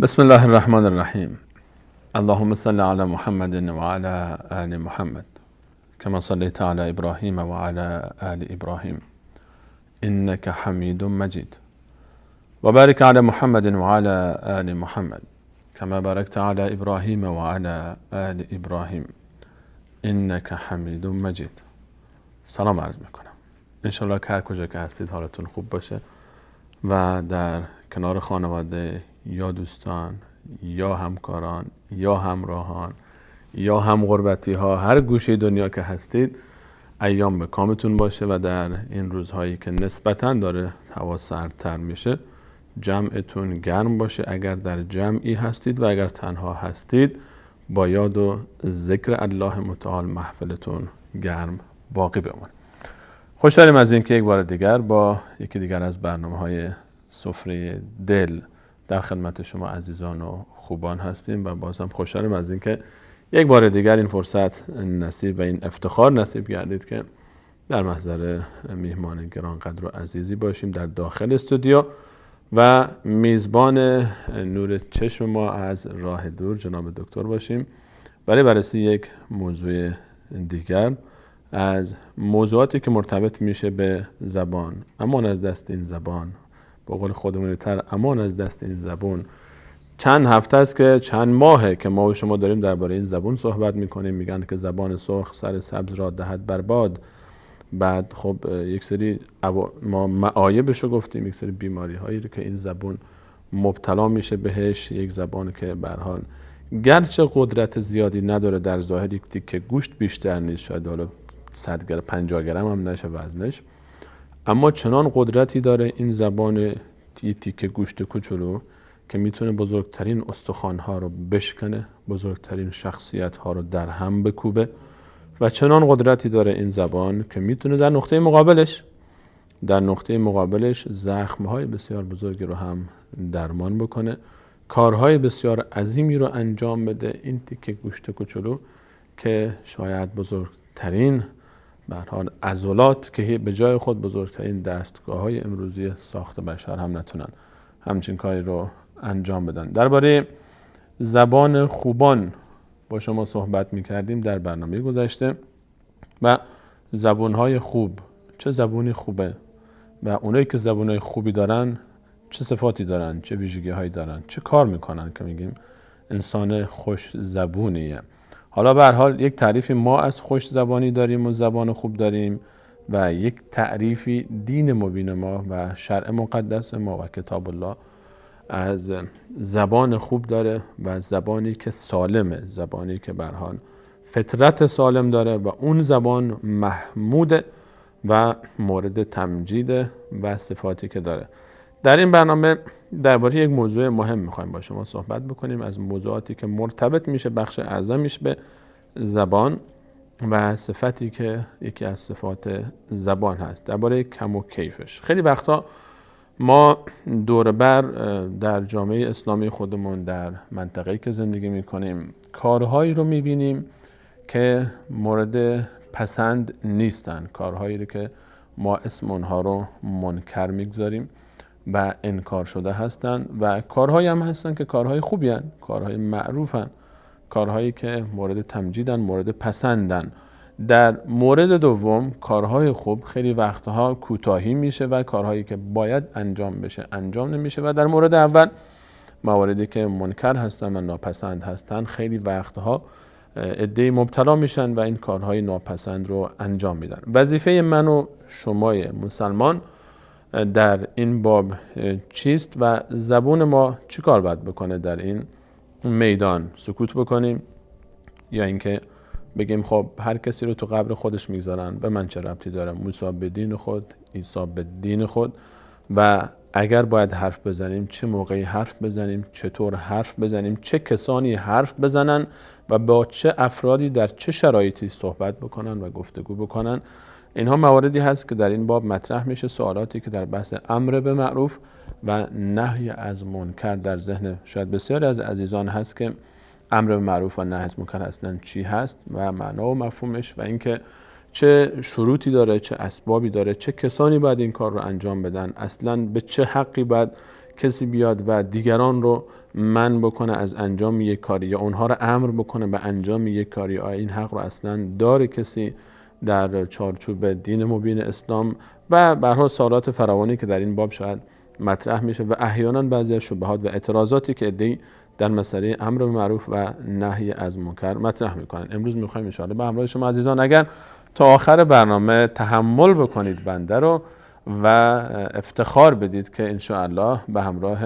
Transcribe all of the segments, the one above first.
بسم الله الرحمن الرحیم. اللهم صل علی محمد و علی آل محمد کما صلیت علی ابراهیم و علی آل ابراهیم انک حمید مجید و بارک علی محمد و علی آل محمد کما بارکت علی ابراهیم و علی آل ابراهیم انک حمید مجید. سلام عرض میکنم. انشالله که هر کجا که هستید حالتون خوب باشه و در کنار خانواده یا دوستان یا همکاران یا همراهان یا هم غربتی ها، هر گوشه دنیا که هستید ایام به کامتون باشه و در این روزهایی که نسبتاً داره هوا سردتر میشه جمعتون گرم باشه اگر در جمعی هستید، و اگر تنها هستید با یاد و ذکر الله متعال محفلتون گرم باقی بمونه. خوشحالیم از اینکه یک بار دیگر با یکی دیگر از برنامه‌های سفره دل در خدمت شما عزیزان و خوبان هستیم و باز هم خوشحالیم از اینکه یک بار دیگر این فرصت نصیب و این افتخار نصیب گردید که در محضر میهمان گرانقدر و عزیزی باشیم در داخل استودیو و میزبان نور چشم ما از راه دور جناب دکتر باشیم برای بررسی یک موضوع دیگر از موضوعاتی که مرتبط میشه به زبان. امان از دست این زبان، به قول خودمون تر، امان از دست این زبون. چند هفته است که چند ماهه که ما و شما داریم درباره این زبون صحبت میکنیم. میگن که زبان سرخ سر سبز را دهد برباد. بعد خب یک سری ما معایبش رو گفتیم، یک سری بیماری هایی رو که این زبون مبتلا میشه بهش. یک زبان که به هر حال گرچه قدرت زیادی نداره در ظاهر، یک تیکه گوشت بیشتر نیست، شاید حالا 100 گرم 50 گرم هم نشه وزنش، اما چنان قدرتی داره این زبان تیکه گوشت کوچولو که میتونه بزرگترین استخوان‌ها رو بشکنه، بزرگترین شخصیت‌ها رو در هم بکوبه، و چنان قدرتی داره این زبان که میتونه در نقطه مقابلش زخم‌های بسیار بزرگی رو هم درمان بکنه، کارهای بسیار عظیمی رو انجام بده. این تیکه گوشت کوچولو که شاید بزرگترین به هر حال عضلات که به جای خود بزرگترین دستگاه‌های امروزی ساخت بشر هم نتونن همچین کاری رو انجام بدن. درباره زبان خوبان با شما صحبت می‌کردیم در برنامه گذشته و زبان‌های خوب، چه زبونی خوبه و اونایی که زبان‌های خوبی دارن چه صفاتی دارن، چه ویژگی‌هایی دارن، چه کار می‌کنن که میگیم انسان خوش زبونیه. حالا به هر حال یک تعریفی ما از خوش زبانی داریم و زبان خوب داریم و یک تعریفی دین مبین ما و شرع مقدس ما و کتاب الله از زبان خوب داره و زبانی که سالمه، زبانی که به هر حال فطرت سالم داره و اون زبان محموده و مورد تمجید و صفاتی که داره. در این برنامه درباره یک موضوع مهم میخوایم با شما صحبت بکنیم، از موضوعاتی که مرتبط میشه بخش اعظمیش به زبان و صفتی که یکی از صفات زبان هست، درباره کم و کیفش. خیلی وقتا ما دور بر در جامعه اسلامی خودمون، در منطقه‌ای که زندگی میکنیم، کارهایی رو میبینیم که مورد پسند نیستن، کارهایی رو که ما اسم اونها رو منکر میگذاریم و انکار شده هستن، و کارهایی هم هستن که کارهای خوبی هن، کارهای معروفن، کارهایی که مورد تمجیدن، مورد پسندن. در مورد دوم کارهای خوب خیلی وقتها کوتاهی میشه و کارهایی که باید انجام بشه انجام نمیشه، و در مورد اول مواردی که منکر هستن و ناپسند هستن خیلی وقتها عده‌ای مبتلا میشن و این کارهای ناپسند رو انجام میدن. وظیفه من و شمای مسلمان در این باب چیست و زبون ما چی کار باید بکنه در این میدان؟ سکوت بکنیم یا اینکه بگیم خب هر کسی رو تو قبر خودش میگذارن، به من چه ربطی داره، موسی به دین خود، عیسی به دین خود. و اگر باید حرف بزنیم چه موقعی حرف بزنیم، چطور حرف بزنیم، چه کسانی حرف بزنن و با چه افرادی در چه شرایطی صحبت بکنن و گفتگو بکنن، اینها مواردی هست که در این باب مطرح میشه. سوالاتی که در بحث امر به معروف و نهی از منکر در ذهن شاید بسیاری از عزیزان هست که امر به معروف و نهی از منکر اصلا چی هست و معنا و مفهومش و اینکه چه شروطی داره، چه اسبابی داره، چه کسانی باید این کار رو انجام بدن، اصلا به چه حقی باید کسی بیاد و دیگران رو منع بکنه از انجام یک کاری یا اونها رو امر بکنه به انجام یک کاری؟ آیا این حق رو اصلا داره کسی در چارچوب دین مبین اسلام؟ و به هر حال سوالات فراوانی که در این باب شاید مطرح میشه و احیانا بعضی از شبهات و اعتراضاتی که عده‌ای در مسئله امر به معروف و نهی از منکر مطرح میکنن. امروز میخوایم ان شاءالله به همراه شما عزیزان اگر تا آخر برنامه تحمل بکنید بنده رو و افتخار بدید که ان شاءالله به همراه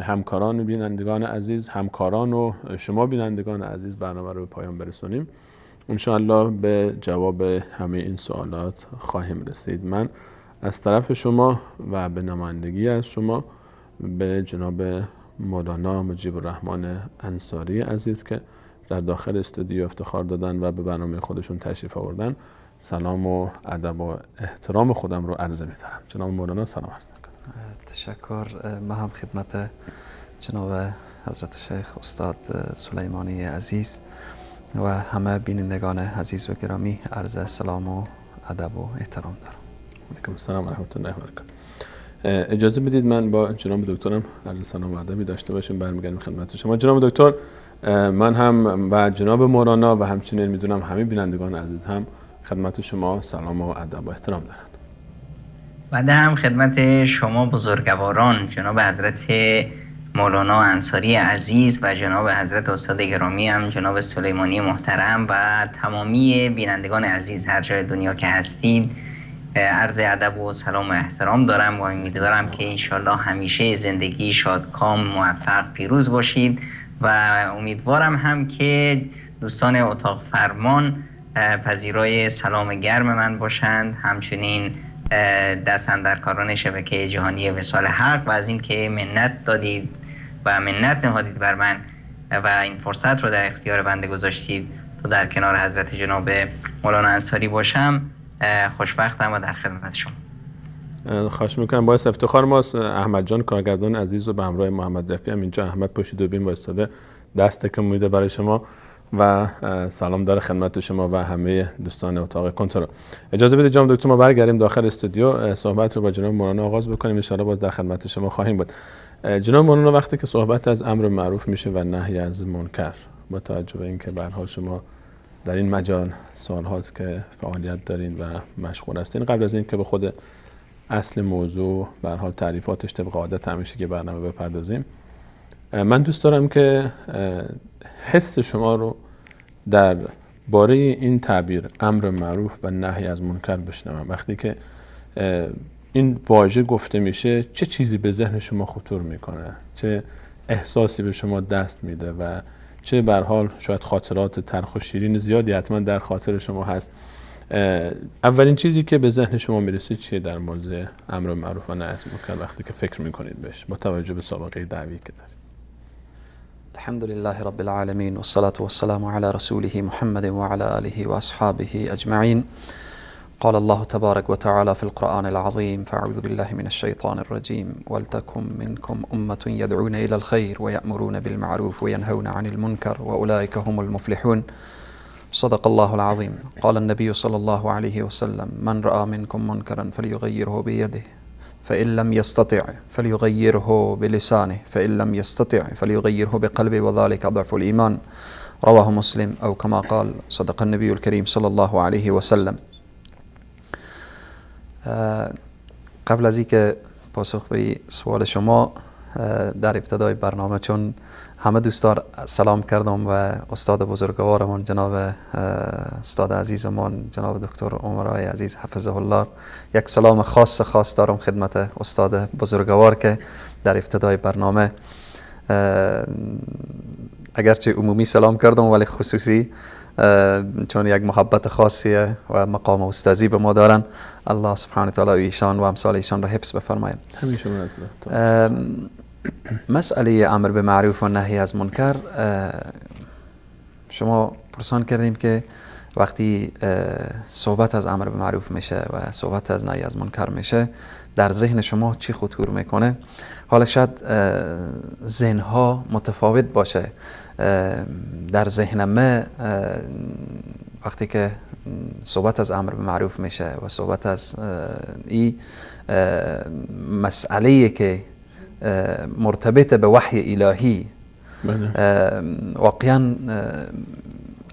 همکاران و بینندگان عزیز، همکاران و شما بینندگان عزیز برنامه رو به پایان برسونیم، ان شاءالله به جواب همه این سوالات خواهیم رسید. من از طرف شما و به نمایندگی از شما به جناب مولانا مجیب الرحمن انصاری عزیز که در داخل استودیو افتخار دادن و به برنامه خودشون تشریف آوردن سلام و ادب و احترام خودم رو عرض می‌دارم. جناب مولانا سلام عرض می‌کنم. تشکر. من هم خدمت جناب حضرت شیخ استاد سلیمانی عزیز و همه بینندگان عزیز و گرامی عرض سلام و ادب و احترام دارم. علیکم السلام و رحمت الله و برکاته. اجازه بدید من با جناب دکترم عرض سلام و ادبی داشته باشیم، برمیگردیم خدمت شما. جناب دکتر، من هم و جناب مولانا و همچنین میدونم همه بینندگان عزیز هم خدمت شما سلام و ادب و احترام دارند. بنده هم خدمت شما بزرگواران، جناب حضرت مولانا انصاری عزیز و جناب حضرت استاد گرامی هم جناب سلیمانی محترم و تمامی بینندگان عزیز هر جای دنیا که هستید عرض ادب و سلام و احترام دارم و امیدوارم که انشالله همیشه زندگی شادکام، موفق، پیروز باشید و امیدوارم هم که دوستان اتاق فرمان پذیرای سلام گرم من باشند، همچنین دست اندرکاران شبکه جهانی وصال حق و از اینکه منت دادید و منت نهادید بر من و این فرصت رو در اختیار بنده گذاشتید تا در کنار حضرت جناب مولانا انصاری باشم، خوشبختم و در خدمت شما. خواهش میکنم، باعث افتخار ماست. احمد جان کارگردان عزیز و به همراه محمد رفیع هم اینجا، احمد پشت دوربین وایستاده دست تکون میده برای شما و سلام داره خدمت شما و همه دوستان اتاق کنترل. اجازه بدید جناب دکتر ما برگردیم داخل استودیو، صحبت رو با جناب مولانا آغاز بکنیم، ان شاءالله باز در خدمت شما خواهیم بود. جناب مولانا، وقتی که صحبت از امر معروف میشه و نهی از منکر، با توجه به اینکه به هر حال شما در این مجال سالهاست که فعالیت دارین و مشغول هستین، قبل از اینکه به خود اصل موضوع به هر حال تعریفاتش طبق عادت همیشه که برنامه بپردازیم، من دوست دارم که حس شما رو در باره این تعبیر امر معروف و نهی از منکر بشنوم. وقتی که این واژه گفته میشه چه چیزی به ذهن شما خطور میکنه، چه احساسی به شما دست میده و چه به هر حال شاید خاطرات تلخ و شیرین زیادی حتما در خاطر شما هست. اولین چیزی که به ذهن شما میرسه چیه در مورد امر معروف و نهی از منکر وقتی که فکر میکنید بهش با توجه به سابقه دعوی که دارید؟ الحمد لله رب العالمين والصلاة والسلام على رسوله محمد وعلى آله وأصحابه أجمعين. قال الله تبارك وتعالى في القرآن العظيم: فأعوذ بالله من الشيطان الرجيم، ولتكن منكم أمة يدعون إلى الخير ويأمرون بالمعروف وينهون عن المنكر وأولئك هم المفلحون. صدق الله العظيم. قال النبي صلى الله عليه وسلم: من رأى منكم منكرا فليغيره بيده، فإن لم يستطع فليغيره بلسانه، فإن لم يستطع فليغيره بقلبه، وذلك أضعف الإيمان. رواه مسلم أو كما قال صدق النبي الكريم صلى الله عليه وسلم. قبل از اینکه پاسخ به سوال شما، در ابتدای برنامه چون همه دوستان سلام کردم و استاد بزرگوارمان جناب استاد عزیزمان جناب دکتر عمرای عزیز حفظه الله، یک سلام خاص خاص دارم خدمت استاد بزرگوار که در ابتدای برنامه اگرچه عمومی سلام کردم ولی خصوصی چون یک محبت خاصیه و مقام استادی به ما دارن، الله سبحانه و تعالی ایشان و امثال ایشان را حفظ بفرماید. مسئله امر به معروف و نهی از منکر، شما پرسان کردیم که وقتی صحبت از امر به معروف میشه و صحبت از نهی از منکر میشه در ذهن شما چی خطور میکنه؟ حالا شاید ذهنها متفاوت باشه. در ذهن من وقتی که صحبت از امر به معروف میشه و صحبت از این مسئله که مرتبط به وحی الهی، واقعا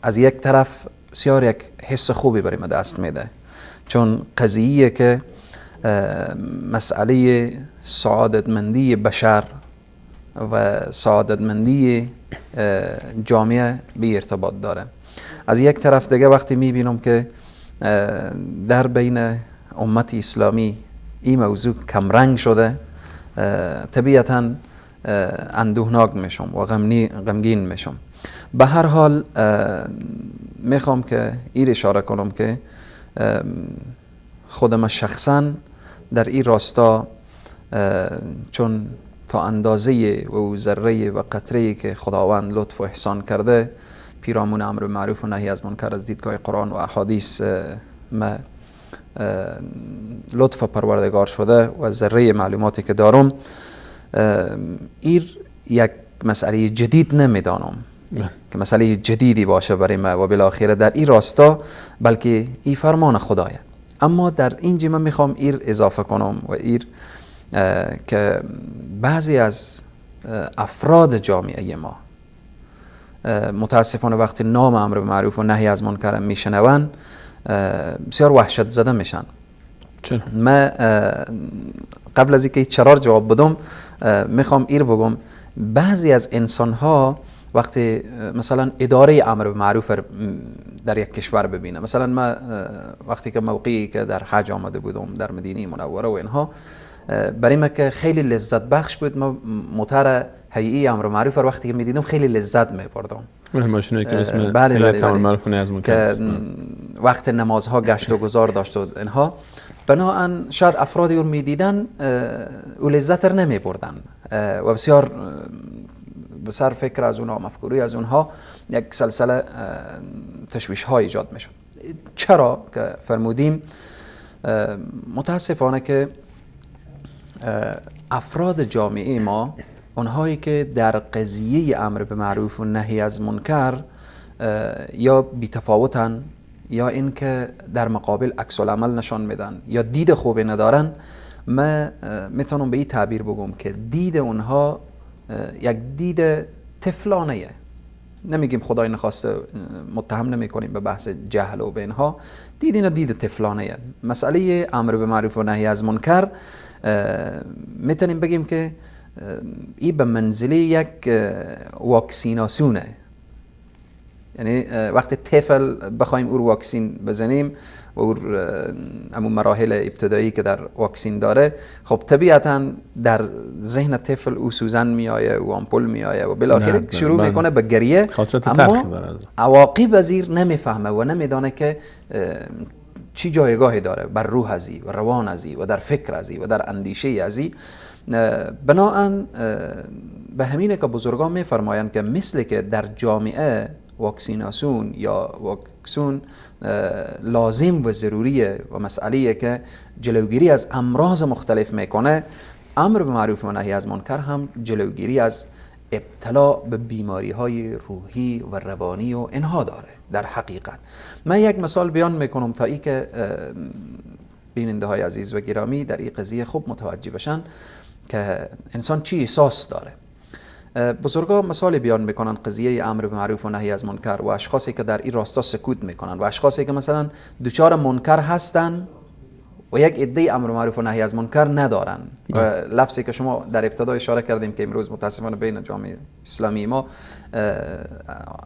از یک طرف بسیار یک حس خوبی برای ما دست میده، چون قضیه که مسئله سعادتمندی بشر و سعادتمندی جامعه به ارتباط داره. از یک طرف دیگه وقتی میبینم که در بین امت اسلامی این موضوع کمرنگ شده، طبیعتاً اندوهناک میشم و غمگین میشم. به هر حال میخوام که این اشاره کنم که خودم شخصا در این راستا چون تا اندازه و ذره و قطره که خداوند لطف و احسان کرده پیرامون امر معروف و نهی از منکر از دیدگاه قرآن و احادیث ما لطف پروردگار شده و ذره معلوماتی که دارم، ایر یک مسئله جدید نمیدانم که مسئله جدیدی باشه برای ما و بالاخره در این راستا، بلکه این فرمان خدایه. اما در اینجا من میخوام ایر اضافه کنم و ایر که بعضی از افراد جامعه ما متاسفانه وقتی نام امر به معروف و نهی از منکر میشنون بسیار وحشت زده میشن. چرا؟ من قبل از اینکه چرا جواب بدم میخوام ایر بگم بعضی از انسان ها وقتی مثلا اداره امر به معروف در یک کشور ببینه، مثلا من وقتی که موقعی که در حج آمده بودم در مدینه منوره و اینها، برای من که خیلی لذت بخش بود. ما موتر هیئه امر معروف وقتی که میدیدم خیلی لذت میبردم. ماشینی که اسم بله بله امر معروف از منکر که وقت نمازها گشت و گذار داشت و اینها، بناهن شاید افرادی رو میدیدن و لذت رو نمیبردن و بسیار به سر فکر از اونها، مفکوری از اونها یک سلسله تشویش ها ایجاد میشد. چرا که فرمودیم متاسفانه که افراد جامعه ما، اونهایی که در قضیه امر به معروف و نهی از منکر یا بی‌تفاوتن یا اینکه در مقابل عکس العمل نشان میدن یا دید خوبی ندارن، من میتونم به این تعبیر بگم که دید اونها یک دید طفلانه. نمیگیم خدای نخواسته متهم نمیکنیم به بحث جهل و به اینها، دید اینا دید طفلانه. مسئله امر به معروف و نهی از منکر میتونیم بگیم که این به منزله یک واکسیناسیونه، یعنی وقتی طفل بخوایم او رو واکسین بزنیم و او همون مراحل ابتدایی که در واکسین داره، خب طبیعتا در ذهن طفل او سوزن میآیه و آمپول میآیه و بالاخره شروع میکنه به گریه، اما عواقب ازیر نمیفهمه و نمیدانه که چی جایگاهی داره بر روح ازی و روان ازی و در فکر ازی و در اندیشه ازی. بناهن به همینه که بزرگان میفرمایند که مثل که در جامعه واکسیناسیون یا واکسون لازم و ضروریه و مسئله که جلوگیری از امراض مختلف میکنه، امر به معروف و نهی از منکر هم جلوگیری از ابتلا به بیماری های روحی و روانی و اینها داره. در حقیقت من یک مثال بیان میکنم تا ای که بیننده های عزیز و گرامی در این قضیه خوب متوجه بشن که انسان چی احساس داره. بزرگا مثال بیان میکنن قضیه امر به معروف و نهی از منکر و اشخاصی که در این راستا سکوت میکنن و اشخاصی که مثلا دچار منکر هستن و یک عده امر معروف و نهی از منکر ندارن. و لفظی که شما در ابتدا اشاره کردیم که امروز متاسفانه بین جامعه اسلامی ما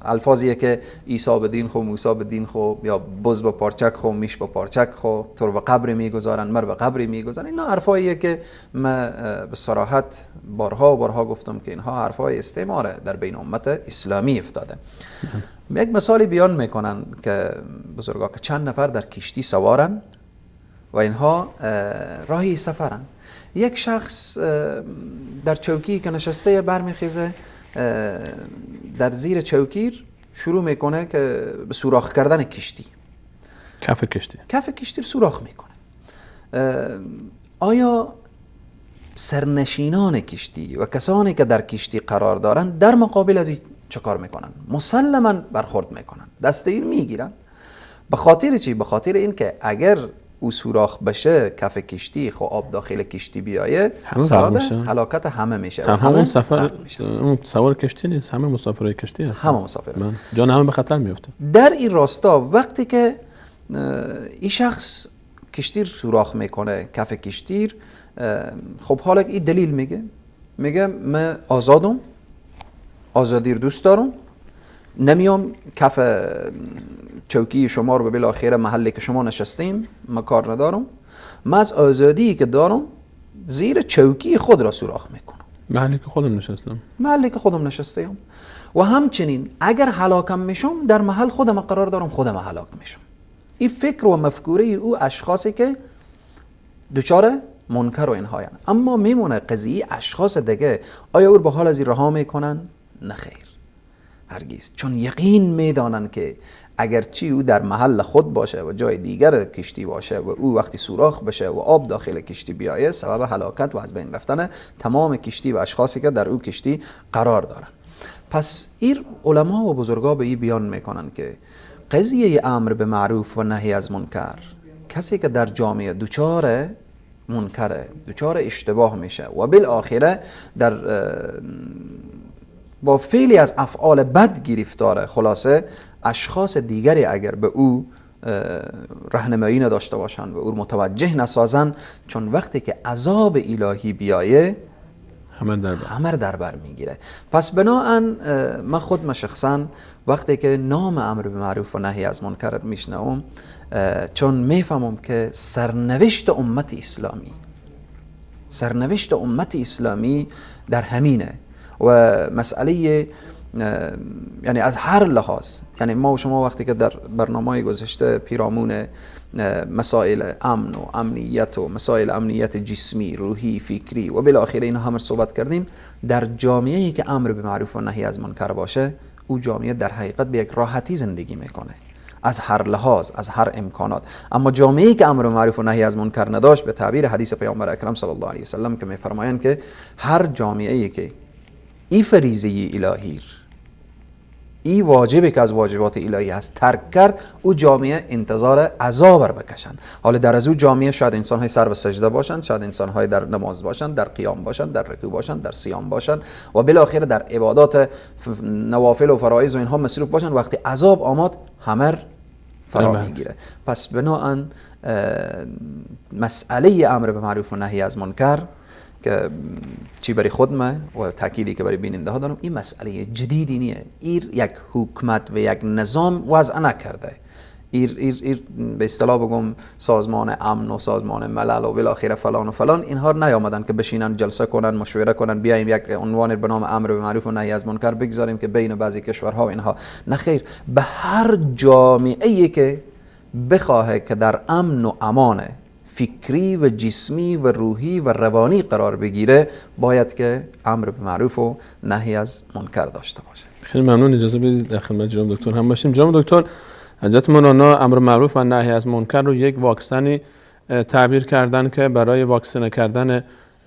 الفاظیه که عیسی به دین خو، موسی به دین خو، یا بز با پارچک خو، میش با پارچک خو، تر به قبر میگذارن، مر به قبر میگذارن. اینا حرفاییه که من به صراحت بارها و بارها گفتم که اینها حرفای استعماره در بین امت اسلامی افتاده. یک مثالی بیان میکنن که بزرگا که چند نفر در کشتی سوارن و اینها راهی سفرن. یک شخص در چوکی که نشسته برمیخیزه، در زیر چوکیر شروع میکنه که به سوراخ کردن کشتی، کف کشتی، کف کشتی رو سوراخ میکنه. آیا سرنشینان کشتی و کسانی که در کشتی قرار دارن در مقابل از این چه کار میکنن؟ مسلما برخورد میکنن، دست این میگیرن. به خاطر چی؟ به خاطر اینکه اگر او سوراخ بشه کف کشتی، خب آب داخل کشتی بیایه، سبب هلاکت همه میشه. تنها اون سفر اون سوار کشتی نیست، همه مسافرای کشتی هستن، همه مسافر، جان همه به خطر میفته. در این راستا وقتی که این شخص کشتی سوراخ میکنه کف کشتی، خب حالا این دلیل میگه، میگه من آزادم، آزادی رو دوست دارم، نمیام کف چوکی شما رو به بالاخره محلی که شما نشستیم ما کار ندارم، من از آزادی که دارم زیر چوکی خود را سوراخ میکنم، محلی که خودم نشستم، محلی که خودم نشستیم. و همچنین اگر هلاکم میشم در محل خودم قرار دارم، خودم هلاک میشم. این فکر و مفکوره او اشخاصی که دچار منکر و اینها. اما میمونه قضیه اشخاص دیگه، آیا او به حال از این رها میکنن؟ نه خیر، هرگز. چون یقین میدانن که اگرچه او در محل خود باشه و جای دیگر کشتی باشه و او وقتی سوراخ بشه و آب داخل کشتی بیایه، سبب هلاکت و از بین رفتن تمام کشتی و اشخاصی که در او کشتی قرار دارن. پس این علما و بزرگا به این بیان میکنن که قضیه امر به معروف و نهی از منکر، کسی که در جامعه دچار منکره، دچار اشتباه میشه و بالآخره در با فعلی از افعال بد گرفتاره، خلاصه اشخاص دیگری اگر به او راهنمایی نداشته باشند و او متوجه نسازن، چون وقتی که عذاب الهی بیایه همه در بر میگیره. پس بناهن من خود شخصا وقتی که نام امر به معروف و نهی از منکر میشنوم، چون میفهمم که سرنوشت امت اسلامی، سرنوشت امت اسلامی در همینه و مسئله، یعنی از هر لحاظ، یعنی ما و شما وقتی که در برنامه گذشته پیرامون مسائل امن و امنیت و مسائل امنیت جسمی، روحی، فکری و بالاخره اینا همه صحبت کردیم، در جامعه‌ای که امر به معروف و نهی از منکر باشه، او جامعه در حقیقت به یک راحتی زندگی میکنه از هر لحاظ، از هر امکانات. اما جامعه‌ای که امر به معروف و نهی از منکر نداشت، به تعبیر حدیث پیامبر اکرم صلی الله علیه و سلم که میفرمایند که هر جامعه‌ای که ای فریضه الهی، ای واجبی که از واجبات الهی هست ترک کرد، او جامعه انتظار عذاب را بکشن. حالا در از او جامعه شاید انسان‌های سر به سجده باشند، شاید انسان‌های در نماز باشند، در قیام باشند، در رکوع باشند، در صیام باشند و بالاخره در عبادات نوافل و فرایض و اینها مصروف باشند. وقتی عذاب آمد همه فرا میگیره. پس بناهن مسئله امر به معروف و نهی از منکر که چی برای خودمه و تاکیدی که برای بیننده ها دارم، این مسئله جدیدی نیه. ایر یک حکومت و یک نظام وضع نکرده. ایر به اصطلاح بگم سازمان امن و سازمان ملل و بالاخره فلان و فلان، اینها نیامدن که بشینن جلسه کنن، مشوره کنن، بیایم یک عنوان به نام امر به معروف و نهی از منکر بگذاریم که بین بعضی کشورها و اینها. نه خیر، به هر جامعه که بخواه که در امن و امانه فکری و جسمی و روحی و روانی قرار بگیره، باید که امر به معروف و نهی از منکر داشته باشه. خیلی ممنون. اجازه بدید در خدمت جناب دکتر هم باشیم. جناب دکتر، حضرت مولانا امر معروف و نهی از منکر رو یک واکسنی تعبیر کردن که برای واکسینه کردن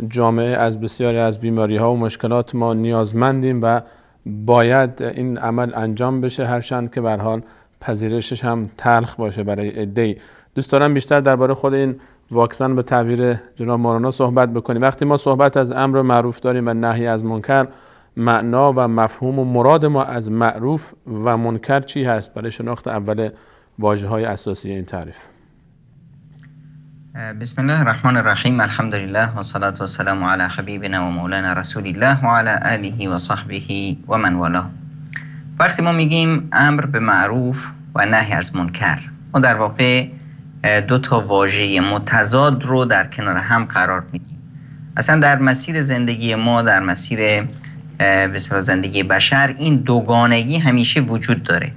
جامعه از بسیاری از بیماری ها و مشکلات ما نیازمندیم و باید این عمل انجام بشه، هرچند که به هر حال پذیرشش هم تلخ باشه برای عده‌ای. دوست دارم بیشتر درباره خود این واکسن به تعبیر جناب مولانا صحبت بکنیم. وقتی ما صحبت از امر معروف داریم و نهی از منکر، معنا و مفهوم و مراد ما از معروف و منکر چی هست برای شناخت اول واژه‌های اساسی این تعریف؟ بسم الله الرحمن الرحیم. الحمد لله و صلاة و سلام علی حبیبنا و مولانا رسول الله و علی آله و صحبه و من والاه. وقتی ما میگیم امر به معروف و نهی از منکر، ما در واقع دو تا واژه متضاد رو در کنار هم قرار میدیم. اصلا در مسیر زندگی ما، در مسیر به اصطلاح زندگی بشر، این دوگانگی همیشه وجود داره.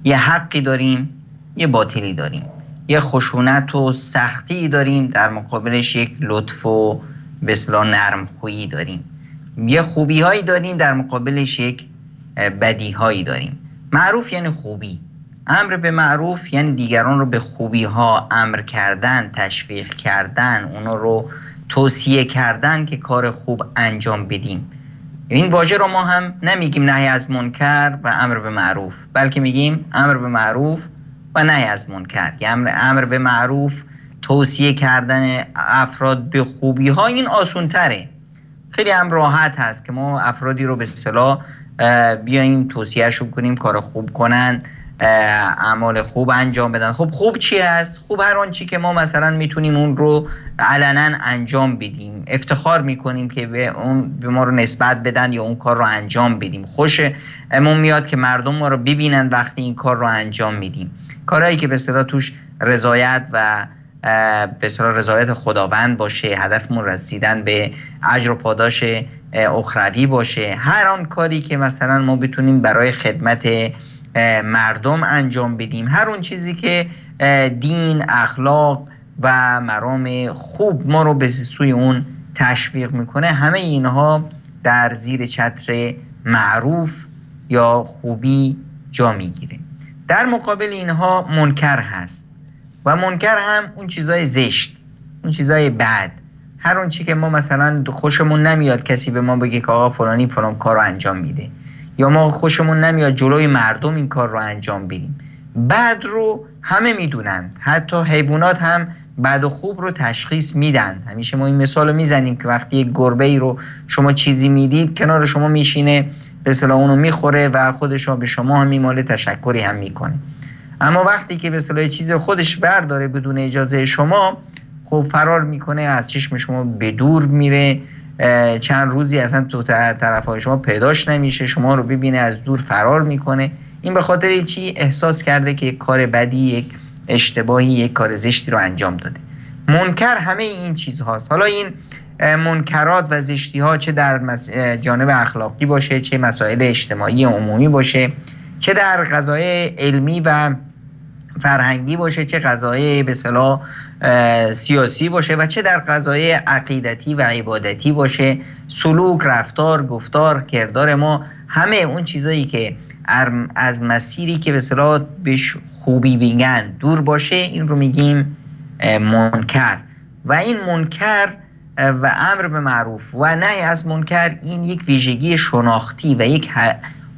یه حقی داریم، یه باطلی داریم، یه خشونت و سختی داریم، در مقابلش یک لطف و به اصطلاح نرمخویی داریم، یه خوبی هایی داریم، در مقابلش یک بدی هایی داریم. معروف یعنی خوبی، امر به معروف یعنی دیگران رو به خوبی ها امر کردن، تشویق کردن، اونا رو توصیه کردن که کار خوب انجام بدیم. این واژه رو ما هم نمیگیم نهی از منکر و امر به معروف، بلکه میگیم امر به معروف و نهی از منکر. یعنی امر به معروف توصیه کردن افراد به خوبی ها این آسون تره، خیلی هم راحت هست که ما افرادی رو به اصطلاح بیاییم توصیه‌شون کنیم کار خوب کنن، اعمال خوب انجام بدن. خب خوب چی هست؟ خوب هر آنچه که ما مثلا میتونیم اون رو علنا انجام بدیم، افتخار میکنیم که به اون به ما رو نسبت بدن یا اون کار رو انجام بدیم، خوشمون میاد که مردم ما رو ببینن وقتی این کار رو انجام میدیم. کارهایی که به اصطلاح توش رضایت و به اصطلاح رضایت خداوند باشه، هدفمون رسیدن به اجر و پاداش اخروی باشه، هر آن کاری که مثلا ما بتونیم برای خدمت مردم انجام بدیم، هر اون چیزی که دین، اخلاق و مرام خوب ما رو به سوی اون تشویق میکنه، همه اینها در زیر چتر معروف یا خوبی جا میگیره. در مقابل اینها منکر هست و منکر هم اون چیزای زشت، اون چیزای بد، هر اون چی که ما مثلا خوشمون نمیاد کسی به ما بگه که آقا فلانی فلان کار رو انجام میده، یا ما خوشمون نمیاد جلوی مردم این کار رو انجام بدیم. بد رو همه میدونن، حتی حیوانات هم بد و خوب رو تشخیص میدن. همیشه ما این مثال رو میزنیم که وقتی یک گربه ای رو شما چیزی میدید، کنار شما میشینه، به اصطلاح اونو میخوره و خودش به شما هم میماله، تشکری هم میکنه. اما وقتی که به اصطلاح چیز خودش برداره بدون اجازه شما، خب فرار میکنه، از چشم شما به دور میره، چند روزی اصلا تو طرفای شما پیداش نمیشه، شما رو ببینه از دور فرار میکنه. این به خاطر چی؟ احساس کرده که یک کار بدی، یک اشتباهی، یک کار زشتی رو انجام داده. منکر همه این چیزهاست. حالا این منکرات و زشتی ها چه در جانب اخلاقی باشه، چه مسائل اجتماعی عمومی باشه، چه در قضایای علمی و فرهنگی باشه، چه قضایای به اصطلاح سیاسی باشه و چه در قضایای عقیدتی و عبادتی باشه، سلوک، رفتار، گفتار، کردار ما، همه اون چیزایی که از مسیری که به اصطلاح بهش خوبی بگن دور باشه، این رو میگیم منکر. و این منکر و امر به معروف و نهی از منکر، این یک ویژگی شناختی و یک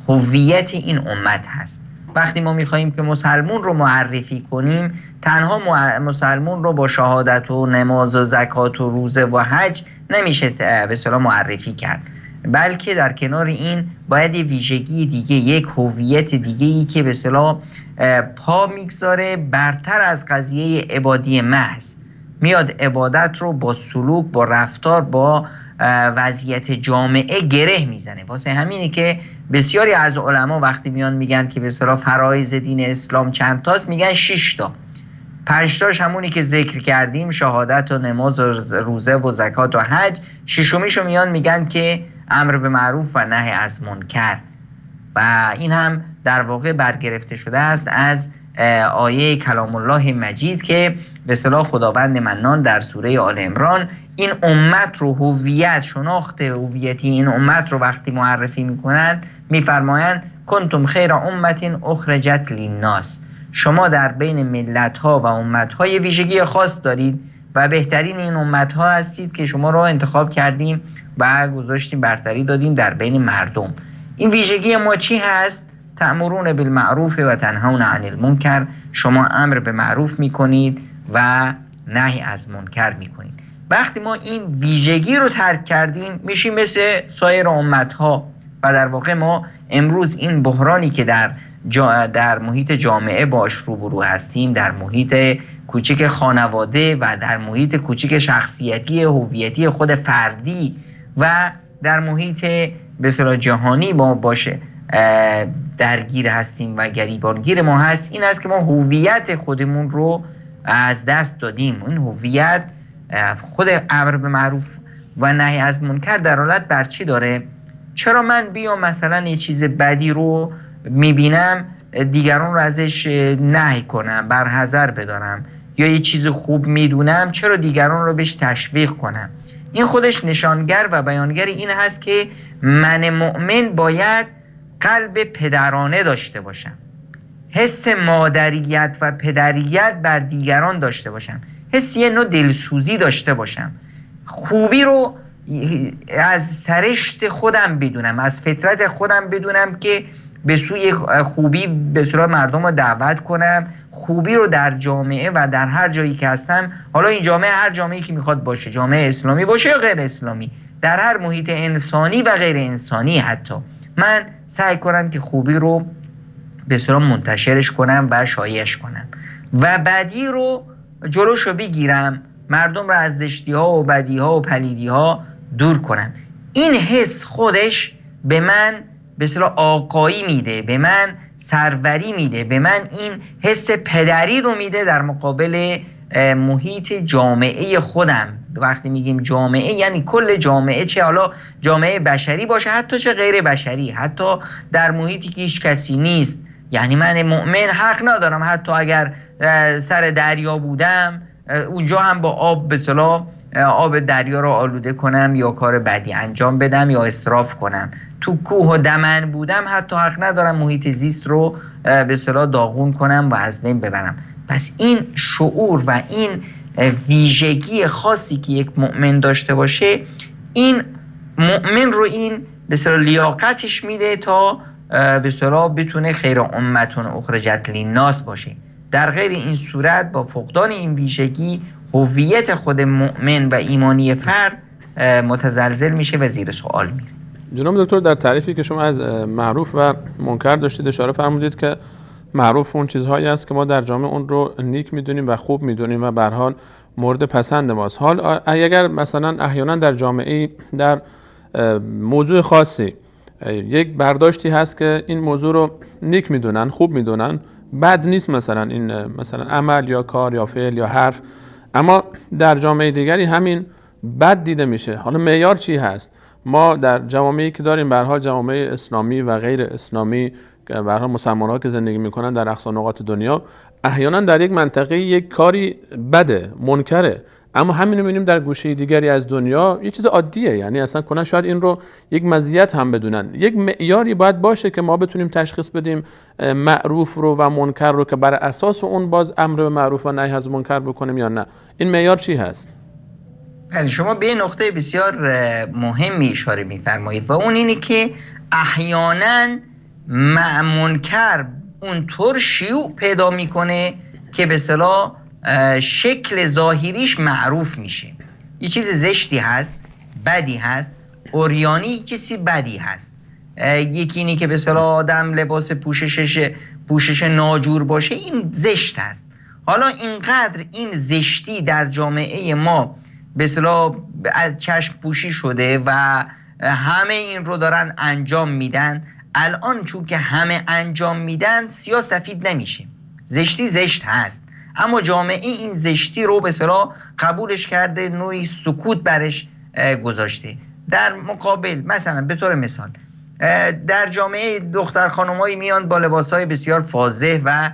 هویت این امت هست. وقتی ما میخواییم که مسلمون رو معرفی کنیم، تنها مسلمون رو با شهادت و نماز و زکات و روزه و حج نمیشه به اصطلاح معرفی کرد، بلکه در کنار این باید یه ویژگی دیگه، یک هویت دیگه ای که به اصطلاح پا میگذاره برتر از قضیه عبادی محض، میاد عبادت رو با سلوک، با رفتار، با وضعیت جامعه گره میزنه. واسه همینه که بسیاری از علما وقتی میان میگن که به اصطلاح فرایض دین اسلام چند تاست، میگن 6 تا. 5 تاش همونی که ذکر کردیم، شهادت و نماز و روزه و زکات و حج. ششمیشو میان میگن که امر به معروف و نهی از منکر، و این هم در واقع برگرفته شده است از آیه کلام الله مجید که به اصطلاح خداوند منان در سوره آل عمران این امت رو، هویت، شناخت هویتی این امت رو وقتی معرفی میکنند میفرمایند کنتم خیر امت اخرجت للناس، شما در بین ملت ها و امت های ویژگی خاص دارید و بهترین این امت ها هستید که شما رو انتخاب کردیم و گذاشتیم، برتری دادیم در بین مردم. این ویژگی ما چی هست؟ تأمرون بالمعروف و تنهون عن المنکر، شما امر به معروف میکنید و نهی از منکر میکنید. وقتی ما این ویژگی رو ترک کردیم، میشیم مثل سایر امتها و در واقع ما امروز این بحرانی که در محیط جامعه باش روبرو هستیم، در محیط کوچک خانواده و در محیط کوچک شخصیتی هویتی خود فردی و در محیط به اصطلاح جهانی ما باشه درگیر هستیم و گریبانگیر ما هست، این است که ما هویت خودمون رو از دست دادیم. این هویت خود امر به معروف و نهی از منکر دلالت بر چی داره؟ چرا من بیام مثلا یه چیز بدی رو میبینم دیگران رو ازش نهی کنم، برحذر بدارم، یا یه چیز خوب میدونم چرا دیگران رو بهش تشویق کنم؟ این خودش نشانگر و بیانگر این هست که من مؤمن باید قلب پدرانه داشته باشم، حس مادریت و پدریت بر دیگران داشته باشم، حس یه نوع دلسوزی داشته باشم، خوبی رو از سرشت خودم بدونم، از فطرت خودم بدونم که به سوی خوبی به سوی مردم رو دعوت کنم، خوبی رو در جامعه و در هر جایی که هستم، حالا این جامعه هر جامعه‌ای که میخواد باشه، جامعه اسلامی باشه یا غیر اسلامی، در هر محیط انسانی و غیر انسانی حتی، من سعی کنم که خوبی رو به سوی منتشرش کنم و شایعش کنم و بدی رو جلوشو بگیرم، مردم رو از زشتی ها و بدی ها و پلیدی ها دور کنم. این حس خودش به من به اصطلاح آقایی میده، به من سروری میده، به من این حس پدری رو میده در مقابل محیط جامعه خودم. وقتی میگیم جامعه یعنی کل جامعه، چه حالا جامعه بشری باشه حتی چه غیر بشری، حتی در محیطی که هیچ کسی نیست. یعنی من مؤمن حق ندارم حتی اگر سر دریا بودم اونجا هم با آب به اصطلاح آب دریا رو آلوده کنم یا کار بدی انجام بدم یا اسراف کنم. تو کوه و دمن بودم حتی حق ندارم محیط زیست رو به اصطلاح داغون کنم و از بین ببرم. پس این شعور و این ویژگی خاصی که یک مؤمن داشته باشه، این مؤمن رو این به اصطلاح لیاقتش میده تا به اصطلاح بتونه خیر امتون اخرجت للناس باشه. در غیر این صورت با فقدان این ویژگی هویت خود مؤمن و ایمانی فرد متزلزل میشه و زیر سوال میره. جناب دکتر، در تعریفی که شما از معروف و منکر داشتید اشاره فرمودید که معروف اون چیزهایی است که ما در جامعه اون رو نیک میدونیم و خوب میدونیم و به هر حال مورد پسند ماست. حال اگر مثلا احیانا در جامعه در موضوع خاصی یک برداشتی هست که این موضوع رو نیک میدونن، خوب میدونن، بد نیست مثلا این مثلا عمل یا کار یا فعل یا حرف، اما در جامعه دیگری همین بد دیده میشه. حالا معیار چی هست؟ ما در جوامعی که داریم به هر حال جوامع اسلامی و غیر اسلامی، به هر حال مسلمان‌ها که زندگی میکنن در اقصا نقاط دنیا، احیانا در یک منطقه یک کاری بده، منکره، اما همین رو می‌بینیم در گوشه دیگری از دنیا یه چیز عادیه. یعنی اصلا کلا شاید این رو یک مزیت هم بدونن. یک معیاری باید باشه که ما بتونیم تشخیص بدیم معروف رو و منکر رو که بر اساس اون باز امر به معروف و نهی از منکر بکنیم یا نه. این معیار چی هست؟ بله، شما به نقطه بسیار مهمی اشاره می‌فرمایید و اون اینه که احیانا منکر اونطور شیوع پیدا میکنه که به اصطلاح شکل ظاهریش معروف میشه. یه چیز زشتی هست، بدی هست، عریانی چیزی بدی هست. یکی اینی که به اصطلاح آدم لباس پوشش ناجور باشه، این زشت هست. حالا اینقدر این زشتی در جامعه ما به اصطلاح از چشم پوشی شده و همه این رو دارن انجام میدن. الان چون که همه انجام میدن، سیاه سفید نمیشه، زشتی زشت هست، اما جامعه این زشتی رو به اصطلاح قبولش کرده، نوعی سکوت برش گذاشته. در مقابل مثلا به طور مثال در جامعه دختر خانمایی میان با لباسهای بسیار فاضح و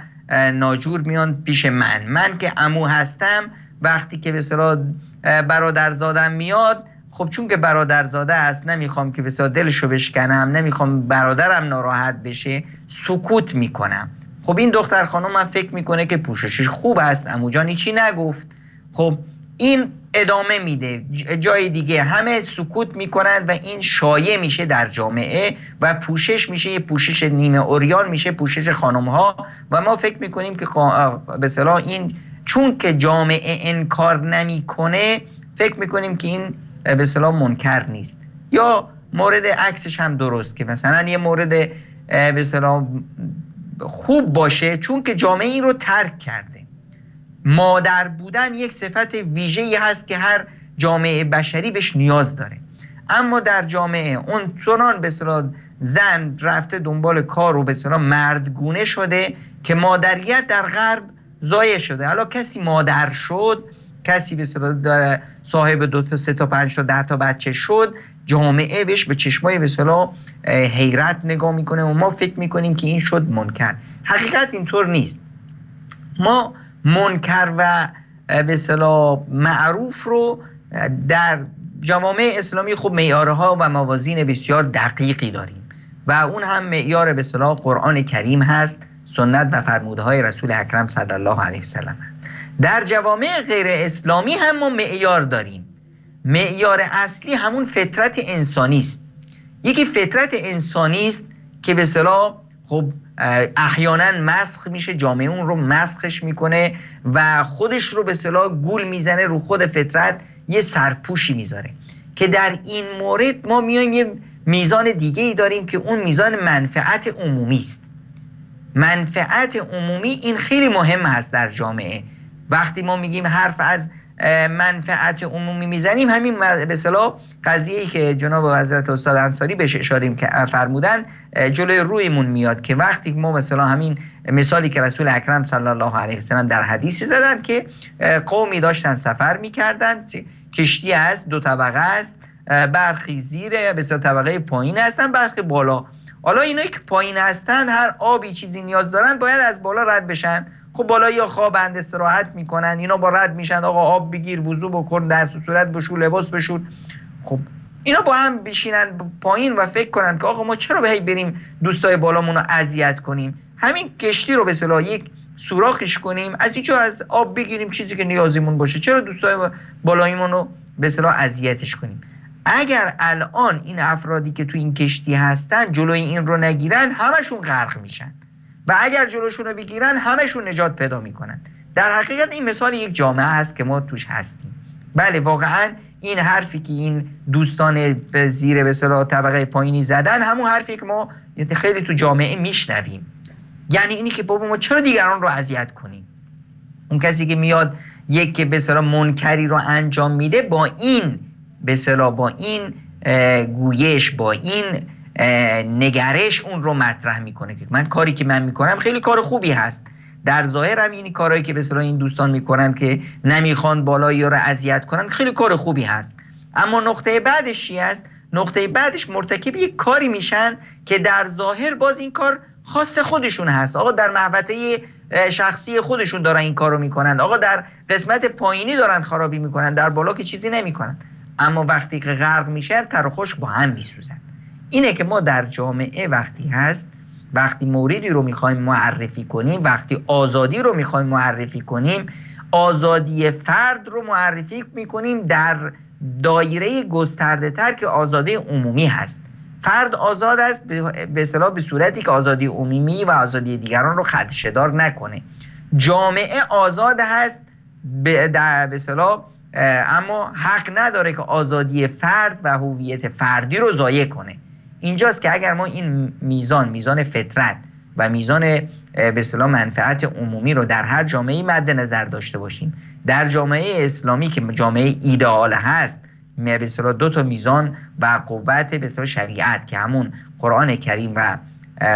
ناجور میان پیش من که عمو هستم، وقتی که به اصطلاح برادرزادم میاد، خب چون که برادرزاده است نمیخوام که به اصطلاح دلشو بشکنم، نمیخوام برادرم ناراحت بشه، سکوت میکنم. خب این دختر خانم من فکر میکنه که پوششش خوب است، عمو جان هیچی نگفت. خب این ادامه میده، جای دیگه همه سکوت میکنند و این شایع میشه در جامعه و پوشش میشه، یه پوشش نیمه عریان میشه، پوشش خانم ها، و ما فکر میکنیم که به اصطلاح این چون که جامعه انکار نمیکنه فکر میکنیم که این به اصطلاح منکر نیست. یا مورد عکسش هم درست که مثلا یه مورد به اصطلاح خوب باشه، چون که جامعه این رو ترک کرده. مادر بودن یک صفت ویژه‌ای هست که هر جامعه بشری بهش نیاز داره، اما در جامعه اون چنان به اصطلاح زن رفته دنبال کار و به اصطلاح مردگونه شده که مادریت در غرب ضایع شده. حالا کسی مادر شد، کسی به اصطلاح صاحب 2 تا 3 تا 5 تا 10 تا بچه شد، جامعه بهش به چشمای به اصطلاح حیرت نگاه میکنه و ما فکر میکنیم که این شد منکر. حقیقت اینطور نیست. ما منکر و به اصطلاح معروف رو در جوامع اسلامی خب معیارها و موازین بسیار دقیقی داریم و اون هم معیار به اصطلاح قرآن کریم هست، سنت و فرمودهای رسول اکرم صلی الله علیه وسلم. در جوامع غیر اسلامی هم ما معیار داریم. معیار اصلی همون فطرت انسانی است. یکی فطرت انسانی است که به اصطلاح خب احیانا مسخ میشه، جامعه اون رو مسخش میکنه و خودش رو به اصطلاح گول میزنه، رو خود فطرت یه سرپوشی میذاره که در این مورد ما میایم یه میزان دیگه ای داریم که اون میزان منفعت عمومی است. منفعت عمومی این خیلی مهم هست در جامعه. وقتی ما میگیم حرف از منفعت عمومی میزنیم، همین به اصطلاح قضیه‌ای که جناب حضرت استاد انصاری بهش اشاره فرمودن جلوی رویمون میاد که وقتی ما مثلا همین مثالی که رسول اکرم صلی الله علیه و سلم در حدیثی زدن که قومی داشتن سفر میکردن، کشتی هست، دو طبقه است، برخی زیر به اصطلاح طبقه پایین هستن، برخی بالا. حالا اینایی که پایین هستن هر آبی چیزی نیاز دارن باید از بالا رد بشن. خب بالا یا خوابند، استراحت میکنن، اینا با رد میشن، آقا آب بگیر، وضو بکن، دست و صورت بشور، لباس بشور. خب اینا با هم بشینن پایین و فکر کنن که آقا ما چرا به هی بریم دوستای بالامون رو اذیت کنیم، همین کشتی رو به اصطلاح یک سوراخش کنیم، از اینجا از آب بگیریم چیزی که نیازمون باشه، چرا دوستای بالاییمون رو به اصطلاح اذیتش کنیم؟ اگر الان این افرادی که تو این کشتی هستن جلوی این رو نگیرن همشون غرق میشن و اگر جلوشون رو بگیرن همشون نجات پیدا میکنن. در حقیقت این مثال یک جامعه هست که ما توش هستیم. بله واقعا این حرفی که این دوستان زیر به اصطلاح طبقه پایینی زدن همون حرفی که ما خیلی تو جامعه میشنویم، یعنی اینی که بابا ما چرا دیگران رو اذیت کنیم؟ اون کسی که میاد یک به اصطلاح منکری رو انجام میده با این به اصطلاح با این گویش، با این نگرش اون رو مطرح میکنه که من کاری که من میکنم خیلی کار خوبی هست. در ظاهر هم این کارهایی که به اصطلاح این دوستان میکنند که نمیخوان بالایی رو اذیت کنن خیلی کار خوبی هست، اما نقطه بعدش چی هست؟ نقطه بعدش مرتکب یک کاری میشن که در ظاهر باز این کار خاص خودشون هست. آقا در محوطه شخصی خودشون دارن این کارو میکنن، آقا در قسمت پایینی دارن خرابی میکنن، در بالا که چیزی نمیکنن. اما وقتی که غرق میشن تر و خشک با هم میسوزن. اینه که ما در جامعه وقتی هست، وقتی موردی رو میخوایم معرفی کنیم، وقتی آزادی رو میخوایم معرفی کنیم، آزادی فرد رو معرفی میکنیم در دایره گسترده تر که آزادی عمومی هست. فرد آزاد است به اصطلاح به صورتی که آزادی عمومی و آزادی دیگران رو خدشه‌دار نکنه. جامعه آزاد هست به اصطلاح، اما حق نداره که آزادی فرد و هویت فردی رو ضایع کنه. اینجاست که اگر ما این میزان، میزان فطرت و میزان به اصطلاح منفعت عمومی رو در هر جامعه‌ای مد نظر داشته باشیم، در جامعه اسلامی که جامعه ایدئال هست، به اصطلاح دو تا میزان و قوت به اصطلاح شریعت که همون قرآن کریم و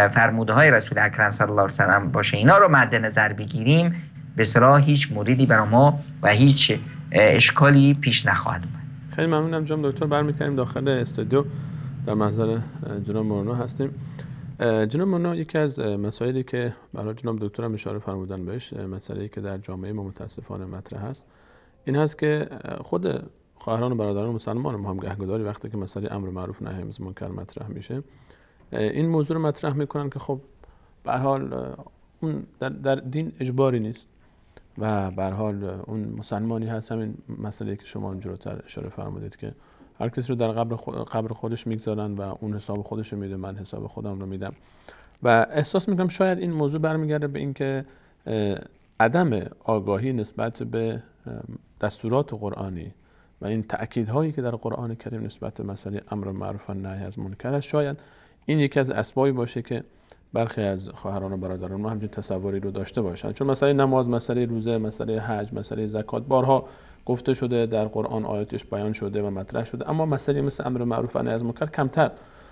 فرموده های رسول اکرم صلی الله علیه و سلم باشه، اینا رو مد نظر بگیریم، به اصطلاح هیچ موردی برای ما و هیچ اشکالی پیش نخواهد اومد. خیلی ممنونم جناب دکتر. برمیگردیم داخل استودیو، در محضر جناب مولانا هستیم. جناب مولانا، یکی از مسائلی که برای جناب دکتر هم اشاره فرمودن بهش، مسئله‌ای که در جامعه ما متاسفانه مطرح هست، این هست که خود خواهران و برادران مسلمان ما هم گهگداری وقتی که مسئله امر معروف نهی از منکر مطرح میشه، این موضوع رو مطرح میکنن که خب به هر حال اون در دین اجباری نیست و به هر حال اون مسلمانی هست. همین مسئله که شما هم جلوتر اشاره فرمودید که هر کسی رو در قبر خودش میگذارن و اون حساب خودش رو میده، من حساب خودم رو میدم. و احساس میکنم شاید این موضوع برمیگرده به اینکه عدم آگاهی نسبت به دستورات قرآنی و این تأکیدهایی که در قرآن کریم نسبت به مسئله امر معروف و نهی از منکر است، شاید این یکی از اسبابی باشه که برخی از خواهران و برادران ما همچین تصوری رو داشته باشن. چون مسئله نماز، مسئله روزه، مسئله حج، مسئله زکات بارها گفته شده، در قرآن آیاتش بیان شده و مطرح شده، اما مسئله مثل امر معروف و نهی از منکر کمتر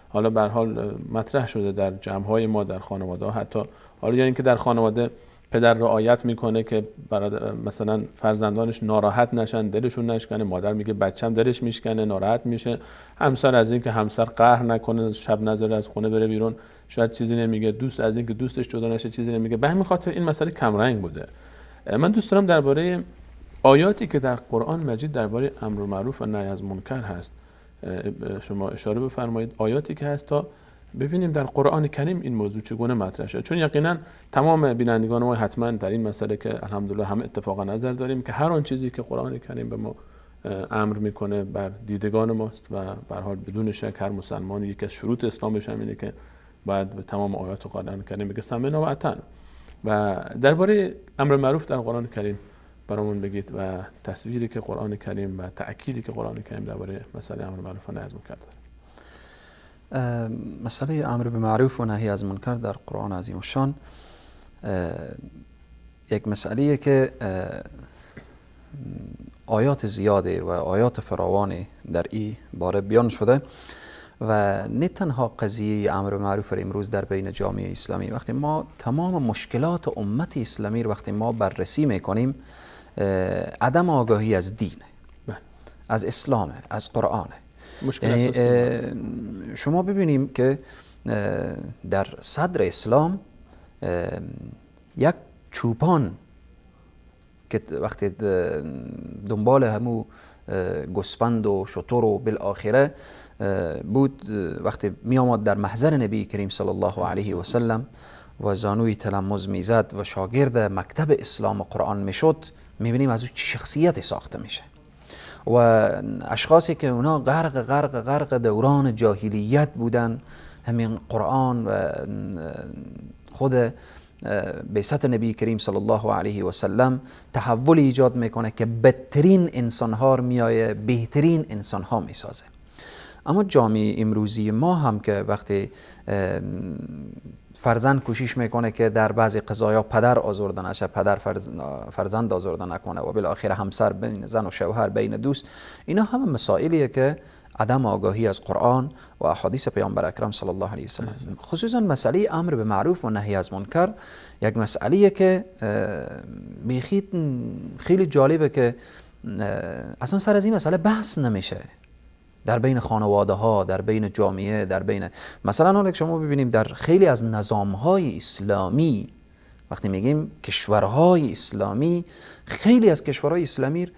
حالا به هر حال مطرح شده در جمع‌های ما، در خانواده‌ها حتی. حالا یا اینکه در خانواده پدر رعایت میکنه که مثلا فرزندانش ناراحت نشن، دلشون نشکنه، مادر میگه بچم دلش میشکنه، ناراحت میشه، همسر از اینکه همسر قهر نکنه، شب نذاره از خونه بره بیرون، شاید چیزی نمیگه، دوست از اینکه دوستش جدا نشه چیزی نمیگه. به همین خاطر این مسئله کم رنگ بوده. من دوست دارم درباره آیاتی که در قرآن مجید درباره امر معروف و نهی از منکر هست شما اشاره بفرمایید، آیاتی که هست تا ببینیم در قرآن کریم این موضوع چگونه مطرح شده. چون یقینا تمام بینندگان ما حتما در این مسئله که الحمدلله همه اتفاق نظر داریم که هر آن چیزی که قرآن کریم به ما امر میکنه بر دیدگان ماست و به هر حال بدون شک هر مسلمانی یکی از شروط اسلامش هم اینه که باید به تمام آیات قرآن کریم بگه سمعنا و اطعنا. و درباره امر معروف در قرآن کریم برامون بگید و تصویری که قرآن کریم و تأکیدی که قرآن کریم درباره مسئله امر معروف و نهی از منکر داره. مسئله امر به معروف و نهی از منکر در قرآن عظیم الشان یک مسئله که آیات زیاده و آیات فراوانی در این باره بیان شده و نه تنها قضیه امر معروف امروز در بین جامعه اسلامی، وقتی ما تمام مشکلات امت اسلامی رو وقتی ما بررسی میکنیم، عدم آگاهی از دین، از اسلام، از قرآن. مشکل شما ببینیم که در صدر اسلام یک چوپان که وقتی دنبال همو گوسفند و شتر و بالآخره بود، وقتی می آمد در محضر نبی کریم صلی الله علیه و سلم و زانوی تلمذ میزد و شاگرد مکتب اسلام و قرآن میشد، میبینیم از او چه شخصیتی ساخته میشه و اشخاصی که اونا غرق غرق غرق دوران جاهلیت بودن، همین قرآن و خود بعثت نبی کریم صلی الله علیه و سلم تحول ایجاد میکنه که بدترین انسانها رو میایه بهترین انسانها میسازه. اما جامعه امروزی ما هم که وقتی فرزند کوشش میکنه که در بعضی قضایا پدر آزرده نشه، پدر فرزند آزرده نکنه و بالاخره همسر بین زن و شوهر، بین دوست، اینا همه مسائلیه که عدم آگاهی از قرآن و احادیث پیامبر اکرم صلی الله علیه و سلم، خصوصا مسئله امر به معروف و نهی از منکر یک مسئله که بیخی خیلی جالبه که اصلا سر از این مسئله بحث نمیشه در بین خانواده ها، در بین جامعه، در بین مثلا حالا شما ببینیم در خیلی از نظام های اسلامی، وقتی میگیم کشورهای اسلامی، خیلی از کشورهای اسلامی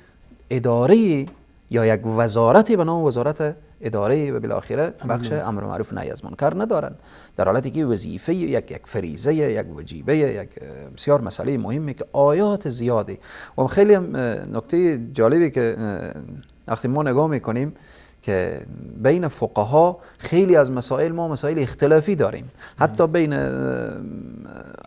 اداره یا یک وزارتی به نام وزارت اداره و بالاخره بخش امر معروف نهی از منکر ندارن، در حالتی که وظیفه یک فریضه، یک وجیبه، یک بسیار مسئله مهمه که آیات زیادی و خیلی نکته جالبی که وقتی ما نگاه میکنیم که بین فقها خیلی از مسائل ما مسائل اختلافی داریم، حتی بین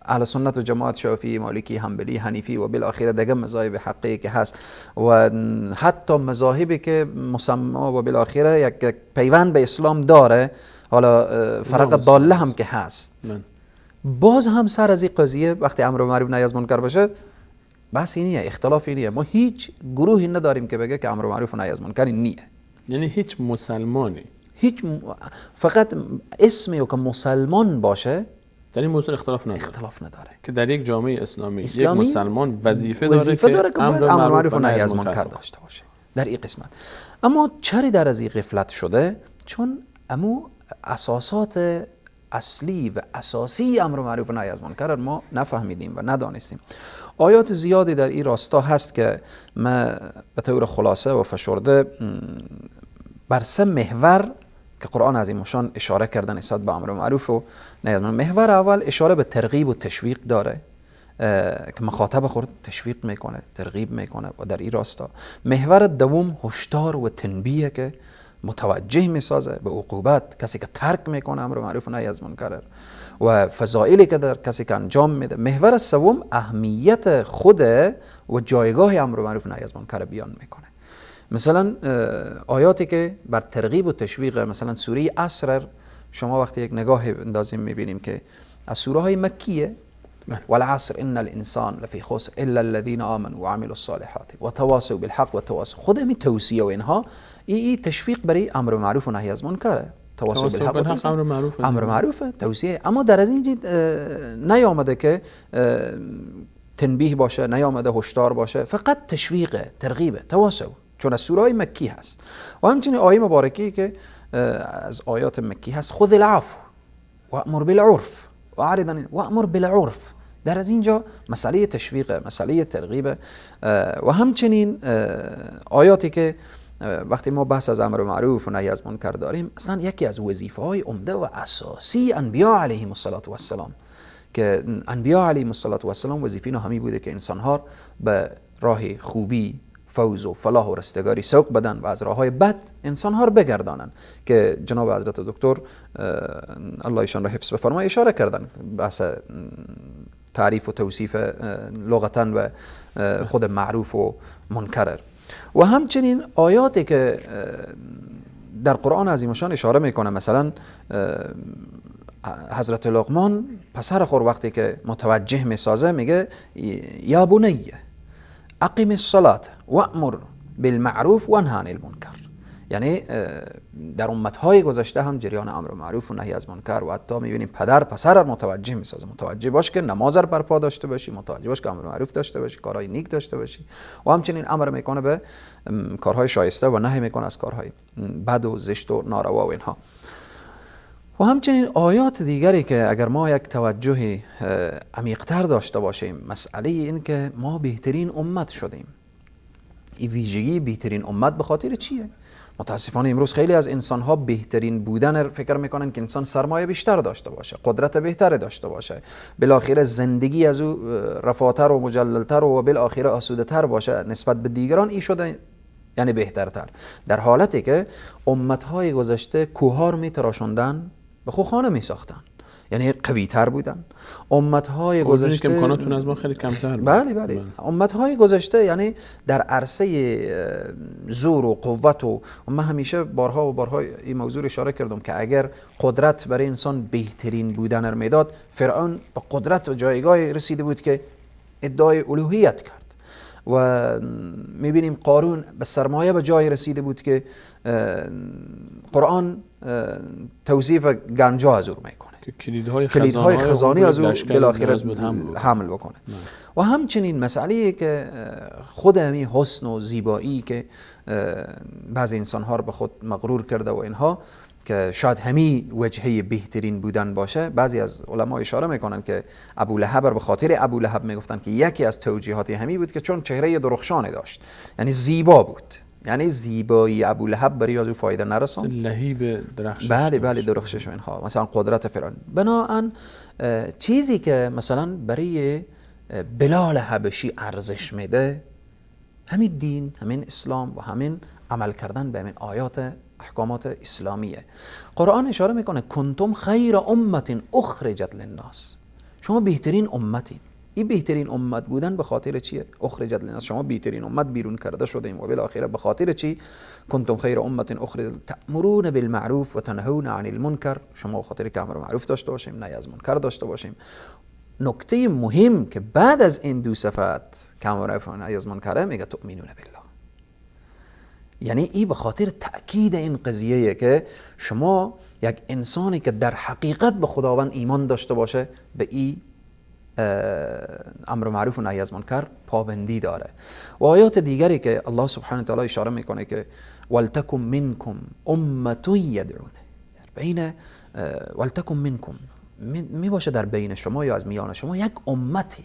اهل سنت و جماعت، شافعی، مالکی، حنبلی، حنیفی و بالاخره دیگه مذاهب حقی که هست و حتی مذاهبی که مسمى و بالاخره یک پیوند به اسلام داره، حالا فرق ضاله هم که هست، باز هم سر از این قضیه وقتی امر به معروف نهی از منکر باشه بس اینیه، اختلاف اینیه. ما هیچ گروهی نداریم که بگه که امر به معروف و نهی از منکر نیه، یعنی هیچ مسلمانی، هیچ فقط اسمی که مسلمان باشه در این موضوع اختلاف نداره، اختلاف نداره که در یک جامعه اسلامی یک مسلمان وظیفه داره که امر معروف و نهی از منکر داشته باشه در این قسمت. اما چرا در از این غفلت شده؟ چون امو اساسات اصلی و اساسی امر معروف و نهی از منکر ما نفهمیدیم و ندانستیم. آیات زیادی در این راستا هست که ما به طور خلاصه و فشرده بر سه محور که قرآن عظیم الشان اشاره کردن نسبت به امر معروف و نهی از منکر. محور اول اشاره به ترغیب و تشویق داره که مخاطب خود تشویق میکنه، ترغیب میکنه و در این راستا. محور دوم هشدار و تنبیه که متوجه میسازه به عقوبت کسی که ترک میکنه امر معروف و نهی از منکر و فضائلی که در کسی که انجام میده. محور سوم اهمیت خود و جایگاه امر معروف و نهی از منکر بیان میکنه. مثلا آیاتی که بر ترغیب و تشویق، مثلا سوره عصر شما وقتی یک نگاه اندازیم میبینیم که از سوره های مکیه، والعصر ان الانسان لفی خسر الا الذين آمنوا وعملوا الصالحات وتواصوا بالحق وتواصوا، خود می توصیه و اینها ای تشویق برای امر معروف و نهی از منکره، تواصل بالحق امر معروف، امر معروف توصیه. اما در از اینجا نیامده که تنبیه باشه، نیامده هشدار باشه، فقط تشویق، ترغیب، تواصل، چون از سوره های مکی هست. و همچنین آیه مبارکی که از آیات مکی هست، خذ العفو وامر بالعرف واعرض وامر بالعرف، در از اینجا مسئله تشویق، مسئله ترغیب. و همچنین آیاتی که وقتی ما بحث از امر معروف و نهی از منکر داریم، اصلا یکی از وظیفه های عمده و اساسی انبیا علیهم الصلاة والسلام، که انبیا علیهم الصلاة والسلام وظیفه اینا همی بوده که انسانها به راه خوبی، فوز و فلاح و رستگاری سوق بدن و از راههای بد انسانها رو بگردانن که جناب حضرت دکتر الله ایشان را حفظ بفرمایه اشاره کردن بحث تعریف و توصیف لغتاً و خود معروف و منکر. و همچنین آیاتی که در قرآن عظیمشان اشاره میکنه، مثلا حضرت لقمان پسر خور وقتی که متوجه میسازه میگه یا بنی اقیم الصلاة وامر بالمعروف وانه عن المنکر. یعنی در امتهای گذشته هم جریان امر معروف و نهی از منکر و حتی میبینیم پدر پسر متوجه میسازه، متوجه باش که نماز رو برپا داشته باشی، متوجه باش که امر معروف داشته باشی، کارهای نیک داشته باشی و همچنین امر میکنه به کارهای شایسته و نهی میکنه از کارهای بد و زشت و ناروا و اینها. و همچنین آیات دیگری که اگر ما یک توجه عمیق‌تر داشته باشیم، مسئله این که ما بهترین امت شدیم. این ویژگی بهترین امت به خاطر چیه؟ متاسفانه امروز خیلی از انسان‌ها بهترین بودن فکر میکنن که انسان سرمایه بیشتر داشته باشه، قدرت بهتر داشته باشه، بالاخره زندگی از او رفاتر و مجللتر و بالاخره آسوده‌تر باشه نسبت به دیگران، این شده یعنی بهترتر. در حالتی که امت‌های گذشته کوه‌ها رو میتراشوندن، به خود خانه میساختن، یعنی قوی تر بودن. امت‌های گذشته که امکاناتون از ما خیلی کمتر بود. بله بله. امت‌های گذشته یعنی در عرصه زور و قوت و من همیشه بارها و بارها این موضوع اشاره کردم که اگر قدرت برای انسان بهترین بودن رو میداد، فرعون به قدرت و جایگاه رسیده بود که ادعای الوهیت کرد و میبینیم قارون به سرمایه به جای رسیده بود که قرآن توصیف گنجا از او میکنه، کلیدهای خزانه از او بالاخره حمل بکنه. و همچنین مسئله که خود همی حسن و زیبایی که بعضی انسانها رو به خود مغرور کرده و اینها که شاید همی وجهه بهترین بودن باشه. بعضی از علما اشاره میکنن که ابو لهب به خاطر ابو لهب میگفتن که یکی از توجیهات همی بود که چون چهره درخشانی داشت، یعنی زیبا بود، یعنی زیبایی ابو لهب برای از او فایده نرساند، لهیب درخشش. بله بله، درخشش و اینها، مثلا قدرت فرعون. بناهن چیزی که مثلا برای بلال حبشی ارزش میده همین دین، همین اسلام و همین عمل کردن به همین آیات احکامات اسلامیه. قرآن اشاره میکنه کنتم خیر امت اخرجت للناس، شما بهترین امتین. این بهترین امت بودن به خاطر چیه؟ اخرجت للناس، شما بهترین امت بیرون کرده شدیم و بالاخره به خاطر چی؟ کنتم خیر امت اخرجت تأمرون بالمعروف و تنهون عن المنکر، شما به خاطر که امر معروف داشته باشیم، نهی از منکر داشته باشیم. نکته مهم که بعد از این دو صفت که امر معروف و نهی از منکر، میگه تؤمنون بالله. یعنی این به خاطر تأکید این قضیه که شما یک انسانی که در حقیقت به خداوند ایمان داشته باشه به این امر معروف و نهی از منکر پابندی داره. و آیات دیگری که الله سبحانه و تعالی اشاره میکنه که ولتکن منکم امه یدعون، در بین ولتکن منکم می باشه در بین شما یا از میان شما یک امتی،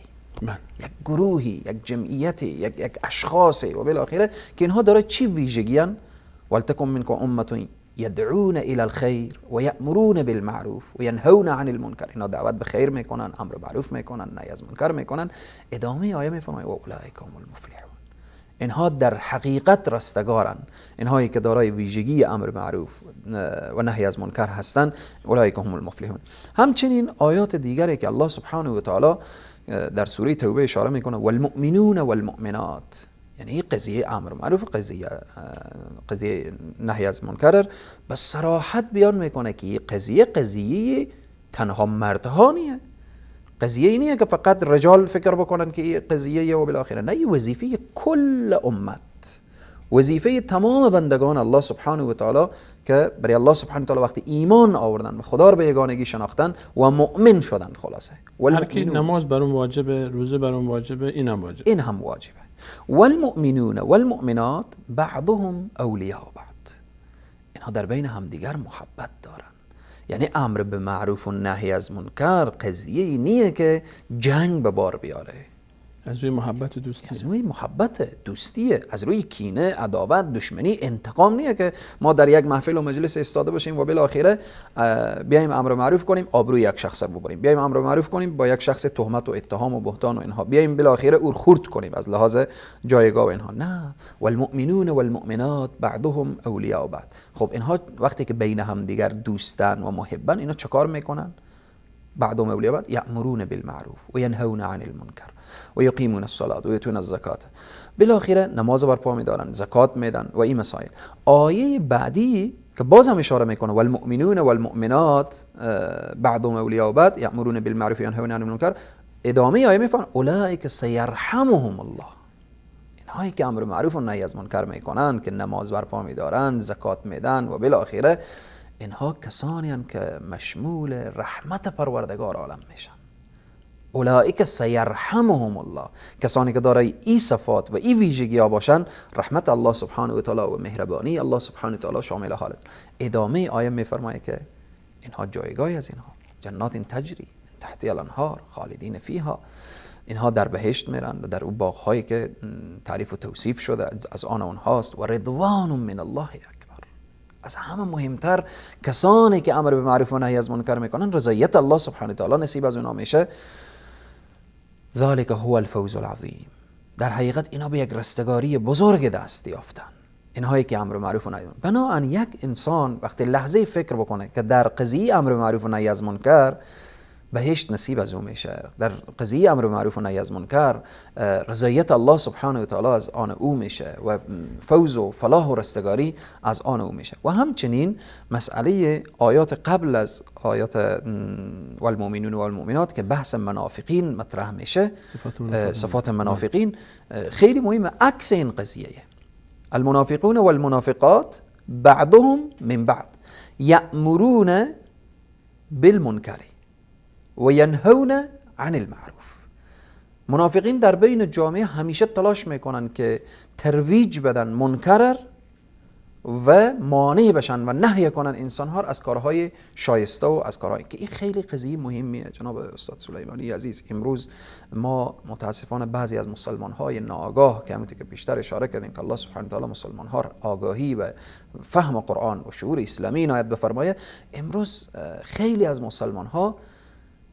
یک گروهی، یک جمعیتی، یک اشخاصی و بالاخره که اینها داره چی ویژگی هن؟ ولتکن منکم امه یدعون الى الخیر و یأمرون بالمعروف و ینهون عن المنکر. اینا دعوت به خیر میکنن، امر معروف میکنن، نهی از منکر میکنن. ادامه آیه میفرماید و اولئک هم المفلحون. اینها در حقیقت رستگارن، اینهایی که دارای ویژگی امر معروف و نهی از منکر هستند، اولئک هم المفلحون. همچنین آیات دیگری که الله سبحانه و تعالی در سوره توبه اشاره میکنه والمؤمنون والمؤمنات، یعنی قضیه امر معروف، قضیه نهی از منکر به صراحت بیان میکنه که قضیه تنها مردها نیه، قضیه نیه که فقط رجال فکر بکنن که قضیه و بالاخره، نه، وظیفه کل امت، وظیفه تمام بندگان الله سبحانه و تعالی که برای الله سبحانه و تعالی وقتی ایمان آوردن و خدا رو به یگانگی شناختن و مؤمن شدن، خلاصه هر کی نماز برون واجبه، روزه برون واجبه، این هم واجبه، این هم واجبه. والمؤمنون والمؤمنات بعضهم اولیاء بعض، اینها در بین همدیگر محبت دارن. یعنی امر به معروف و نهی از منکر قضیه نیه که جنگ به بار بیاره، از روی محبت و دوستی، از روی محبت دوستیه، از روی کینه، عداوت، دشمنی، انتقام نیه که ما در یک محفل و مجلس ایستاده باشیم و بالاخره بیایم امر معروف کنیم آبروی یک شخص رو ببریم، بیایم امر معروف کنیم با یک شخص تهمت و اتهام و بهتان و اینها، بیایم بالاخره او خرد کنیم از لحاظ جایگاه و اینها. نه، والمؤمنون والمؤمنات بعضهم اولیاء بعض. خب اینها وقتی که بین هم دیگر دوستن و محبن، اینا چکار میکنن؟ بعضهم اولیاء بعض یأمرون بالمعروف و ینهون عن المنکر و یقیمون الصلاة و یؤتون الزکات. بالاخره نماز برپا میدارن، زکات میدن و این مسائل. آیه بعدی که باز هم اشاره میکنه والمؤمنون والمؤمنات بعضهم اولیاء بعض یأمرون بالمعروف و ینهون عن المنکر، ادامه آیه میفرماید اولئک سیرحمهم الله. اینهایی که امر معروف و نهی از منکر میکنن، که نماز برپا میدارن، زکات میدن و بالاخره اینها کسانی هستند که مشمول رحمت پروردگار عالم میشن. اولئک سیرحمهم الله، کسانی که دارای این صفات و این ویژگی ها باشن، رحمت الله سبحانه و تعالی و مهربانی الله سبحانه و تعالی شامل حالت. ادامه آیه میفرمایه که اینها جایگاهی از اینها جنات تجری تحت الانهار خالدین فیها، اینها در بهشت میرن و در او باغ هایی که تعریف و توصیف شده از آن اونهاست. و رضوان من الله اکبر. از همه مهمتر کسانی که امر به معروف و نهی از منکر میکنن، رضایت الله سبحانه و تعالی نصیب از اونها میشه. ذلك هو الفوز العظیم. در حقیقت اینا به یک رستگاری بزرگ دست یافتن، اینهایی که امر معروف و نهی. بنابراین یک انسان وقتی لحظه فکر بکنه که در قضیه امر معروف و نهی از منکر بهشت نصیب از او میشه، در قضیه امر معروف و نهی از منکر رضایت الله سبحانه و تعالی از آن او میشه و فوز و فلاح و رستگاری از آن او میشه. و همچنین مسئله آیات قبل از آیات والمؤمنون والمؤمنات که بحث منافقین مطرح میشه، صفات منافقین خیلی مهمه. عکس این قضیه، المنافقون والمنافقات بعضهم من بعض یأمرون بالمنکر و ینهون عن المعروف. منافقین در بین جامعه همیشه تلاش میکنن که ترویج بدن منکر و مانع بشن و نهی کنن انسانها از کارهای شایسته و از کارهایی که این خیلی قضیه مهمیه جناب استاد سلیمانی عزیز. امروز ما متاسفانه بعضی از مسلمانهای ناآگاه که همونطور که بیشتر اشاره کردیم که الله سبحانه و تعالی مسلمانها آگاهی و فهم قرآن و شعور اسلامی عنایت بفرمایه، امروز خیلی از مسلمانها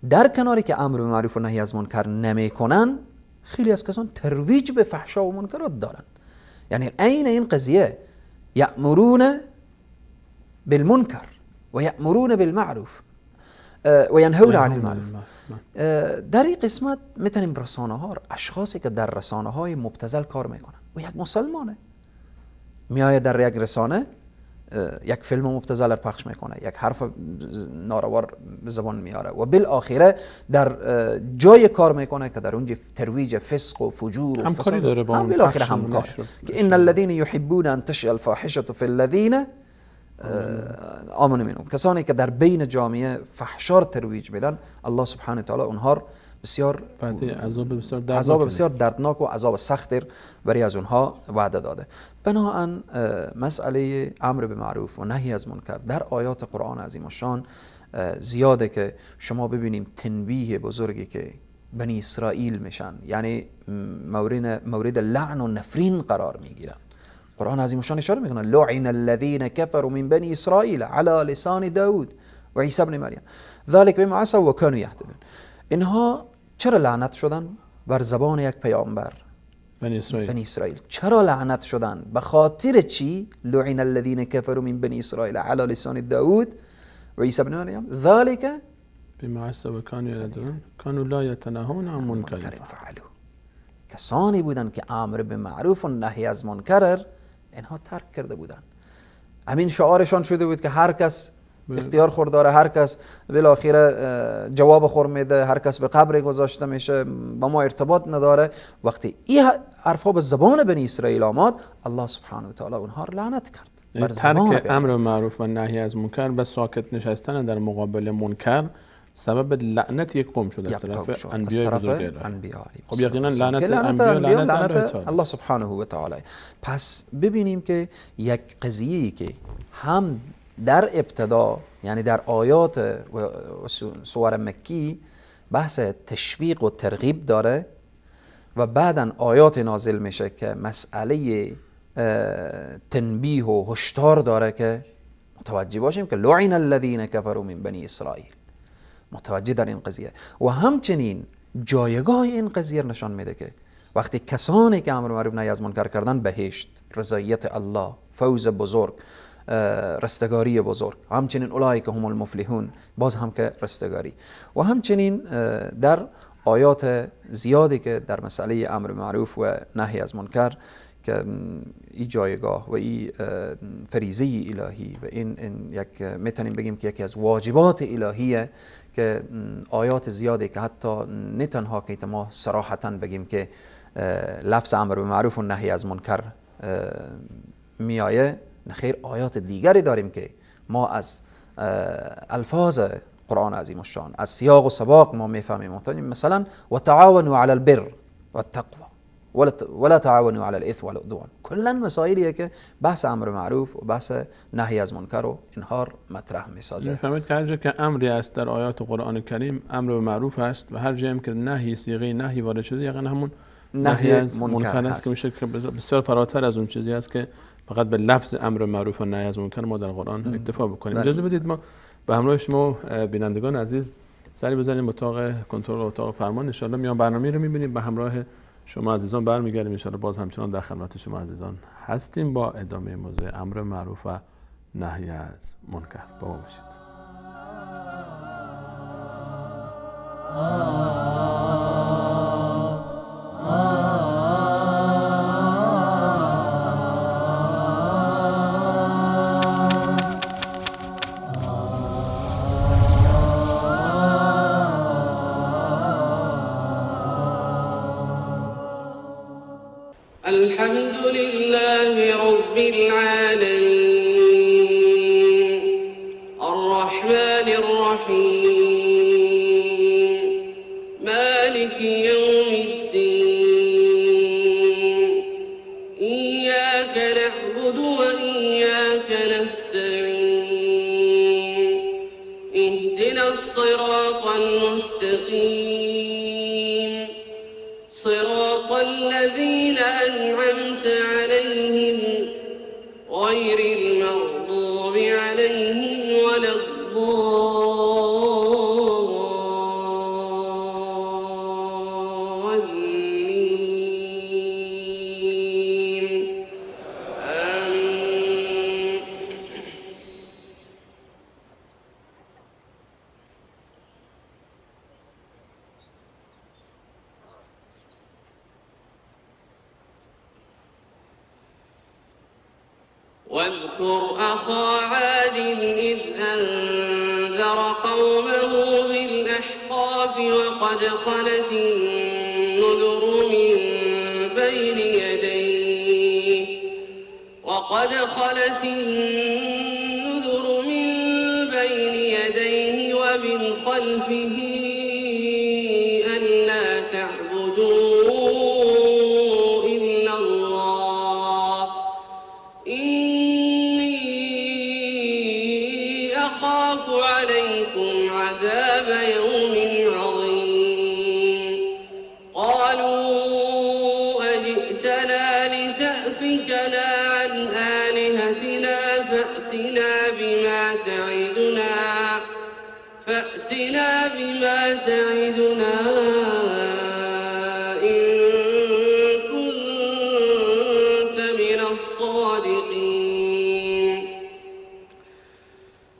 در کناری که امر به معروف و نهی از منکر نمیکنن، خیلی از کسان ترویج به فحشا و منکرات دارن. یعنی عین این قضیه یأمرون بالمنکر و یأمرون بالمعروف و ینهون عن المعروف. در این قسمت میتونیم رسانه ها، اشخاصی که در رسانه های مبتذل کار میکنن و یک مسلمانه میآید در یک رسانه یک فیلم مبتذل پخش میکنه، یک حرف ناروا به زبان میاره و بالاخره در جای کار میکنه که در اونجا ترویج فسق و فجور و همکاری داره با اون، بالاخره همکار که ان الذين يحبون ان تشيع الفاحشه في الذين آمنوا منهم، کسانی که در بین جامعه فحشا ترویج میدن، الله سبحانه و تعالی اونها بسیار عذاب بسیار دردناک و عذاب سخت برای از اونها وعده داده. بناهن مسئله امر به معروف و نهی از منکر در آیات قرآن عظیم الشان زیاده که شما ببینیم تنبیه بزرگی که بنی اسرائیل میشن، یعنی مورد لعن و نفرین قرار میگیرن. قرآن عظیم الشان اشاره میکنه لعن الذین كفروا من بنی اسرائیل على لسان داود و عیسی ابن مریم ذلك بما عصوا و كانوا يهتدون. اینها چرا لعنت شدن؟ بر زبان یک پیامبر، بنی اسرائیل. بنی اسرائیل چرا لعنت شدن؟ به خاطر چی؟ لعن الذین كفروا من بنی اسرائیل على لسان داود و عیسی ابن مریم ذلك بما عصوا و كانوا يهتدون كانوا لا يتناهون عن منکر فعلوا. کسانی بودن که امر به معروف و نهی از منکر اینها ترک کرده بودن. همین شعارشان شده بود که هر کس اختیار خور داره، هر کس بالاخره جواب خور میده، هر کس به قبر گذاشته میشه، با ما ارتباط نداره. وقتی این حرفا به زبان بنی اسرائیل آمد، الله سبحانه و تعالی اونها رو لعنت کرد. ترک امر معروف و نهی از منکر و ساکت نشستن در مقابل منکر سبب لعنت یک قوم شد از طرف انبیاء بزرگ. خب یقینا لعنت انبیاء لعنت الله سبحانه و تعالی. پس ببینیم که یک قضیه‌ای که هم در ابتدا، یعنی در آیات و سور مکی بحث تشویق و ترغیب داره و بعدا آیات نازل میشه که مسئله تنبیه و هشدار داره که متوجه باشیم که لعن الذین کفروا من بنی اسرائیل، متوجه در این قضیه. و همچنین جایگاه این قضیه نشان میده که وقتی کسانی که امر معروف نهی از منکر کردن، بهشت، رضایت الله، فوز بزرگ، رستگاری بزرگ، همچنین اولئک هم المفلحون، باز هم که رستگاری. و همچنین در آیات زیادی که در مسئله امر معروف و نهی از منکر که این جایگاه و این فریضه الهی و این یک میتونیم بگیم که یکی از واجبات الهیه که آیات زیادی که حتی نه تنها که ما صراحتا بگیم که لفظ امر به معروف و نهی از منکر میایه، خیر آیات دیگری داریم که ما از الفاظ قرآن عظیم الشان، از سیاق و سباق ما میفهمیم. مثلا و تعاونوا علی البر والتقوى ولا تعاونوا علی الاثم والعدوان، کلا مسائلیه که بحث امر معروف و بحث نهی از منکر و اینها مطرح میسازه. میفهمید که هر جا که امری است در آیات قرآن کریم امر به معروف است و هر جا هم که نهی، صیغه نهی وارد شده، یقینا همون نهی از منکر است که میشه که بسیار فراتر از اون چیزی است که فقط به لفظ امر معروف و نهی از منکر ما در قرآن اکتفا بکنیم. اجازه بدید ما به همراه شما بینندگان عزیز سری بزنیم اتاق کنترل، اتاق فرمان. ان شاءالله میان برنامه رو می‌بینیم، به همراه شما عزیزان برمیگردیم. ان شاءالله باز همچنان در خدمت شما عزیزان هستیم با ادامه موضوع امر معروف و نهی از منکر. با ما باشید. الحمد لله رب العالمين الرحمن الرحيم مالك يوم الدين إياك نعبد وإياك نستعين اهدنا الصراط المستقيم صراط الذين أنعمت عليهم غير المغضوب عليهم ولا الضالين. آمين. واذكر أخا عاد إذ أنذر قومه بالأحقاف وقد خلت النذر من بين يديه وقد خلت النذر من بين يديه ومن خلفه ألا تعبدوا إلا الله إني أخاف عليكم عذاب يوم عظيم. قالوا أجئتنا لتأفكنا عن آلهتنا فأتنا بما تعدنا إن كنت من الصادقين.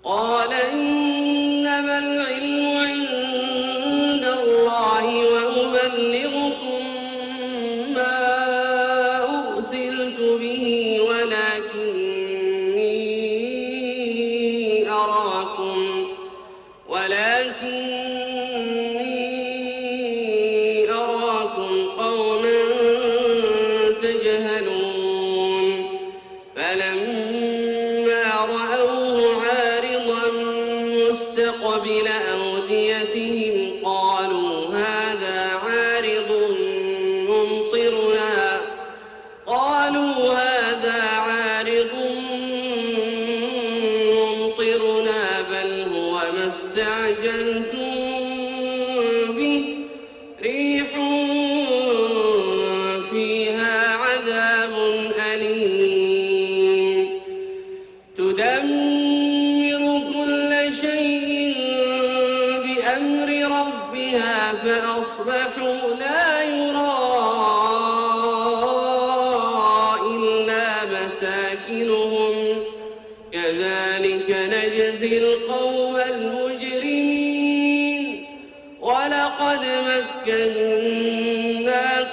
قال إنما العلم عند الله وأبلغكم ما أرسلت به ولكني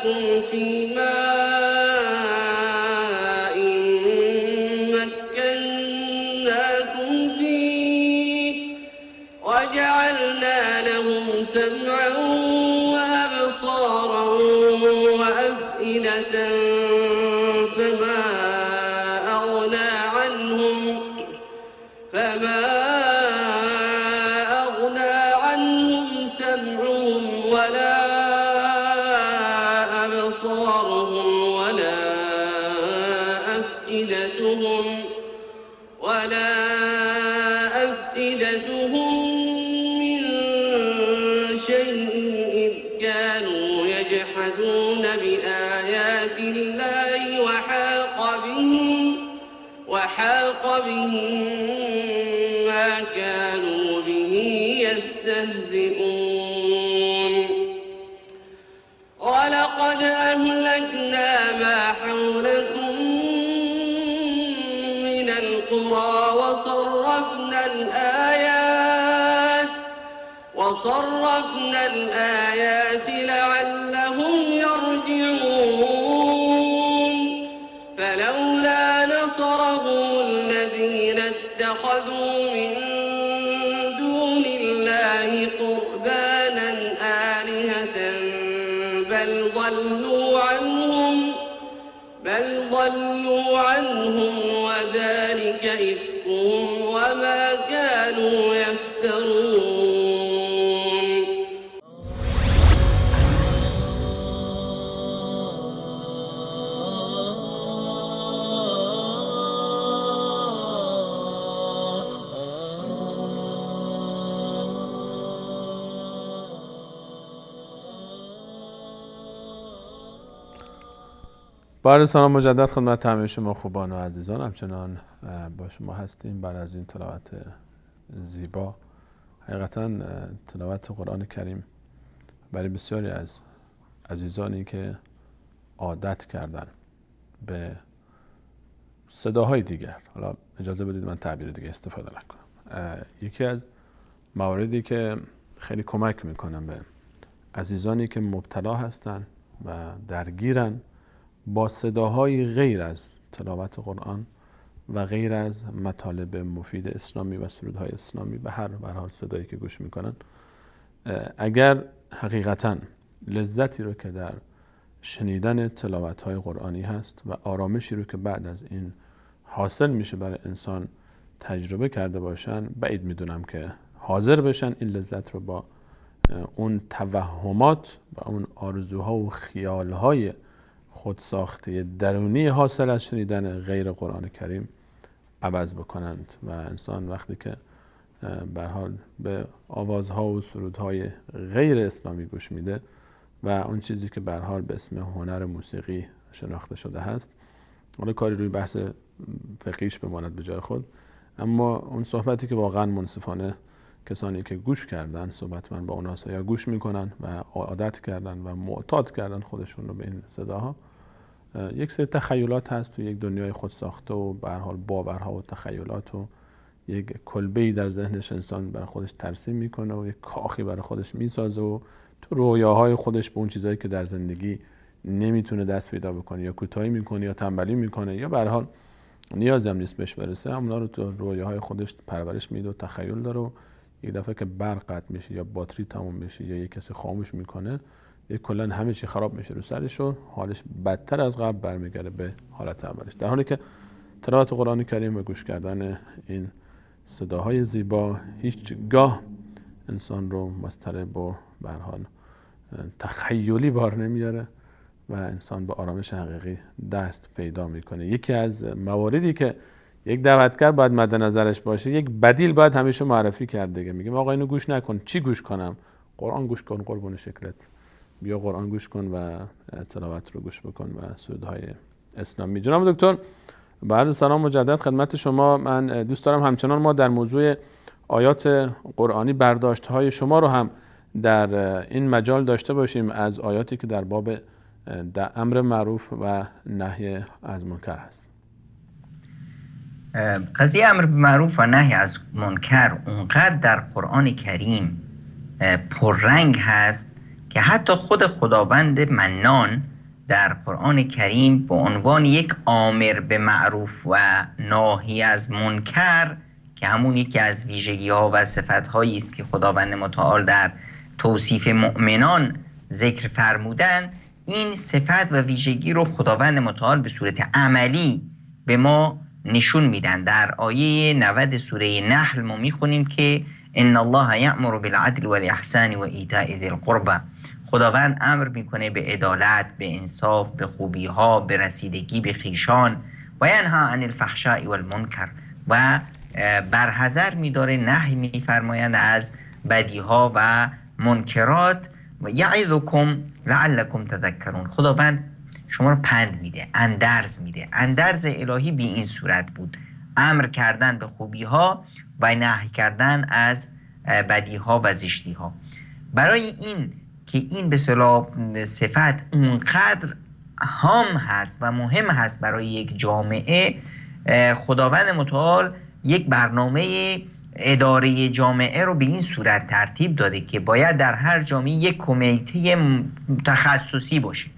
لكم في ماء مكناكم فيه وجعلنا لهم سمعا وأبصارا وأفئدة فما أغنى عنهم سمعهم ولا أبصارهم ولا أفئدتهم من شيء إذ كانوا يجحدون بآيات الله وحاق بهم ما كانوا به يستهزئون. ولقد أهلكنا ما حولكم من القرى وصرفنا الآيات لعلهم يرجعون. فلولا نصرهم الذين اتخذوا من دون الله قربانا آلهة بل ضلوا عنهم وذلك إفكهم وما كانوا يفترون. با سلام مجدد خدمت همه شما خوبان و عزیزان، همچنان با شما هستیم بعد از این تلاوت زیبا. حقیقتا تلاوت قرآن کریم برای بسیاری از عزیزانی که عادت کردن به صداهای دیگر، حالا اجازه بدید من تعبیر دیگه استفاده نکنم، یکی از مواردی که خیلی کمک میکنم به عزیزانی که مبتلا هستن و درگیرن با صداهای غیر از تلاوت قرآن و غیر از مطالب مفید اسلامی و سرودهای اسلامی، به هر حال صدایی که گوش میکنن، اگر حقیقتاً لذتی رو که در شنیدن تلاوت‌های قرآنی هست و آرامشی رو که بعد از این حاصل میشه برای انسان تجربه کرده باشن، بعید میدونم که حاضر بشن این لذت رو با اون توهمات و اون آرزوها و خیالهای خودساخته درونی حاصل از شنیدن غیر قرآن کریم عوض بکنند. و انسان وقتی که به هر حال به آوازها و سرودهای غیر اسلامی گوش میده و اون چیزی که به هر حال به اسم هنر موسیقی شناخته شده هست، حالا کاری روی بحث فقهیش بماند به جای خود، اما اون صحبتی که واقعا منصفانه کسانی که گوش کردن، صحبت من با اوناست یا گوش میکنن و عادت کردن و معتاد کردن خودشون رو به این صداها، یک سری تخیلات هست تو یک دنیای خود ساخته و به هر حال باورها و تخیلات و یک کلبه‌ای در ذهنش انسان برای خودش ترسیم میکنه و یک کاخی برای خودش میسازه و تو رویاهای خودش به اون چیزایی که در زندگی نمیتونه دست پیدا بکنه یا کوتاهی میکنه یا تنبلی میکنه یا به هر حال نیازی هم نیست بهش برسه، اونا رو تو رویاهای خودش پرورش میده و تخیل داره و یک دفعه که برق قطع میشه یا باتری تموم میشه یا یک کسی خاموش میکنه، یک کلا همه چی خراب میشه رو سرش و حالش بدتر از قبل برمیگرده به حالت اولش. در حالی که تلاوت قرآن کریم و گوش کردن این صداهای زیبا هیچگاه انسان رو مضطرب و به هر حال تخیلی بار نمیاره و انسان به آرامش حقیقی دست پیدا میکنه. یکی از مواردی که یک دعوتگر باید مد نظرش باشه، یک بدیل باید همیشه معرفی کرد دیگه. میگیم آقا اینو گوش نکن، چی گوش کنم؟ قرآن گوش کن، قربون شکلت، بیا قرآن گوش کن و تلاوت رو گوش بکن و سرودهای اسلامی. جناب دکتر، با عرض سلام مجدد خدمت شما. من دوست دارم همچنان ما در موضوع آیات قرآنی برداشت های شما رو هم در این مجال داشته باشیم از آیاتی که در باب در امر معروف و نهی از منکر هست. قضیه امر معروف و نهی از منکر اونقدر در قرآن کریم پررنگ هست که حتی خود خداوند منان در قرآن کریم به عنوان یک آمر به معروف و ناهی از منکر، که همون یکی از ویژگی‌ها و صفت‌هایی است که خداوند متعال در توصیف مؤمنان ذکر فرمودن، این صفت و ویژگی رو خداوند متعال به صورت عملی به ما نشون میدن. در آیه 90 سوره نحل ما میخونیم که ان الله یأمر بالعدل والاحسان و ایتاء ذی القربی. خداوند امر میکنه به عدالت، به انصاف، به خوبی ها، به رسیدگی به خویشان، و ینها عن الفحشاء والمنکر، و برحذر میداره، نهی میفرمایند از بدی ها و منکرات. و یعظکم لعلکم تذکرون. خداوند شما رو پند میده، اندرز میده. اندرز الهی بی این صورت بود: امر کردن به خوبی ها و نهی کردن از بدی ها و زشتی ها. برای این که این به اصطلاح صفت اونقدر هام هست و مهم هست برای یک جامعه، خداوند متعال یک برنامه اداره جامعه رو به این صورت ترتیب داده که باید در هر جامعه یک کمیته تخصصی باشه،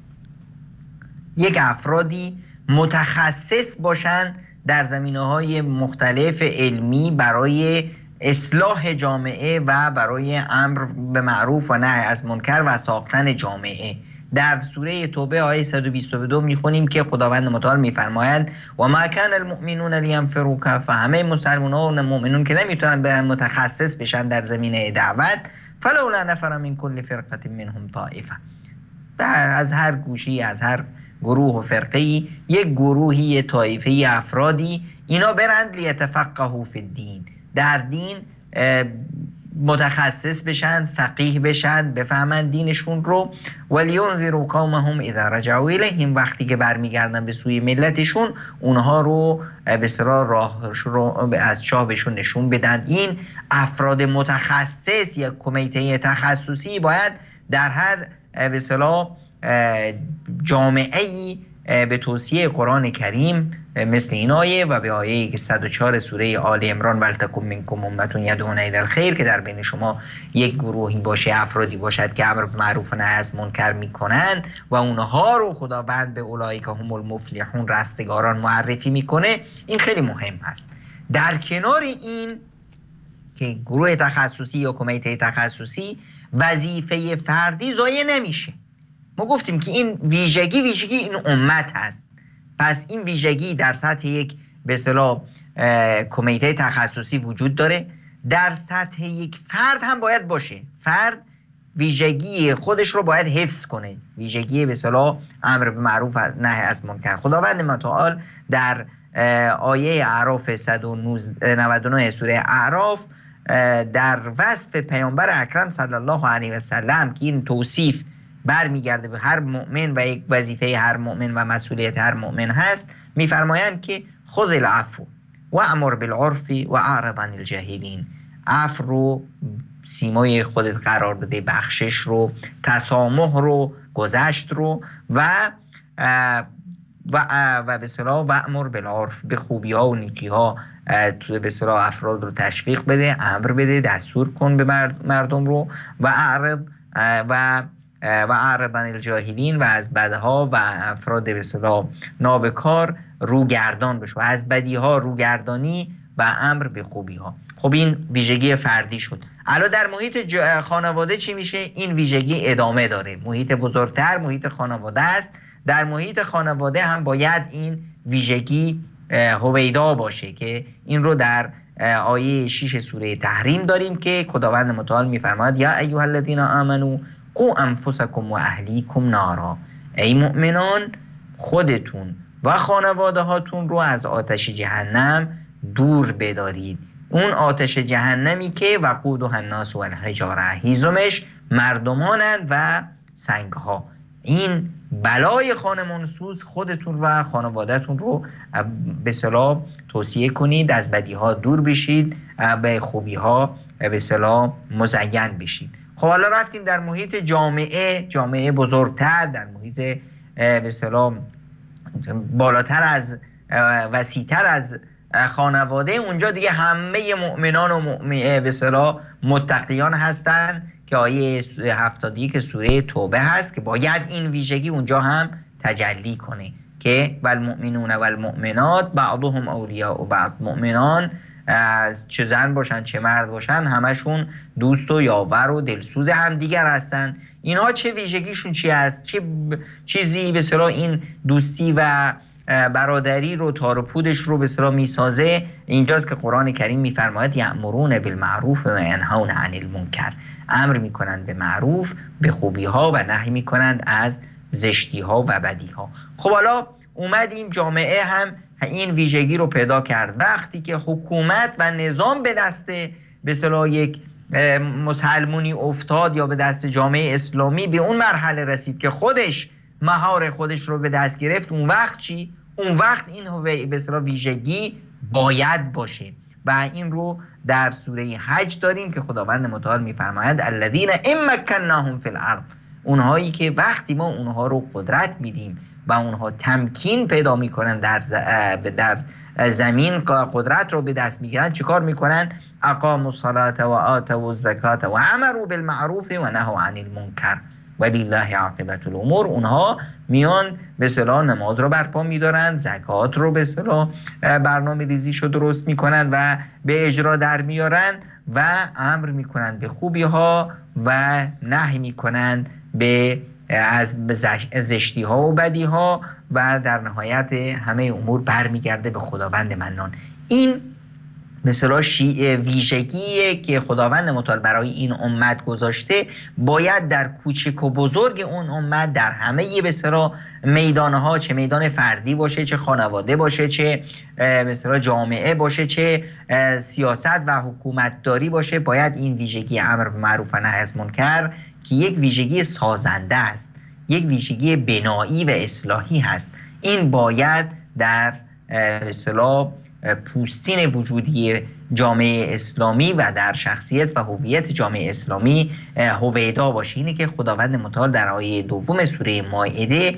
یک افرادی متخصص باشن در زمینه‌های مختلف علمی برای اصلاح جامعه و برای امر به معروف و نهی از منکر و ساختن جامعه. در سوره توبه آیه 122 میخونیم که خداوند متعال میفرماید و ما کان المؤمنون لینفروا کافه. همه مسلمانان و مؤمنون که نمیتونن برن متخصص بشن در زمینه دعوت، فلولا نفر من کل فرقه منهم طائفه. از هر گوشی، از هر گروه و فرقه‌ای یک گروهی، یک طایفه، افرادی اینا برند لیتفقهوا فی الدین، در دین متخصص بشن، فقیه بشن، بفهمن دینشون رو. ولینذروا قومهم اذا رجعوا الیهم، وقتی که برمیگردن به سوی ملتشون اونها رو به اصطلاح راه رو از چاه بهشون نشون بدن. این افراد متخصص یا کمیته تخصصی باید در هر به اصطلاح جامعه‌ای به توصیه قرآن کریم مثل این آیه و به آیه که 104 سوره آل عمران ولتکن منکم امة یدعون الی الخیر، که در بین شما یک گروهی باشه، افرادی باشد که امر به معروف و نهی از منکر میکنند و اونها رو خداوند به اولئک هم المفلحون، رستگاران معرفی میکنه. این خیلی مهم هست. در کنار این که گروه تخصصی یا کمیته تخصصی، وظیفه فردی ضایع نمیشه. ما گفتیم که این ویژگی این امت هست، پس این ویژگی در سطح یک به اصطلاح کمیته تخصصی وجود داره، در سطح یک فرد هم باید باشه. فرد ویژگی خودش رو باید حفظ کنه، ویژگی به اصطلاح امر به معروف و نهی از منکر. خداوند متعال در آیه اعراف 199 سوره اعراف در وصف پیامبر اکرم صلی الله علیه و سلم که این توصیف برمیگرده به هر مؤمن و یک وظیفه هر مؤمن و مسئولیت هر مؤمن هست، میفرمایند که خذ العفو و امر بالعرف و اعرض عن الجاهلین. عفو رو سیمای خودت قرار بده، بخشش رو، تسامح رو، گذشت رو و و و به اصطلاح و امر بالعرف، به خوبی ها و نیکی ها به اصطلاح افراد رو تشویق بده، امر بده، دستور کن به مردم رو، و اعرض و و اعرض عن الجاهلین، و از بدها و افراد به اصطلاح نابکار روگردان بشو، از بدیها روگردانی و امر به خوبی ها. خب این ویژگی فردی شد. الان در محیط خانواده چی میشه؟ این ویژگی ادامه داره. محیط بزرگتر محیط خانواده است. در محیط خانواده هم باید این ویژگی هویدا باشه که این رو در آیه 6 سوره تحریم داریم که خداوند متعال میفرماید یا ایها الذین آمنوا قوا انفسکم و اهلیکم نارا، ای مؤمنان خودتون و خانواده هاتون رو از آتش جهنم دور بدارید. اون آتش جهنمی که وقودها الناس والحجاره، هیزمش مردمانند و سنگها. این بلای خانمانسوز خودتون و خانوادهتون رو به اصطلاح توصیه کنید، از بدیها دور بشید، به خوبیها به اصطلاح مزین بشید. خب حالا رفتیم در محیط جامعه، جامعه بزرگتر، در محیط به اصطلاح بالاتر از وسیع‌تر از خانواده. اونجا دیگه همه مؤمنان و به اصطلاح متقیان هستن که آیه 71 سوره توبه هست که باید این ویژگی اونجا هم تجلی کنه که والمؤمنون والمؤمنات بعضهم اولیاء بعض، مؤمنان از چه زن باشن چه مرد باشن همشون دوست و یاور و دلسوز همدیگر هستن. اینها چه ویژگیشون چی هست؟ چه چیزی به اصطلاح این دوستی و برادری رو، تار و پودش رو به اصطلاح میسازه؟ اینجاست که قرآن کریم میفرماید یأمرون بالمعروف و ینهون عن المنکر، امر میکنند به معروف، به خوبی ها، و نهی میکنند از زشتی ها و بدی ها. خب حالا اومدیم جامعه هم این ویژگی رو پیدا کرد. وقتی که حکومت و نظام به دست به اصطلاح یک مسلمونی افتاد یا به دست جامعه اسلامی به اون مرحله رسید که خودش مهار خودش رو به دست گرفت، اون وقت چی؟ اون وقت این به اصطلاح ویژگی باید باشه و این رو در سوره حج داریم که خداوند متعال می‌فرماید الذین ان مکناهم فی الارض، اونهایی که وقتی ما اونها رو قدرت میدیم و اونها تمکین پیدا میکنن در زمین، قدرت رو به دست میگیرن، چیکار میکنن؟ اقاموا الصلاة و آتوا الزکاة و امروا بالمعروف و نهوا عن المنکر ولله عاقبت الامور. اونها میان به اصطلاح نماز رو برپا میدارن، زکات رو به اصطلاح برنامه ریزیشو درست میکنن و به اجرا در میارن و امر میکنن به خوبی ها و نهی میکنن به از زشتی ها و بدی ها و در نهایت همه امور برمیگرده به خداوند منان. این مثلا ویژگیه که خداوند متعال برای این امت گذاشته، باید در کوچک و بزرگ اون امت در همه به اصطلاح میدانها، چه میدان فردی باشه، چه خانواده باشه، چه به اصطلاح جامعه باشه، چه سیاست و حکومتداری باشه، باید این ویژگی امر به معروف و نهی از منکر که یک ویژگی سازنده است، یک ویژگی بنایی و اصلاحی هست، این باید در به اصطلاح پوستین وجودی جامعه اسلامی و در شخصیت و هویت جامعه اسلامی هویدا باشه. اینه که خداوند متعال در آیه دوم سوره مائده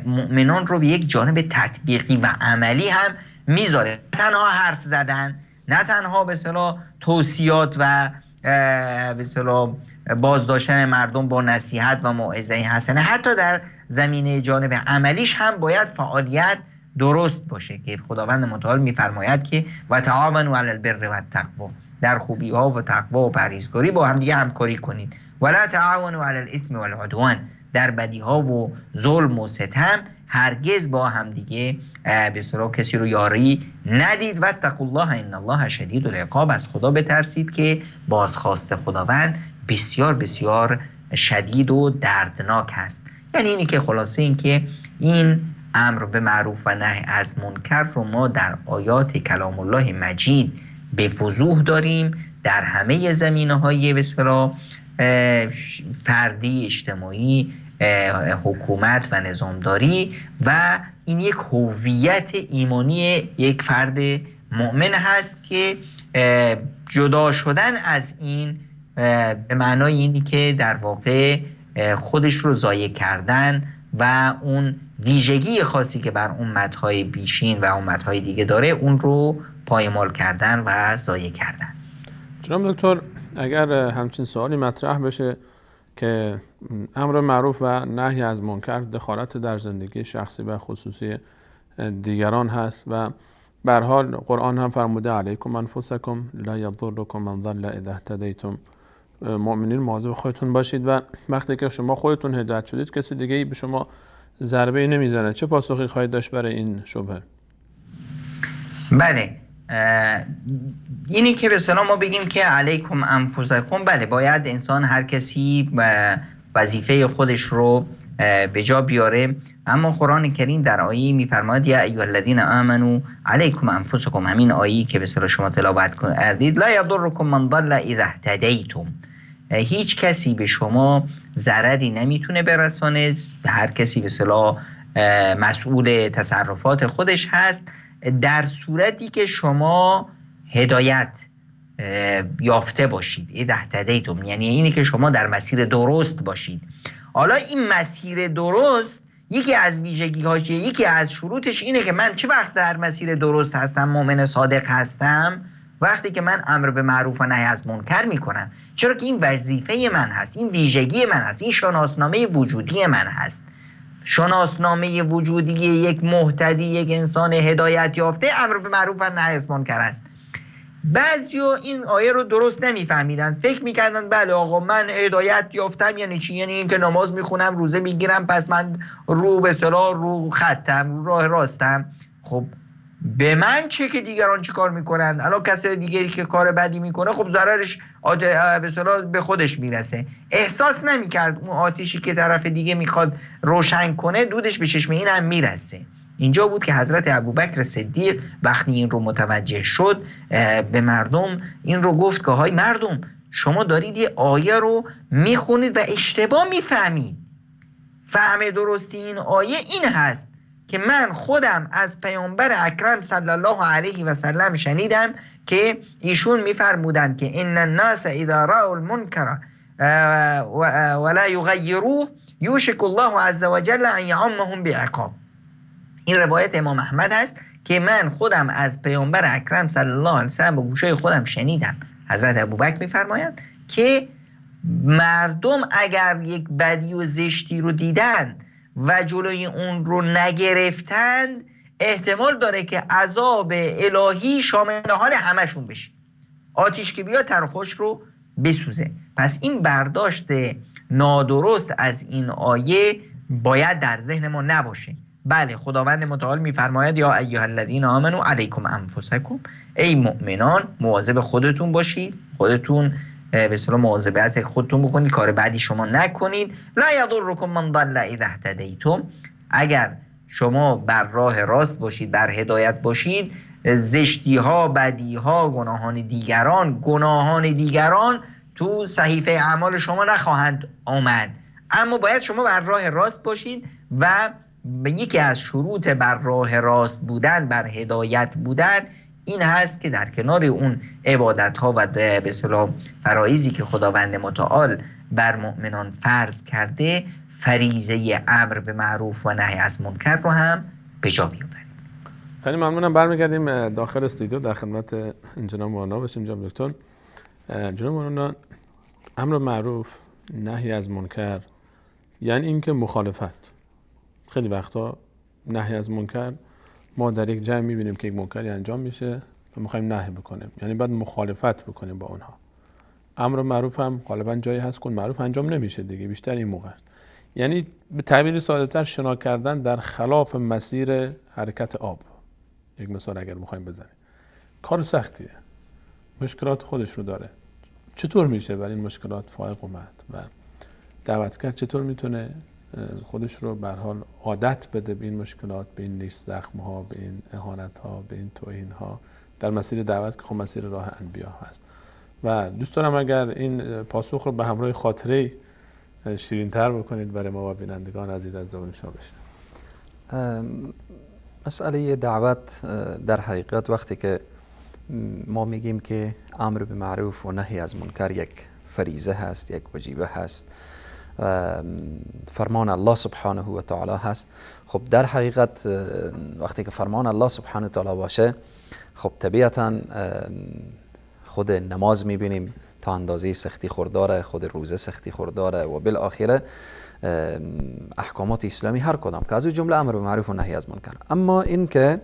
مؤمنان رو به یک جانب تطبیقی و عملی هم میذاره. نه تنها حرف زدن، نه تنها به اصطلاح توصیات و به اصطلاح بازداشتن مردم با نصیحت و موعظه حسنه، حتی در زمینه جانب عملیش هم باید فعالیت درست باشه که خداوند متعال میفرماید که و تعاونوا علی البر و التقوا، در خوبی ها و تقوا و پرهیزکاری با هم دیگه همکاری کنید، ولا تعاونوا علی الاثم والعدوان، در بدی ها و ظلم و ستم هرگز با هم دیگه به اصطلاح کسی رو یاری ندید. و اتقوا الله ان الله شدید العقاب، از خدا بترسید که بازخواست خداوند بسیار بسیار شدید و دردناک هست. یعنی اینی که خلاصه این که این امر به معروف و نهی از منکر رو ما در آیات کلام الله مجید به وضوح داریم، در همه زمینه‌های به اصطلاح فردی، اجتماعی، حکومت و نظامداری، و این یک هویت ایمانی یک فرد مؤمن هست که جدا شدن از این به معنای اینی که در واقع خودش رو ضایع کردن و اون ویژگی خاصی که بر امت‌های بیشین و امت‌های دیگه داره اون رو پایمال کردن و ضایع کردن. جناب دکتر، اگر همچین سوالی مطرح بشه که امر معروف و نهی از منکر دخالت در زندگی شخصی و خصوصی دیگران هست و به هر حال قرآن هم فرموده علیکم انفسکم لا یضرکم من ضل اذا اهتدیتم، مؤمنین مواظب خودتون باشید و وقتی که شما خودتون هدایت شدید کسی دیگه ای به شما ضربه نمیزنه. چه پاسخی خواهید داشت برای این شبهه؟ بله، اینی که به اصطلاح ما بگیم که علیکم انفسکم، بله باید انسان هر کسی وظیفه خودش رو به جا بیاره، اما قرآن کریم در آیه میفرماید یا ایها الذین آمنوا علیکم انفسکم، همین آیه که به اصطلاح شما تلاوت کردید، لا یضرکم من ضل اذا اهتدیتم، هیچ کسی به شما ضرری نمیتونه برسانه، هر کسی به اصطلاح مسئول تصرفات خودش هست در صورتی که شما هدایت یافته باشید. اذا اهتدیتم یعنی اینی که شما در مسیر درست باشید. حالا این مسیر درست یکی از ویژگی‌هاش، یکی از شروطش اینه که من چه وقت در مسیر درست هستم، مؤمن صادق هستم، وقتی که من امر به معروف و نهی از منکر میکنم، چرا که این وظیفه من هست، این ویژگی من هست، این شناسنامه وجودی من هست. شناسنامه وجودی یک مهتدی، یک انسان هدایت یافته، امر به معروف و نهی از منکر است. بعضیا این آیه رو درست نمیفهمیدن، فکر میکردن بله آقا من هدایت یافتم یعنی چی؟ یعنی اینکه نماز میخونم، روزه میگیرم، پس من رو به اصطلاح رو خطم، رو راه راستم. خب به من چه که دیگران چی کار میکنن؟ الان کسی دیگری که کار بدی میکنه خب ضررش به اصطلاح به خودش میرسه. احساس نمیکرد اون آتیشی که طرف دیگه میخواد روشن کنه دودش به چشم این هم میرسه. اینجا بود که حضرت ابوبکر صدیق وقتی این رو متوجه شد به مردم این رو گفت که های مردم، شما دارید یه آیه رو میخونید و اشتباه میفهمید. فهم درستی این آیه این هست که من خودم از پیامبر اکرم صلی الله علیه و سلم شنیدم که ایشون میفرمودند که ان الناس اذا رأوا المنکر ولا یغیروه یوشک الله عز وجل ان یعمهم بعقاب. این روایت امام احمد هست که من خودم از پیامبر اکرم صلی الله علیه و سلم با گوشای خودم شنیدم. حضرت ابوبکر میفرمایند که مردم اگر یک بدی و زشتی رو دیدن و جلوی اون رو نگرفتند، احتمال داره که عذاب الهی شامل حال همشون بشه، آتیش که بیاد تر خشک رو بسوزه. پس این برداشت نادرست از این آیه باید در ذهن ما نباشه. بله، خداوند متعال میفرماید یا ایها الذین آمنوا علیکم انفسکم، ای مؤمنان مواظب خودتون باشید، خودتون به اصطلاح مواظبت خودتون بکنید، کار بعدی شما نکنید. لا یضرکم من ضل اذا اهتدیتم، اگر شما بر راه راست باشید، بر هدایت باشید، زشتی ها، بدی ها، گناهان دیگران تو صحیفه اعمال شما نخواهند آمد. اما باید شما بر راه راست باشید و یکی از شروط بر راه راست بودن، بر هدایت بودن، این هست که در کنار اون عبادت ها و به اصطلاح فرایضی که خداوند متعال بر مؤمنان فرض کرده، فریضه امر به معروف و نهی از منکر رو هم به جا بیاوریم. خیلی ممنونم. برمیگردیم داخل استودیو در خدمت جناب مولانا باشیم. جناب دکتر، جناب مولانا، امر معروف نهی از منکر یعنی اینکه مخالفت. خیلی وقتا نهی از منکر ما در یک جمع میبینیم که یک منکری انجام میشه و میخوایم نهی بکنیم، یعنی باید مخالفت بکنیم با اونها. امر معروف هم غالبا جایی هست که معروف انجام نمیشه دیگه، بیشتر این موقع است. یعنی به تعبیر ساده تر شنا کردن در خلاف مسیر حرکت آب، یک مثال اگر بخوایم بزنیم، کار سختیه، مشکلات خودش رو داره. چطور میشه برای این مشکلات فائق اومد و دعوتگر چطور میتونه خودش رو به هر حال عادت بده به این مشکلات، به این نیش زخم ها، به این اهانت ها، به این توهین ها در مسیر دعوت که خب مسیر راه انبیا هست؟ و دوست دارم اگر این پاسخ رو به همراه خاطره شیرین‌تر بکنید برای ما و بینندگان عزیز از زبان شما بشه. مسئله دعوت در حقیقت وقتی که ما میگیم که امر به معروف و نهی از منکر یک فریضه هست، یک وجیبه هست، فرمان الله سبحانه و تعالی هست، خب در حقیقت وقتی که فرمان الله سبحانه و تعالی باشه، خب طبیعتا خود نماز میبینیم تا اندازه سختی خورداره، خود روزه سختی خورداره و بالاخره احکامات اسلامی هر کدام که از جمله امر به معروف و نهی از منکر. اما این که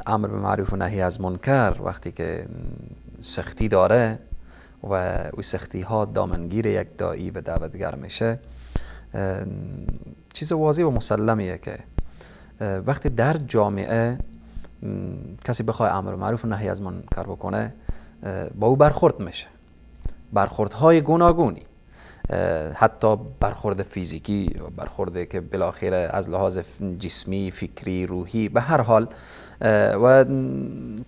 امر به معروف و نهی از منکر وقتی که سختی داره و او سختی ها دامنگیر یک داعی و دعوتگر میشه، چیز واضح و مسلمیه که وقتی در جامعه کسی بخواد امر معروف و نهی از منکر بکنه، با او برخورد میشه، برخوردهای گوناگونی، حتی برخورد فیزیکی، برخورد که بالاخره از لحاظ جسمی، فکری، روحی، به هر حال. و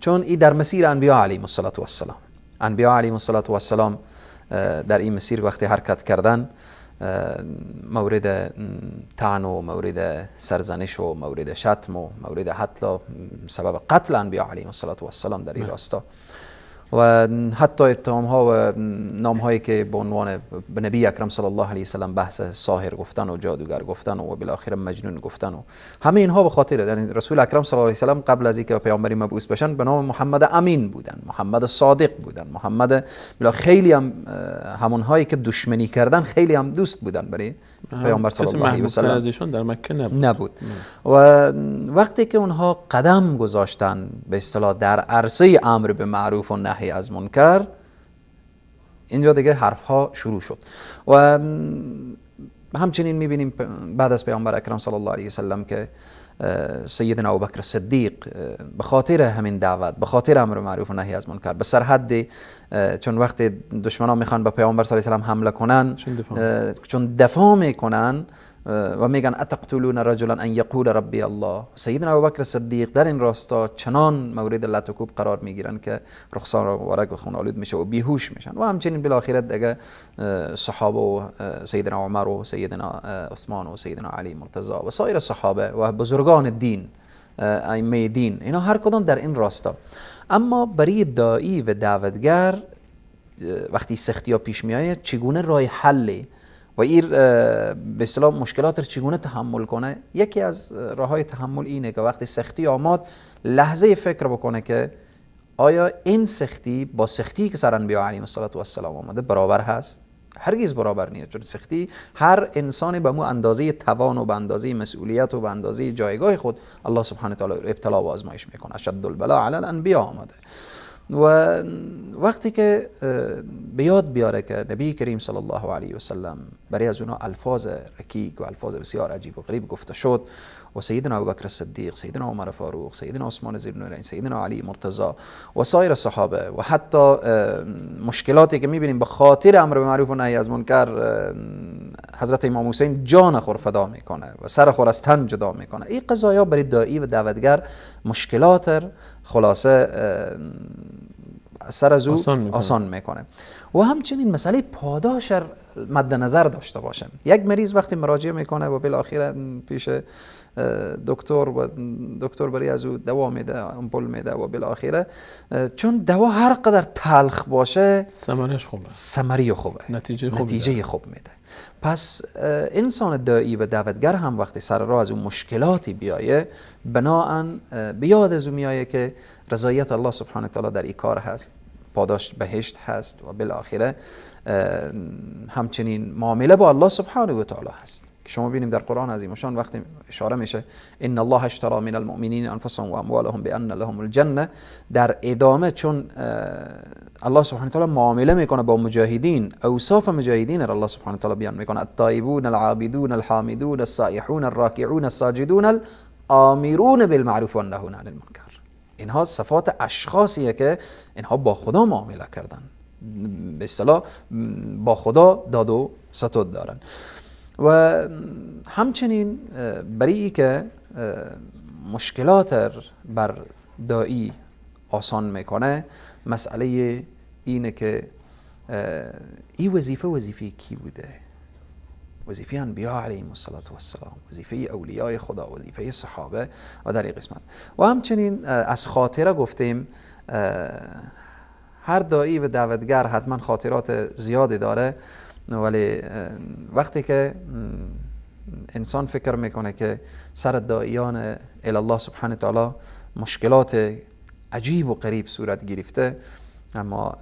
چون این در مسیر انبیا علیهم الصلاة والسلام، انبیا علیهم الصلاة والسلام در این مسیر وقتی حرکت کردن، مورد طعن و مورد سرزنش و مورد شتم و مورد حتی سبب قتل انبیا علیهم الصلاة والسلام در این راستا و حتی اتهام ها و نام هایی که به عنوان به نبی اکرم صلی الله علیه وسلم بحث ساحر گفتن و جادوگر گفتن و بالاخره مجنون گفتن و همه اینها به خاطر، یعنی رسول اکرم صلی الله علیه وسلم قبل از اینکه پیامبری مبعوث بشن به نام محمد امین بودن، محمد صادق بودن، محمد بلا خیلی هم همونهایی که دشمنی کردن خیلی هم دوست بودن برای پیامبر صلی الله علیه و سلم از ایشان در مکه نبود. و وقتی که اونها قدم گذاشتن به اصطلاح در عرصه امر به معروف و نهی از منکر، اینجا دیگه حرفها شروع شد. و همچنین میبینیم بعد از پیامبر اکرم صلی الله علیه و سلم که سیدنا ابوبکر صدیق به خاطر همین دعوت، به خاطر امر معروف و نهی از منکر، به سرحد، چون وقتی دشمنان میخوان به پیامبر صلی الله علیه و سلم حمله کنن، چون دفاع میکنن و میگن اتقتلون رجلا ان یقول ربی الله، سیدنا ابوبکر صدیق در این راستا چنان مورد لت و کوب قرار میگیرن که رخسار مبارک و خون آلود میشه و بیهوش میشن. و همچنین بالاخره دیگه صحابه و سیدنا عمر و سیدنا عثمان و سیدنا علی مرتضی و سایر صحابه و بزرگان دین، ائمه دین، اینا هر کدام در این راستا. اما برای داعی و دعوتگر وقتی سختی ها پیش میآید چگونه راه حلی و این به اصطلاح مشکلات رو چگونه تحمل کنه، یکی از راه‌های تحمل اینه که وقتی سختی آمد لحظه فکر بکنه که آیا این سختی با سختی که سر انبیا علیهم السلام آمده برابر هست؟ هرگز برابر نیست، چون سختی هر انسانی به مو اندازه توان و به اندازه مسئولیت و به اندازه جایگاه خود الله سبحانه تعالی ابتلا و آزمایش میکنه. اشد البلا علی الانبیا آمده. و وقتی که به یاد بیاره که نبی کریم صلی الله علیه و سلم برای از اونا الفاظ رکیک و الفاظ بسیار عجیب و غریب گفته شد و سیدنا ابوبکر صدیق، سیدنا عمر فاروق، سیدنا عثمان ذوالنورین، سیدنا علی مرتضی و سایر صحابه و حتی مشکلاتی که میبینیم به خاطر امر به معروف و نهی از منکر حضرت امام حسین جان خود فدا میکنه و سر خود از تن جدا میکنه، این قضایا برای داعی و دعوتگر مشکلات خلاصه سر از او آسان میکنه. و همچنین مسئله پاداش مد نظر داشته باشه. یک مریض وقتی مراجعه میکنه و بالاخره پیش دکتر و دکتر برای از او دوا میده، امپول میده و بالاخره چون دوا هر قدر تلخ باشه ثمرش خوبه، ثمری خوبه، نتیجه خوب میده. پس انسان داعی و دعوتگر هم وقتی سر راه از اون مشکلاتی بیایه، بناءً به یاد از او میایه که رضایت الله سبحانه تعالی در این کار هست، پاداش بهشت هست و بالاخره همچنین معامله با الله سبحانه و تعالی هست. که شما ببینیم در قرآن عظیم شان وقتی اشاره میشه ان الله اشترى من المؤمنین انفسهم و اموالهم بان لهم الجنه، در ادامه چون الله سبحانه وتعالی معامله میکنه با مجاهدین، اوصاف مجاهدین را الله سبحانه وتعالی بیان میکنه: التائبون العابدون الحامدون السائحون الراکعون الساجدون الآمرون بالمعروف والناهون عن المنکر. اینها صفات اشخاصیه که اینها با خدا معامله کردن، به اصطلاح با خدا داد و ستد دارن. و همچنین برای ای که مشکلات بر داعی آسان میکنه، مسئله اینه که این وظیفه وظیفه کی بوده؟ وظیفه انبیا علیهم السلام، وظیفه اولیای خدا، وظیفه صحابه و در این قسمت. و همچنین از خاطره گفتیم، هر داعی و دعوتگر حتما خاطرات زیادی داره، ولی وقتی که انسان فکر میکنه که سر داعیان الله سبحانه تعالی مشکلات عجیب و غریب صورت گرفته، اما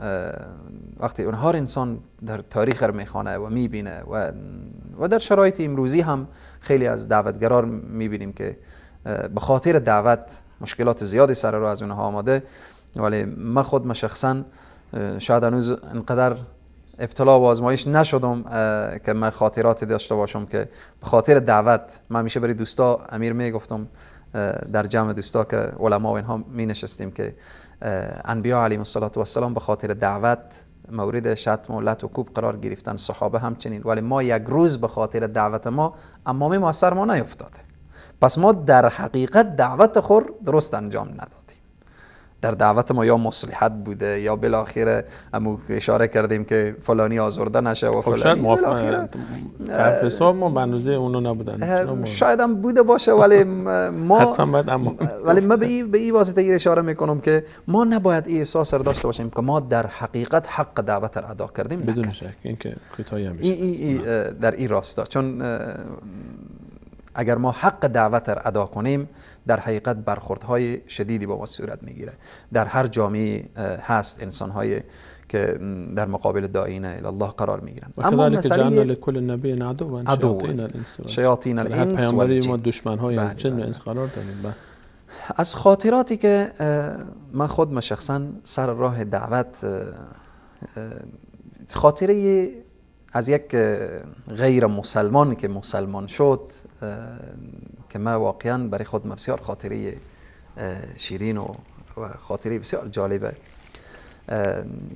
وقتی اونها رو انسان در تاریخ رو میخوانه و میبینه و در شرایط امروزی هم خیلی از دعوتگران میبینیم که به خاطر دعوت مشکلات زیادی سر رو از اونها آمده، ولی من خود من شخصا شاید هنوز انقدر ابتلا و آزمایش نشدم که من خاطراتی داشته باشم که به خاطر دعوت. من همیشه برای دوستا امیر میگفتم در جمع دوستا که علما و اینها می نشستیم که انبیا علیهم السلام به خاطر دعوت مورد شتم و لت و کوب قرار گرفتن، صحابه همچنین، ولی ما یک روز به خاطر دعوت ما امامه ما سر ما نیفتاده. پس ما در حقیقت دعوت خود درست انجام ندادیم. در دعوت ما یا مصلحت بوده یا بالاخره امو اشاره کردیم که فلانی آزرده نشه و فلانی بالاخره طرف حساب ما به اندازه اونا نبودن، شاید هم بوده باشه، ولی ما ولی ما به این واسطه اشاره میکنم که ما نباید این احساس را داشته باشیم که ما در حقیقت حق دعوت را ادا کردیم. بدون شک این که کوتاهی هم در این راستا، چون اگر ما حق دعوت را ادا کنیم در حقیقت برخوردهای شدیدی با ما صورت میگیره. در هر جامعه هست انسان‌های که در مقابل داعین الی الله قرار میگیرن. اما مسئله لکل نبی عدو، شیاطین الانس والجن، ما دشمن‌های جن و انس قرار دادیم. از خاطراتی که من خود شخصا سر راه دعوت، خاطره از یک غیر مسلمان که مسلمان شد که من واقعا برای خود بسیار خاطره شیرین و خاطره بسیار جالبه.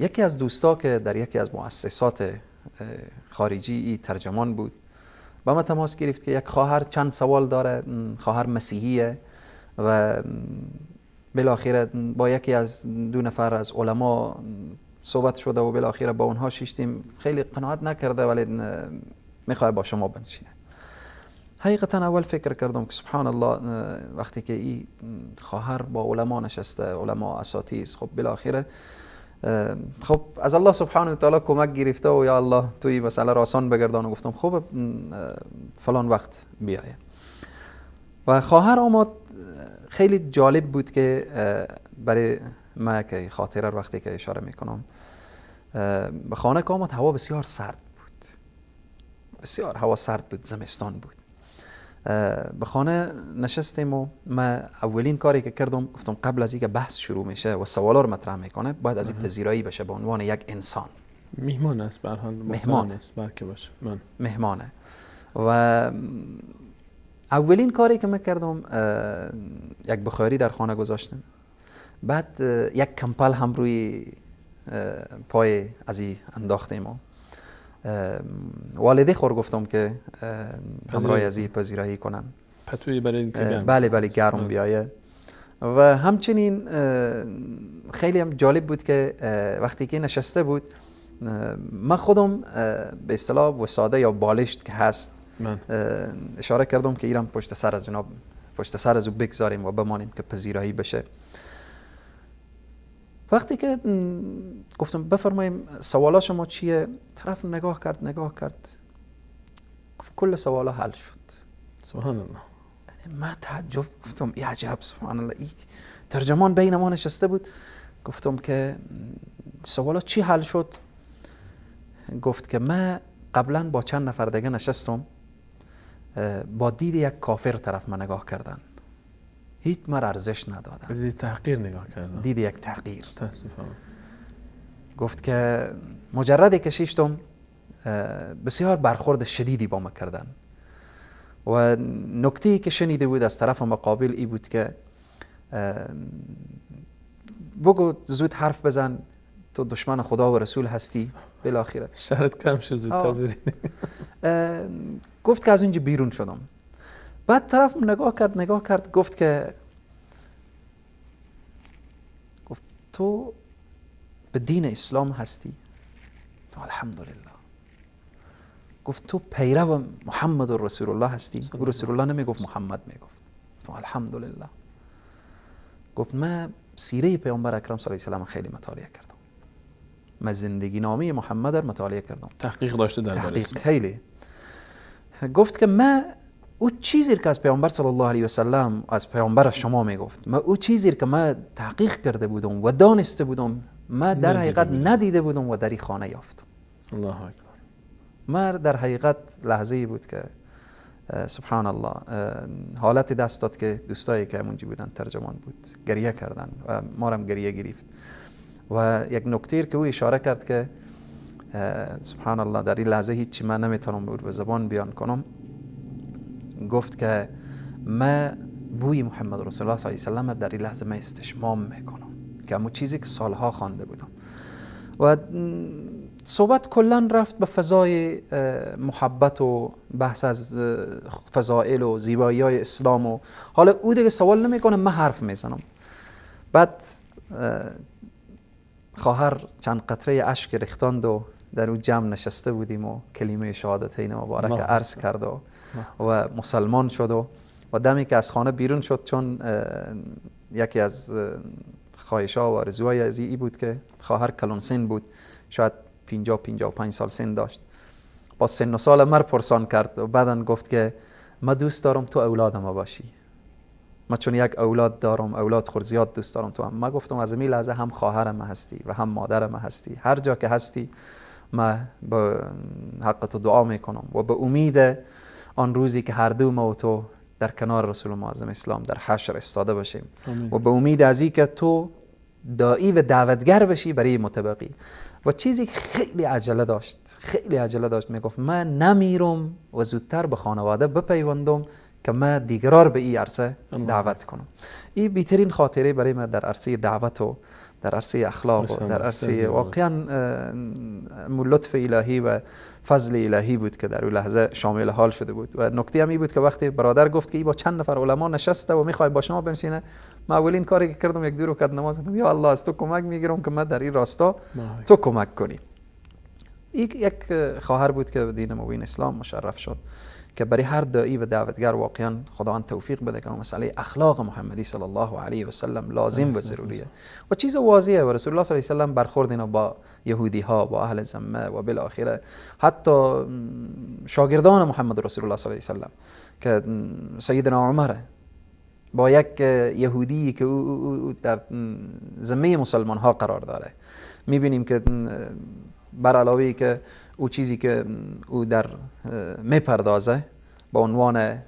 یکی از دوستا که در یکی از مؤسسات خارجی ترجمان بود با ما تماس گرفت که یک خواهر چند سوال داره، خواهر مسیحیه و بالاخره با یکی از دو نفر از علما صحبت شده و بالاخره با اونها شیشتیم، خیلی قناعت نکرده ولی میخواد با شما بنشینه. حقیقتا اول فکر کردم که سبحان الله، وقتی که این خواهر با علما نشسته، علما اساتید، خب بالاخره خب از الله سبحانه و تعالی کمک گرفته و یا الله توی مسئله را آسان بگردان، و گفتم خب فلان وقت بیایه. و خواهر آمد. خیلی جالب بود که برای من که خاطره رو وقتی که اشاره میکنم، به خانه که آمد هوا بسیار سرد بود، بسیار هوا سرد بود، زمستان بود. به خانه نشستیم و من اولین کاری که کردم گفتم قبل از اینکه بحث شروع میشه و سوالا رو مطرح میکنه باید از این پذیرایی بشه به عنوان یک انسان. میهمان است به هر حال، مهمان است، برکه باشه، من مهمانه. و اولین کاری که من کردم یک بخاری در خانه گذاشتم، بعد یک کمپل هم روی پای از این انداختیم و والده خور گفتم که همراه از این پذیرایی کنن، پتویی برای اینکه گرم، بله بله گرم بیایه. و همچنین خیلی هم جالب بود که وقتی که نشسته بود من خودم به اصطلاح وساده یا بالشت که هست من اشاره کردم که ایران پشت سر از جناب، پشت سر از او بگذاریم و بمانیم که پذیرایی بشه. وقتی که گفتم بفرماییم سوالا شما چیه، طرف نگاه کرد نگاه کرد، گفت کل سوالا حل شد. سبحان الله. من تعجب گفتم ای عجب، سبحان الله. ای ترجمان بین ما نشسته بود، گفتم که سوالا چی حل شد؟ گفت که من قبلا با چند نفر دیگه نشستم، با دید یک کافر طرف من نگاه کردن، هیچ مر ارزش ندادن، دید تحقیر نگاه کردن، دید یک تحقیر. گفت که مجردی که شیشتم بسیار برخورد شدیدی با ما کردن و نکته‌ای که شنیده بود از طرف مقابل ای بود که بگو زود حرف بزن، تو دشمن خدا و رسول هستی، بالاخره شرط کم شد زودتر بری. گفت که از اونجا بیرون شدم. بعد طرف نگاه کرد نگاه کرد، گفت که گفت تو به دین اسلام هستی؟ تو الحمدلله. گفت تو پیرو محمد رسول الله هستی؟ رسول الله نمیگفت، محمد میگفت. تو الحمدلله. گفت من سیره پیامبر اکرم صلی الله علیه و سلم خیلی مطالعه کردم، من زندگی نامه محمد رو مطالعه کردم، تحقیق داشته در تحقیق خیلی. گفت که من او چیزی که از پیامبر صلی الله علیه و سلم، از پیامبر شما میگفت، من او چیزی که من تحقیق کرده بودم و دانسته بودم، من در حقیقت ندیده بودم و در این خانه یافتم. الله اکبر. من در حقیقت لحظه بود که سبحان الله حالت دست داد که دوستایی که همونجی بودن ترجمان بود گریه کردن و ما هم گریه گرفت. و یک نکته که او اشاره کرد که سبحان الله در این لحظه هیچی من نمیتونم به زبان بیان کنم. گفت که من بوی محمد رسول الله صلی الله علیه و سلم در این لحظه من استشمام میکنم که همون چیزی که سالها خوانده بودم. و صحبت کلا رفت به فضای محبت و بحث از فضائل و زیبایی های اسلام و حالا او دیگه سوال نمیکنه، من حرف میزنم. بعد خواهر چند قطره اشک ریختاند و در او جمع نشسته بودیم و کلمه شهادتین مبارک عرض کرد و مسلمان شد. و دمی که از خانه بیرون شد، چون یکی از خواهش‌ها و آرزوهای از ای بود که خواهر کلون سن بود، شاید 50-55 سال سن داشت، با سن و سال مر پرسان کرد و بعدن گفت که ما دوست دارم تو اولاد ما باشی، ما چون یک اولاد دارم، اولاد خود زیاد دوست دارم تو هم. ما گفتم از این لحظه هم خواهر ما هستی و هم مادر ما هستی، هر جا که هستی ما به حق تو دعا میکنم و به امید آن روزی که هر دو ما و تو در کنار رسول معظم اسلام در حشر استاده باشیم و به امید از این که تو داعی و دعوتگر بشی برای متبقی. و چیزی که خیلی عجله داشت، خیلی عجله داشت، میگفت من نمیرم و زودتر به خانواده بپیوندم که من دیگرار به این عرصه دعوت کنم. این بهترین خاطره برای من در عرصه دعوت و در عرصه اخلاق و در عرصه واقعا لطف الهی و فضل الهی بود که در اون لحظه شامل حال شده بود. و نکته هم این بود که وقتی برادر گفت که ای با چند نفر علما نشسته و میخوای با شما بنشینه، من اولین کاری که کردم یک دو رکعت نماز گفتم یا الله از تو کمک میگیرم که من در این راستا تو کمک کنی. یک خواهر بود که به دین مبین اسلام مشرف شد که برای هر داعی و دعوتگر واقعا خداوند توفیق بده که مسئله اخلاق محمدی صلی الله علیه و سلم لازم و ضروریه و چیز واضحه. و رسول الله صلی الله علیه و سلم برخورد اینا با یهودی ها، با اهل ذمه و بالاخره حتی شاگردان محمد رسول الله صلی الله علیه و سلم که سیدنا عمر با یک یهودی که او در ذمه مسلمان ها قرار داره، میبینیم که بر علاوه که او چیزی که او در میپردازه با عنوان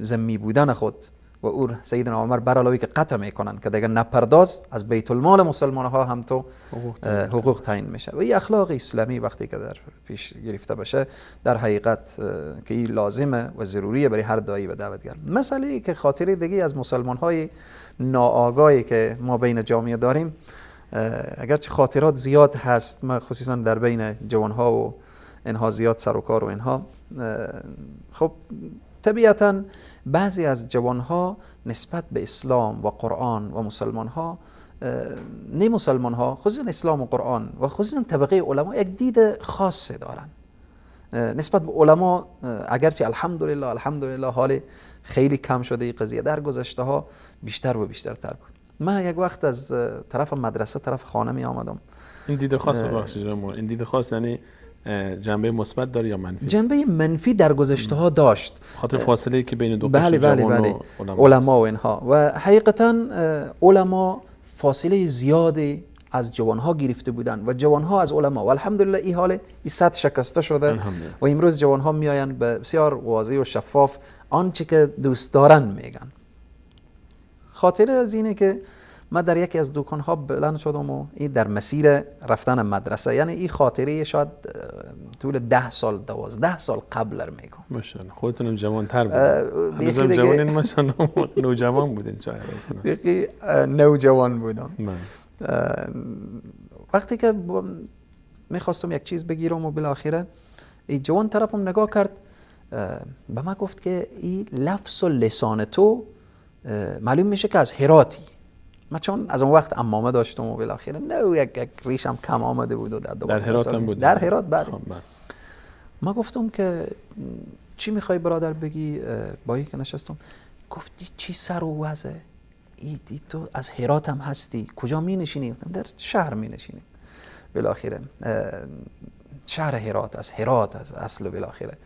ذمی بودن خود و او سیدنا عمر بر علاوه که قطع میکنن که دیگه نپرداز، از بیت المال مسلمان ها هم تو حقوق تعیین میشه. و این اخلاق اسلامی وقتی که در پیش گرفته بشه در حقیقت که این لازمه و ضروریه برای هر داعی و دعوتگر. مسئله که خاطره دیگه از مسلمان های ناآگاهی که ما بین جامعه داریم، اگرچه خاطرات زیاد هست، ما خصوصا در بین جوانها و اینها زیاد سر و کار و اینها، خب طبیعتا بعضی از جوانها نسبت به اسلام و قرآن و مسلمانها، نه مسلمانها، خصوصا اسلام و قرآن و خصوصا طبقه علما یک دید خاص دارن نسبت به علما. اگرچه الحمدلله الحمدلله حال خیلی کم شده این قضیه، در گذشته ها بیشتر و بیشتر تر بود. من یک وقت از طرف مدرسه طرف خانه می آمدم. این دید خاص ببخشید، این دید خاص یعنی جنبه مثبت داره یا منفی؟ جنبه منفی در گذشته ها داشت، خاطر فاصله که بین دو بله بله بله علما و اینها. و حقیقتا علما فاصله زیادی از جوانها گرفته بودن و جوانها از علما، و الحمدلله این حال این سد شکسته شده و امروز جوانها میآیند به بسیار واضح و شفاف آنچه که دوست دارن میگن. خاطره از اینه که من در یکی از دکان‌ها بلند شدم و این در مسیر رفتن مدرسه، یعنی این خاطره شاید طول 10 سال 12 سال قبل رو میگم. ماشاءالله خودتونم جوان‌تر بودین. هنوزم جوانین ماشاءالله، نوجوان بودین شاید اصلا. بیخی نوجوان بودم. وقتی که میخواستم یک چیز بگیرم و بالاخره این جوان طرفم نگاه کرد، به من گفت که این لفظ و لسان تو معلوم میشه که از هراتی. من چون از اون وقت عمامه داشتم و بالاخره نه یک ریشم کم آمده بود و در هرات هم بود. در هرات بله. ما گفتم که چی میخوای برادر بگی؟ با که نشستم گفتی چی سر و وضعه ای تو از هرات هم هستی، کجا می نشینی؟ گفتم در شهر می نشینیم. بالاخره شهر هرات، از هرات از اصل. بالاخره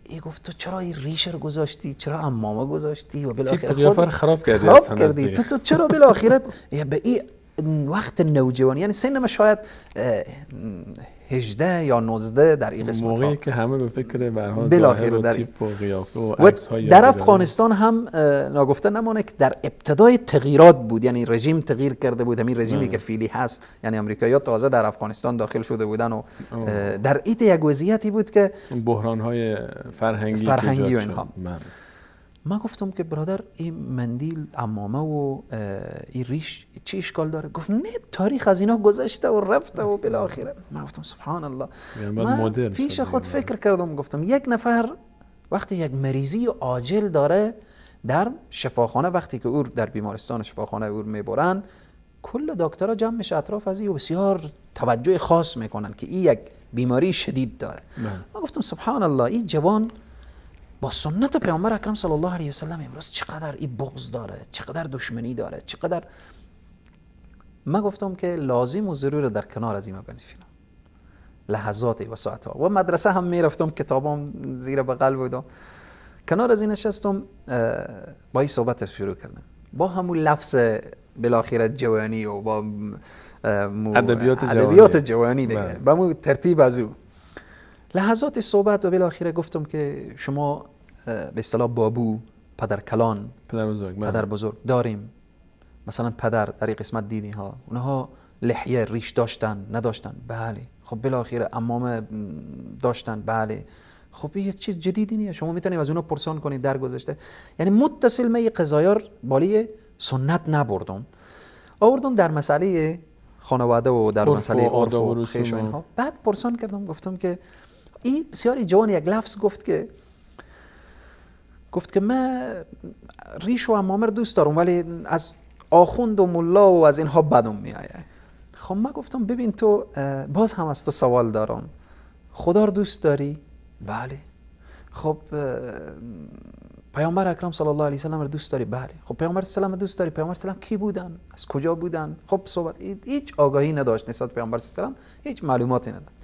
ای گفت تو چرا این ریش رو گذاشتی، چرا عمامه گذاشتی و بالاخره خود خراب کردی، خراب کردی تو چرا بالاخره به این وقت نوجوانی، یعنی سن ما شاید 18 یا 19 در این قسمت موقعی که همه به فکر به هر حال و تیپ و قیافه و عکس‌های در افغانستان هم ناگفته نمانه که در ابتدای تغییرات بود، یعنی رژیم تغییر کرده بود، همین رژیمی که فعلی هست، یعنی آمریکایی‌ها تازه در افغانستان داخل شده بودن و در ایت یک وضعیتی بود که بحران‌های فرهنگی و اینها. ما گفتم که برادر این مندیل عمامه و این ریش چی اشکال داره؟ گفت نه تاریخ از اینا گذشته و رفته و بالاخره. من گفتم سبحان الله. من پیش خود فکر کردم، گفتم یک نفر وقتی یک مریضی عاجل داره در شفاخانه، وقتی که او در بیمارستان شفاخانه او میبرن، کل دکترها جمع میشه اطراف از این و بسیار توجه خاص میکنن که این یک بیماری شدید داره. من گفتم سبحان الله، این جوان با سنت پیامبر اکرم صلی الله علیه و سلم امروز چقدر این بغض داره، چقدر دشمنی داره، چقدر. من گفتم که لازم و ضرور در کنار از این بنشینم لحظاتی و ساعتها. و مدرسه هم میرفتم، کتابام زیر بغل بود. کنار از این نشستم، با این صحبت شروع کردم، با همون لفظ بالاخره جوانی و با ادبیات جوانی دیگه، با همون ترتیب از او لحظات صحبت و بالاخره گفتم که شما به اصطلاح بابو، پدر کلان، پدر بزرگ داریم، مثلا پدر در این قسمت دیدی ها، اونها لحیه ریش داشتن نداشتن؟ بله. خب بالاخره عمامه داشتن؟ بله. خب یک چیز جدیدی نیست، شما میتونید از اونها پرسان کنید در گذشته. یعنی متصل من قضایا بالای سنت نبردم، آوردم در مسئله خانواده و در مسئله عرف و خویش و اینها. بعد پرسان کردم، گفتم که این بسیاری جوان یک لفظ گفت که من ریش و عمامه دوست دارم ولی از آخوند و ملا و از اینها بدم میآید. خب من گفتم ببین تو، باز هم از تو سوال دارم، خدا رو دوست داری؟ بله. خب پیامبر اکرم صلی الله علیه و سلم رو دوست داری؟ بله. خب پیامبر سلام رو دوست داری؟ پیامبر سلام کی بودن؟ از کجا بودن؟ خب صحبت هیچ آگاهی نداشت نسبت پیامبر سلام، هیچ معلوماتی نداشت.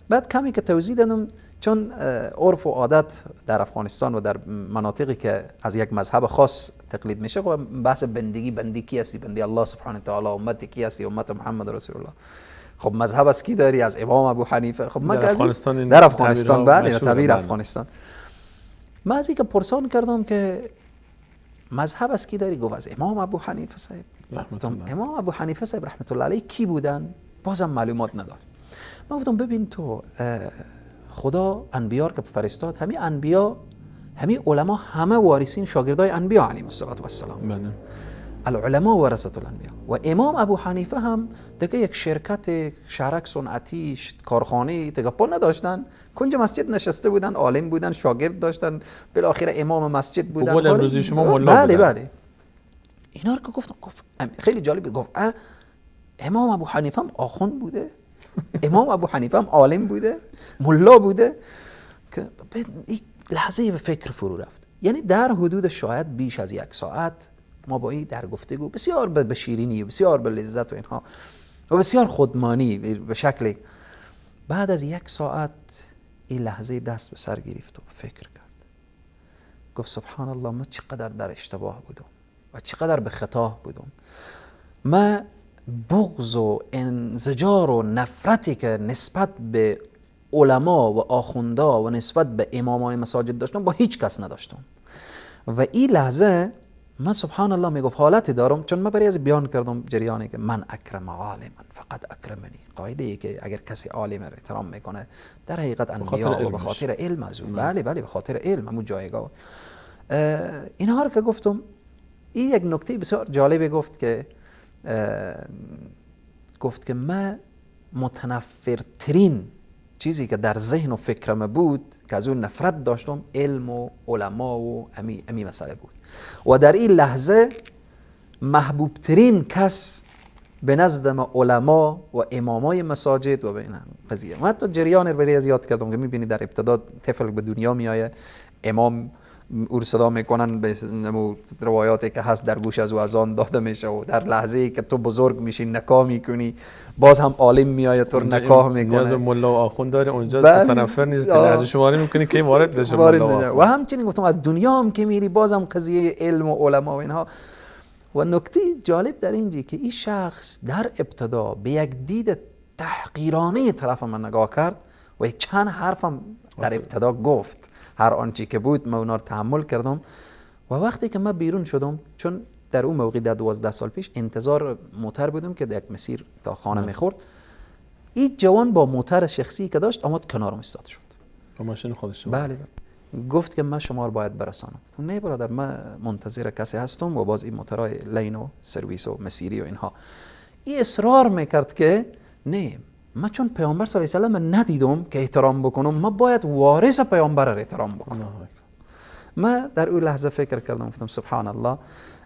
بعد کمی که توضیح دادم، چون عرف و عادت در افغانستان و در مناطقی که از یک مذهب خاص تقلید میشه، خب بحث بندگی، بندی کی هستی؟ بندی الله سبحانه تعالی، امت کی هستی؟ امت محمد رسول الله. خب مذهب از کی داری؟ از امام ابو حنیفه. خب من در افغانستان، بله، تعبیر افغانستان. من از اینکه پرسان کردم که مذهب از کی داری؟ گفت از امام ابو حنیفه صاحب. امام ابو حنیفه صاحب رحمت الله علیه کی بودن؟ بازم معلومات نداشت. من گفتم ببین تو، خدا انبیا که فرستاد، همین انبیا، همین علما، همه وارثین شاگردای انبیا علیهم الصلاة والسلام. بله. العلماء ورثه الانبیا. و امام ابو حنیفه هم دیگه یک شرکت شهرک صنعتی، کارخانه دیگه پا نداشتن، کنج مسجد نشسته بودن، عالم بودن، شاگرد داشتن، بالاخره امام مسجد بودن. قول امروزی شما ملا بودن. بله بله. اینا رو که گفتم، گفت خیلی جالب، گفت امام ابو حنیفه هم آخوند بوده، امام ابو حنیفه هم عالم بوده، ملا بوده. که یک لحظه به فکر فرو رفت. یعنی در حدود شاید بیش از یک ساعت ما با این در گفتگو بسیار به شیرینی، بسیار به لذت و اینها و بسیار خودمانی به شکلی. بعد از یک ساعت این لحظه دست به سر گرفت و فکر کرد، گفت سبحان الله، من چقدر در اشتباه بودم و چقدر به خطا بودم. من بغض و انزجار و نفرتی که نسبت به علما و آخوندا و نسبت به امامان مساجد داشتم با هیچ کس نداشتم. و این لحظه من سبحان الله میگفت حالتی دارم، چون من برای از بیان کردم جریانی که من اکرم عالما فقط اکرمنی، قاعده ای که اگر کسی عالم را احترام میکنه در حقیقت انبیا و به خاطر علم از او، بله بله، به خاطر علم همون جایگاه. اینها رو که گفتم، این یک نکته بسیار جالبی گفت که گفت که من متنفرترین چیزی که در ذهن و فکرم بود که از اون نفرت داشتم، علم و علما و امی مسئله بود. و در این لحظه محبوب ترین کس به نزد ما علما و امامای مساجد و به این قضیه. من حتی جریان رو از یاد کردم که میبینی در ابتدا طفل به دنیا میآید، امام او صدا میکنن، به روایاتی که هست در گوش از او اذان داده میشه و در لحظه ای که تو بزرگ میشی نکاح میکنی، باز هم عالم میآید تو رو نکاح میکنه. نیاز ملا و آخوند داره اونجا، متنفر نیست، لحظه شماری میکنی که وارد بشه ملا. و همچنین گفتم از دنیا هم که میری بازم قضیه علم و علما و اینها. و نکته جالب در اینجا که این شخص در ابتدا به یک دید تحقیرانه طرف من نگاه کرد و یک چند حرفم در ابتدا گفت، هر آنچه که بود من اونا رو تحمل کردم. و وقتی که من بیرون شدم، چون در اون موقع در 12 سال پیش انتظار موتر بودم که یک مسیر تا خانه میخورد، این جوان با موتر شخصی که داشت آمد کنارم ایستاد شد، با ماشین خودش. بله. گفت که من شما رو باید برسانم. گفتم نه برادر، من منتظر کسی هستم و باز این موترهای لین و سرویس و مسیری و اینها. این اصرار میکرد که نه، من چون پیامبر صلی الله علیه و سلم ندیدم که احترام بکنم، من باید وارث پیامبر را احترام بکنم. من در اون لحظه فکر کردم، گفتم سبحان الله،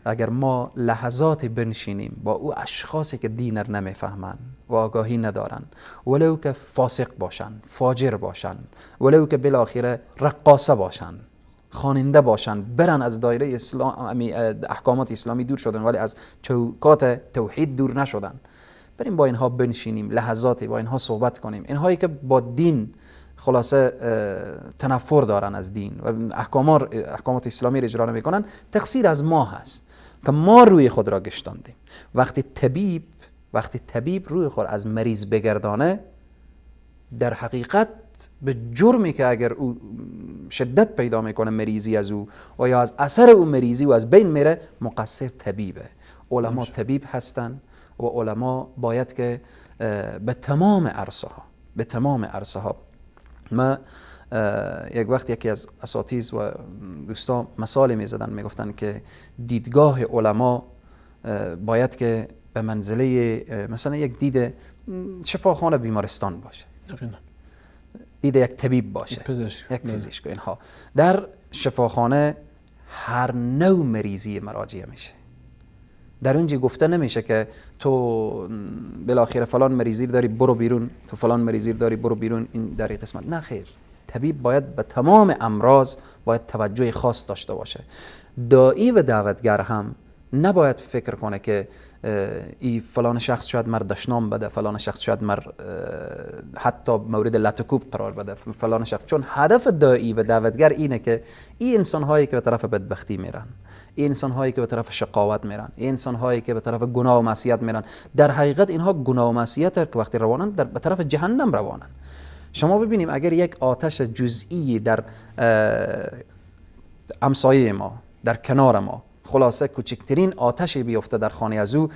اگر ما لحظات بنشینیم با او اشخاصی که دین را نمیفهمن و آگاهی ندارن، ولو که فاسق باشن، فاجر باشن، ولو که بالاخره رقاصه باشن، خواننده باشن، برن از دایره اسلام، احکامات اسلامی دور شدن ولی از چوکات توحید دور نشدن، بریم با اینها بنشینیم، لحظاتی با اینها صحبت کنیم، اینهایی که با دین خلاصه تنفر دارن از دین و احکامات اسلامی را اجرا نمیکنن، تقصیر از ما هست که ما روی خود را گشتاندیم. وقتی طبیب روی خود از مریض بگردانه، در حقیقت به جرمی که اگر او شدت پیدا میکنه مریضی از او و یا از اثر او مریضی و از بین میره، مقصر طبیبه. علما طبیب هستن و علما باید که به تمام عرصه ها، به تمام عرصه ها. ما یک وقت یکی از اساتید و دوستا مثال میزدن، میگفتن که دیدگاه علما باید که به منزله مثلا یک دید شفاخانه بیمارستان باشه، دید یک طبیب باشه، یک پزشک. اینها در شفاخانه هر نوع مریضی مراجعه میشه. در اونجا گفته نمیشه که تو بالاخره فلان مریضی داری برو بیرون، تو فلان مریضی داری برو بیرون، این در این قسمت. نه خیر، طبیب باید به تمام امراض باید توجه خاص داشته باشه. داعی و دعوتگر هم نباید فکر کنه که ای فلان شخص شاید مر دشنام بده، فلان شخص شاید مر حتی مورد لطکوب قرار بده، فلان شخص. چون هدف داعی و دعوتگر اینه که این انسان هایی که به طرف بدبختی میرن، این انسان هایی که به طرف شقاوت میرن، این انسان هایی که به طرف گناه و معصیت میرن، در حقیقت اینها گناه و معصیت که وقتی روانن در به طرف جهنم روانن. شما ببینیم اگر یک آتش جزئی در همسایه ما، در کنار ما، خلاصه کوچکترین آتشی بیفته در خانه از او،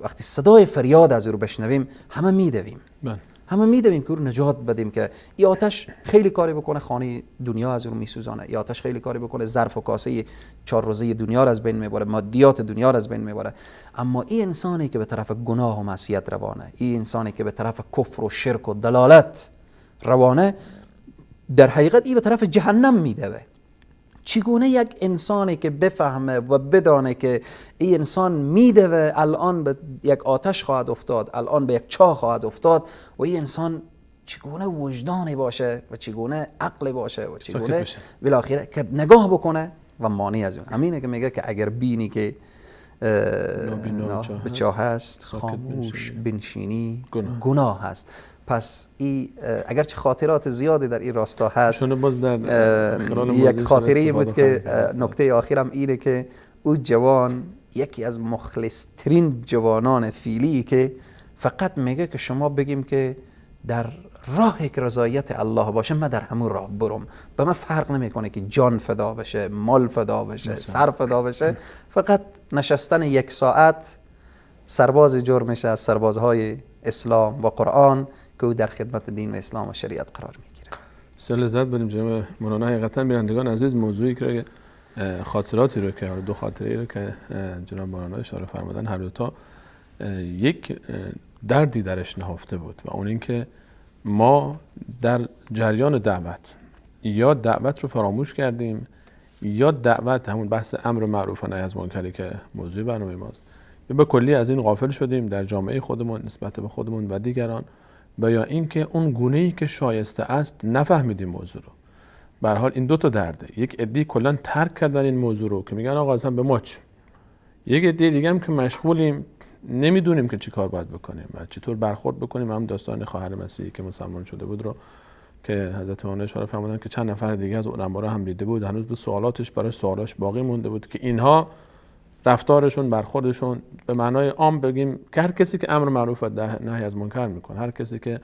وقتی صدای فریاد از او رو بشنویم همه میدویم، همه میدویم که او رو نجات بدیم که این آتش خیلی کاری بکنه خانه دنیا از او رو میسوزانه، این آتش خیلی کاری بکنه ظرف و کاسه 4 روزه دنیا رو از بین میبره، مادیات دنیا رو از بین میبره. اما این انسانی که به طرف گناه و معصیت روانه، این انسانی که به طرف کفر و شرک و دلالت روانه، در حقیقت این به طرف جهنم میدوه. چگونه یک انسانی که بفهمه و بدانه که این انسان میدوه، الان به یک آتش خواهد افتاد، الان به یک چاه خواهد افتاد، و این انسان چگونه وجدانی باشه و چگونه عقل باشه و چگونه بالاخره که نگاه بکنه و مانع از اون. همینه که میگه که اگر بینی که به چاه هست خاموش بنشینی گناه هست. پس ای اگرچه خاطرات زیادی در این راستا هست، باز در یک خاطره بود که نکته آخرم اینه که او جوان یکی از مخلصترین جوانان فیلی که فقط میگه که شما بگیم که در راه که رضایت الله باشه من در همون راه برم، به من فرق نمیکنه که جان فدا بشه، مال فدا بشه، سر فدا بشه، فقط نشستن یک ساعت سرباز جرم میشه از سربازهای اسلام و قرآن که او در خدمت دین و اسلام و شریعت قرار میگیره. بسیار لذت بردیم جناب مولانا. حقیقتا بینندگان عزیز، موضوعی که خاطراتی رو که دو خاطره رو که جناب مولانا اشاره فرمودن، هر دو تا یک دردی درش نهفته بود و اون اینکه ما در جریان دعوت یا دعوت رو فراموش کردیم، یا دعوت همون بحث امر معروف و نهی از منکری که موضوع برنامه ماست، یا به کلی از این غافل شدیم در جامعه خودمون نسبت به خودمون و دیگران، و یا اینکه اون گونه‌ای که شایسته است نفهمیدیم موضوع رو. به هر حال این دو تا درده. یک عده کلا ترک کردن این موضوع رو که میگن آقا اصلا به ما چه، یک عده دیگه هم که مشغولیم نمیدونیم که چی کار باید بکنیم و چطور برخورد بکنیم. هم داستان خواهر مسیحی که مسلمان شده بود رو که حضرت مولانا اشاره فرمودن که چند نفر دیگه از علما رو هم دیده بود، هنوز به سوالاتش برای سوالاش باقی مونده بود که اینها رفتارشون برخوردشون به معنای عام بگیم که هر کسی که امر معروف و نهی از منکر میکنه، هر کسی که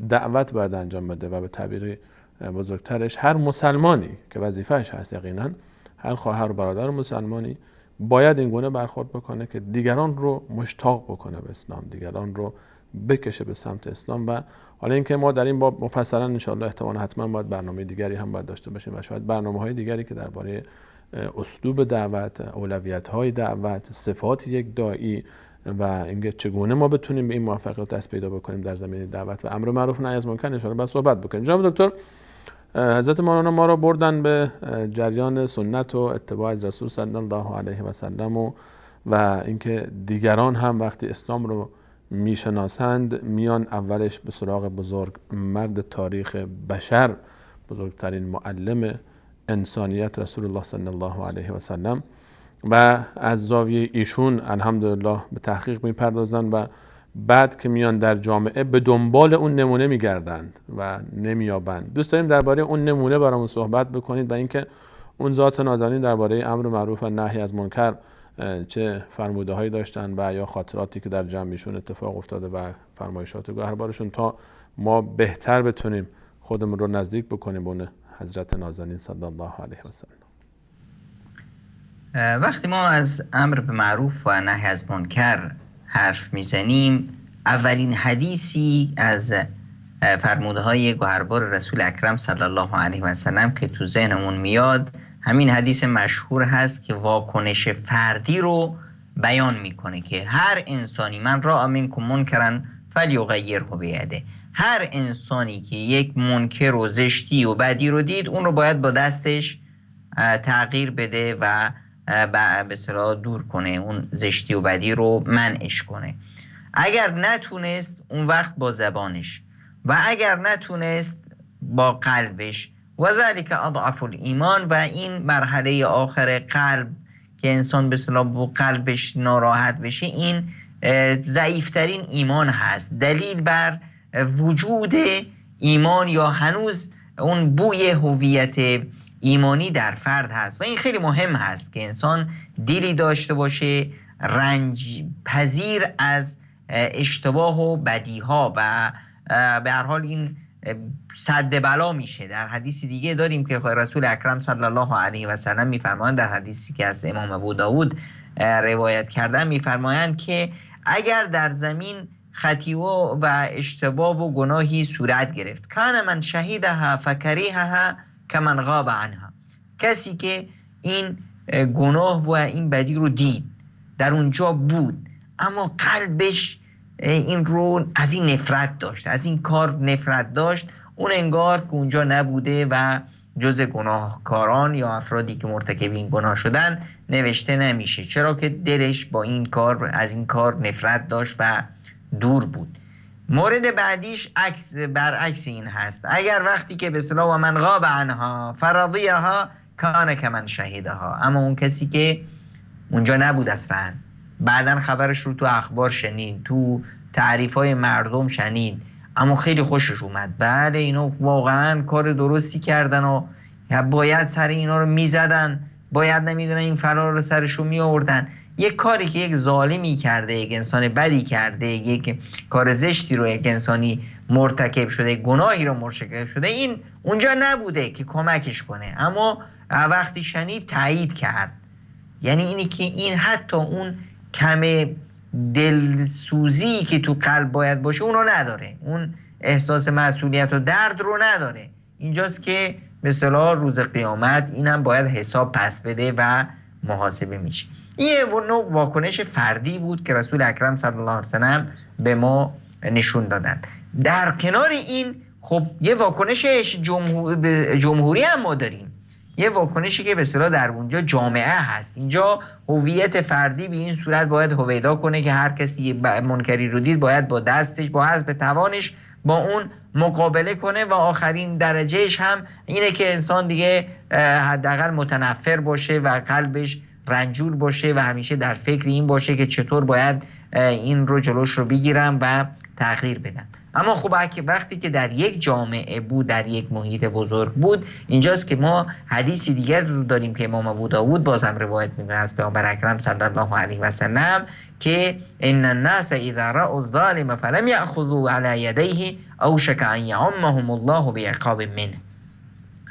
دعوت باید انجام بده و به تعبیر بزرگترش هر مسلمانی که وظیفه‌اش هست، یقینا هر خواهر و برادر مسلمانی باید این گونه برخورد بکنه که دیگران رو مشتاق بکنه به اسلام، دیگران رو بکشه به سمت اسلام. و حالا اینکه ما در این باب مفصلا انشاءالله احتمالاً حتما باید برنامه دیگری هم باید داشته باشیم و شاید برنامه‌های دیگری که درباره اسلوب دعوت، اولویت‌های دعوت، صفات یک داعی و اینکه چگونه ما بتونیم به این موفقیت دست پیدا بکنیم در زمینه دعوت و امر معروف نهی از منکر ان شاءالله باید صحبت بکنیم. جناب دکتر، حضرت مولانا ما را بردن به جریان سنت و اتباع از رسول صلی الله علیه و سلم و اینکه دیگران هم وقتی اسلام رو میشناسند میان اولش به سراغ بزرگ مرد تاریخ بشر، بزرگترین معلم انسانیت رسول الله صلی الله علیه و سلم، و از زاویه ایشون الحمدلله به تحقیق میپردازن و بعد که میان در جامعه به دنبال اون نمونه میگردند و نمیابند. دوست داریم درباره اون نمونه برامون صحبت بکنید و اینکه اون ذات نازنین درباره امر معروف و نهی از منکر چه فرموده هایی داشتن و یا خاطراتی که در جمعشون اتفاق افتاده و فرمایشات گوهربارشون، تا ما بهتر بتونیم خودمون رو نزدیک بکنیم به اون حضرت نازنین صلی الله علیه و سلم. وقتی ما از امر به معروف و نهی از منکر حرف میزنیم، اولین حدیثی از فرموده های گوهربار رسول اکرم صلی الله علیه و سلم که تو ذهنمون میاد همین حدیث مشهور هست که واکنش فردی رو بیان میکنه که هر انسانی، من رأی منکم منکرا فلیغیره بیده، هر انسانی که یک منکر و زشتی و بدی رو دید اون رو باید با دستش تغییر بده و به اصطلاح دور کنه، اون زشتی و بدی رو منعش کنه. اگر نتونست اون وقت با زبانش، و اگر نتونست با قلبش، و ذلك اضعف الایمان، و این مرحله آخر قلب که انسان به اصطلاح با قلبش ناراحت بشه، این ضعیفترین ایمان هست، دلیل بر وجود ایمان یا هنوز اون بوی هویت ایمانی در فرد هست. و این خیلی مهم هست که انسان دلی داشته باشه رنج پذیر از اشتباه و بدیها و به هر حال این سد بلا میشه. در حدیث دیگه داریم که رسول اکرم صلی الله علیه و سلم میفرمایند، در حدیثی که از امام ابو داود روایت کردن، میفرمایند که اگر در زمین خطیه و اشتباه و گناهی صورت گرفت، کان من شهیدها فکریهها کمن غاب عنها، کسی که این گناه و این بدی رو دید، در اونجا بود، اما قلبش این رو از این نفرت داشت، از این کار نفرت داشت، اون انگار که اونجا نبوده و جز گناهکاران یا افرادی که مرتکب این گناه شدن نوشته نمیشه، چرا که دلش با این کار، از این کار نفرت داشت و دور بود. مورد بعدیش عکس برعکس این هست، اگر وقتی که به اصطلاح و من غاب عنها فرضیها کان کمن شهیدها، اما اون کسی که اونجا نبود اصلا، بعدن خبرش رو تو اخبار شنید، تو تعریف‌های مردم شنید، اما خیلی خوشش اومد، بله اینو واقعا کار درستی کردن و باید سر اینا رو میزدن، باید نمیدونن این فرار رو سرشو میآوردن. یک کاری که یک ظالمی کرده، یک انسان بدی کرده، یک کار زشتی رو یک انسانی مرتکب شده، گناهی رو مرتکب شده، این اونجا نبوده که کمکش کنه، اما وقتی شنید تایید کرد. یعنی اینی که این حتی اون کم دلسوزی که تو قلب باید باشه اونو نداره، اون احساس مسئولیت و درد رو نداره. اینجاست که مثلا روز قیامت اینم باید حساب پس بده و محاسبه میشه. این نوع واکنش فردی بود که رسول اکرم صلی الله علیه و سلم به ما نشون دادن. در کنار این خب یه واکنش جمهوری هم ما داریم، یه واکنشی که به اصطلاح در اونجا جامعه هست. اینجا هویت فردی به این صورت باید هویدا کنه که هر کسی منکری رو دید باید با دستش، با حسب توانش با اون مقابله کنه و آخرین درجهش هم اینه که انسان دیگه حداقل متنفر باشه و قلبش رنجور باشه و همیشه در فکر این باشه که چطور باید این رو جلوش رو بگیرم و تغییر بدم. اما خب وقتی که در یک جامعه بود، در یک محیط بزرگ بود، اینجاست که ما حدیثی دیگر رو داریم که امام ابو داود باز هم روایت میکنه از پیامبر اکرم صلی الله علیه و سلم که ان الناس اذا رأوا الظالم فلم یأخذوا علی یدیه اوشک ان یعمهم الله بعقاب منه.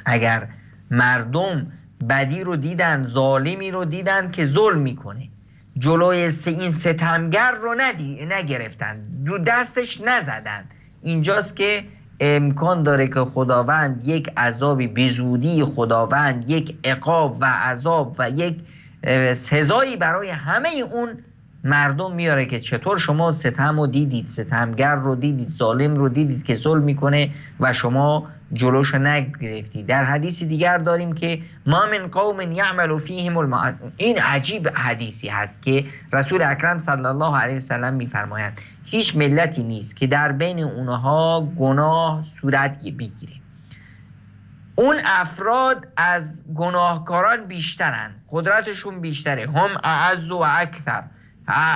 اگر مردم بدی رو دیدن، ظالمی رو دیدن که ظلم میکنه، جلوی این ستمگر رو نگرفتن، رو دستش نزدن، اینجاست که امکان داره که خداوند یک عذابی به زودی، خداوند یک عقاب و عذاب و یک سزایی برای همه اون مردم میاره که چطور شما ستم رو دیدید، ستمگر رو دیدید، ظالم رو دیدید که ظلم میکنه و شما جلوش نگرفتید. در حدیث دیگر داریم که ما من قوم یعمل فیهم المعاصی. این عجیب حدیثی هست که رسول اکرم صلی الله علیه و سلم میفرمایند هیچ ملتی نیست که در بین اونها گناه صورت بگیره، اون افراد از گناهکاران بیشترن، قدرتشون بیشتره، هم اعز و اکثر،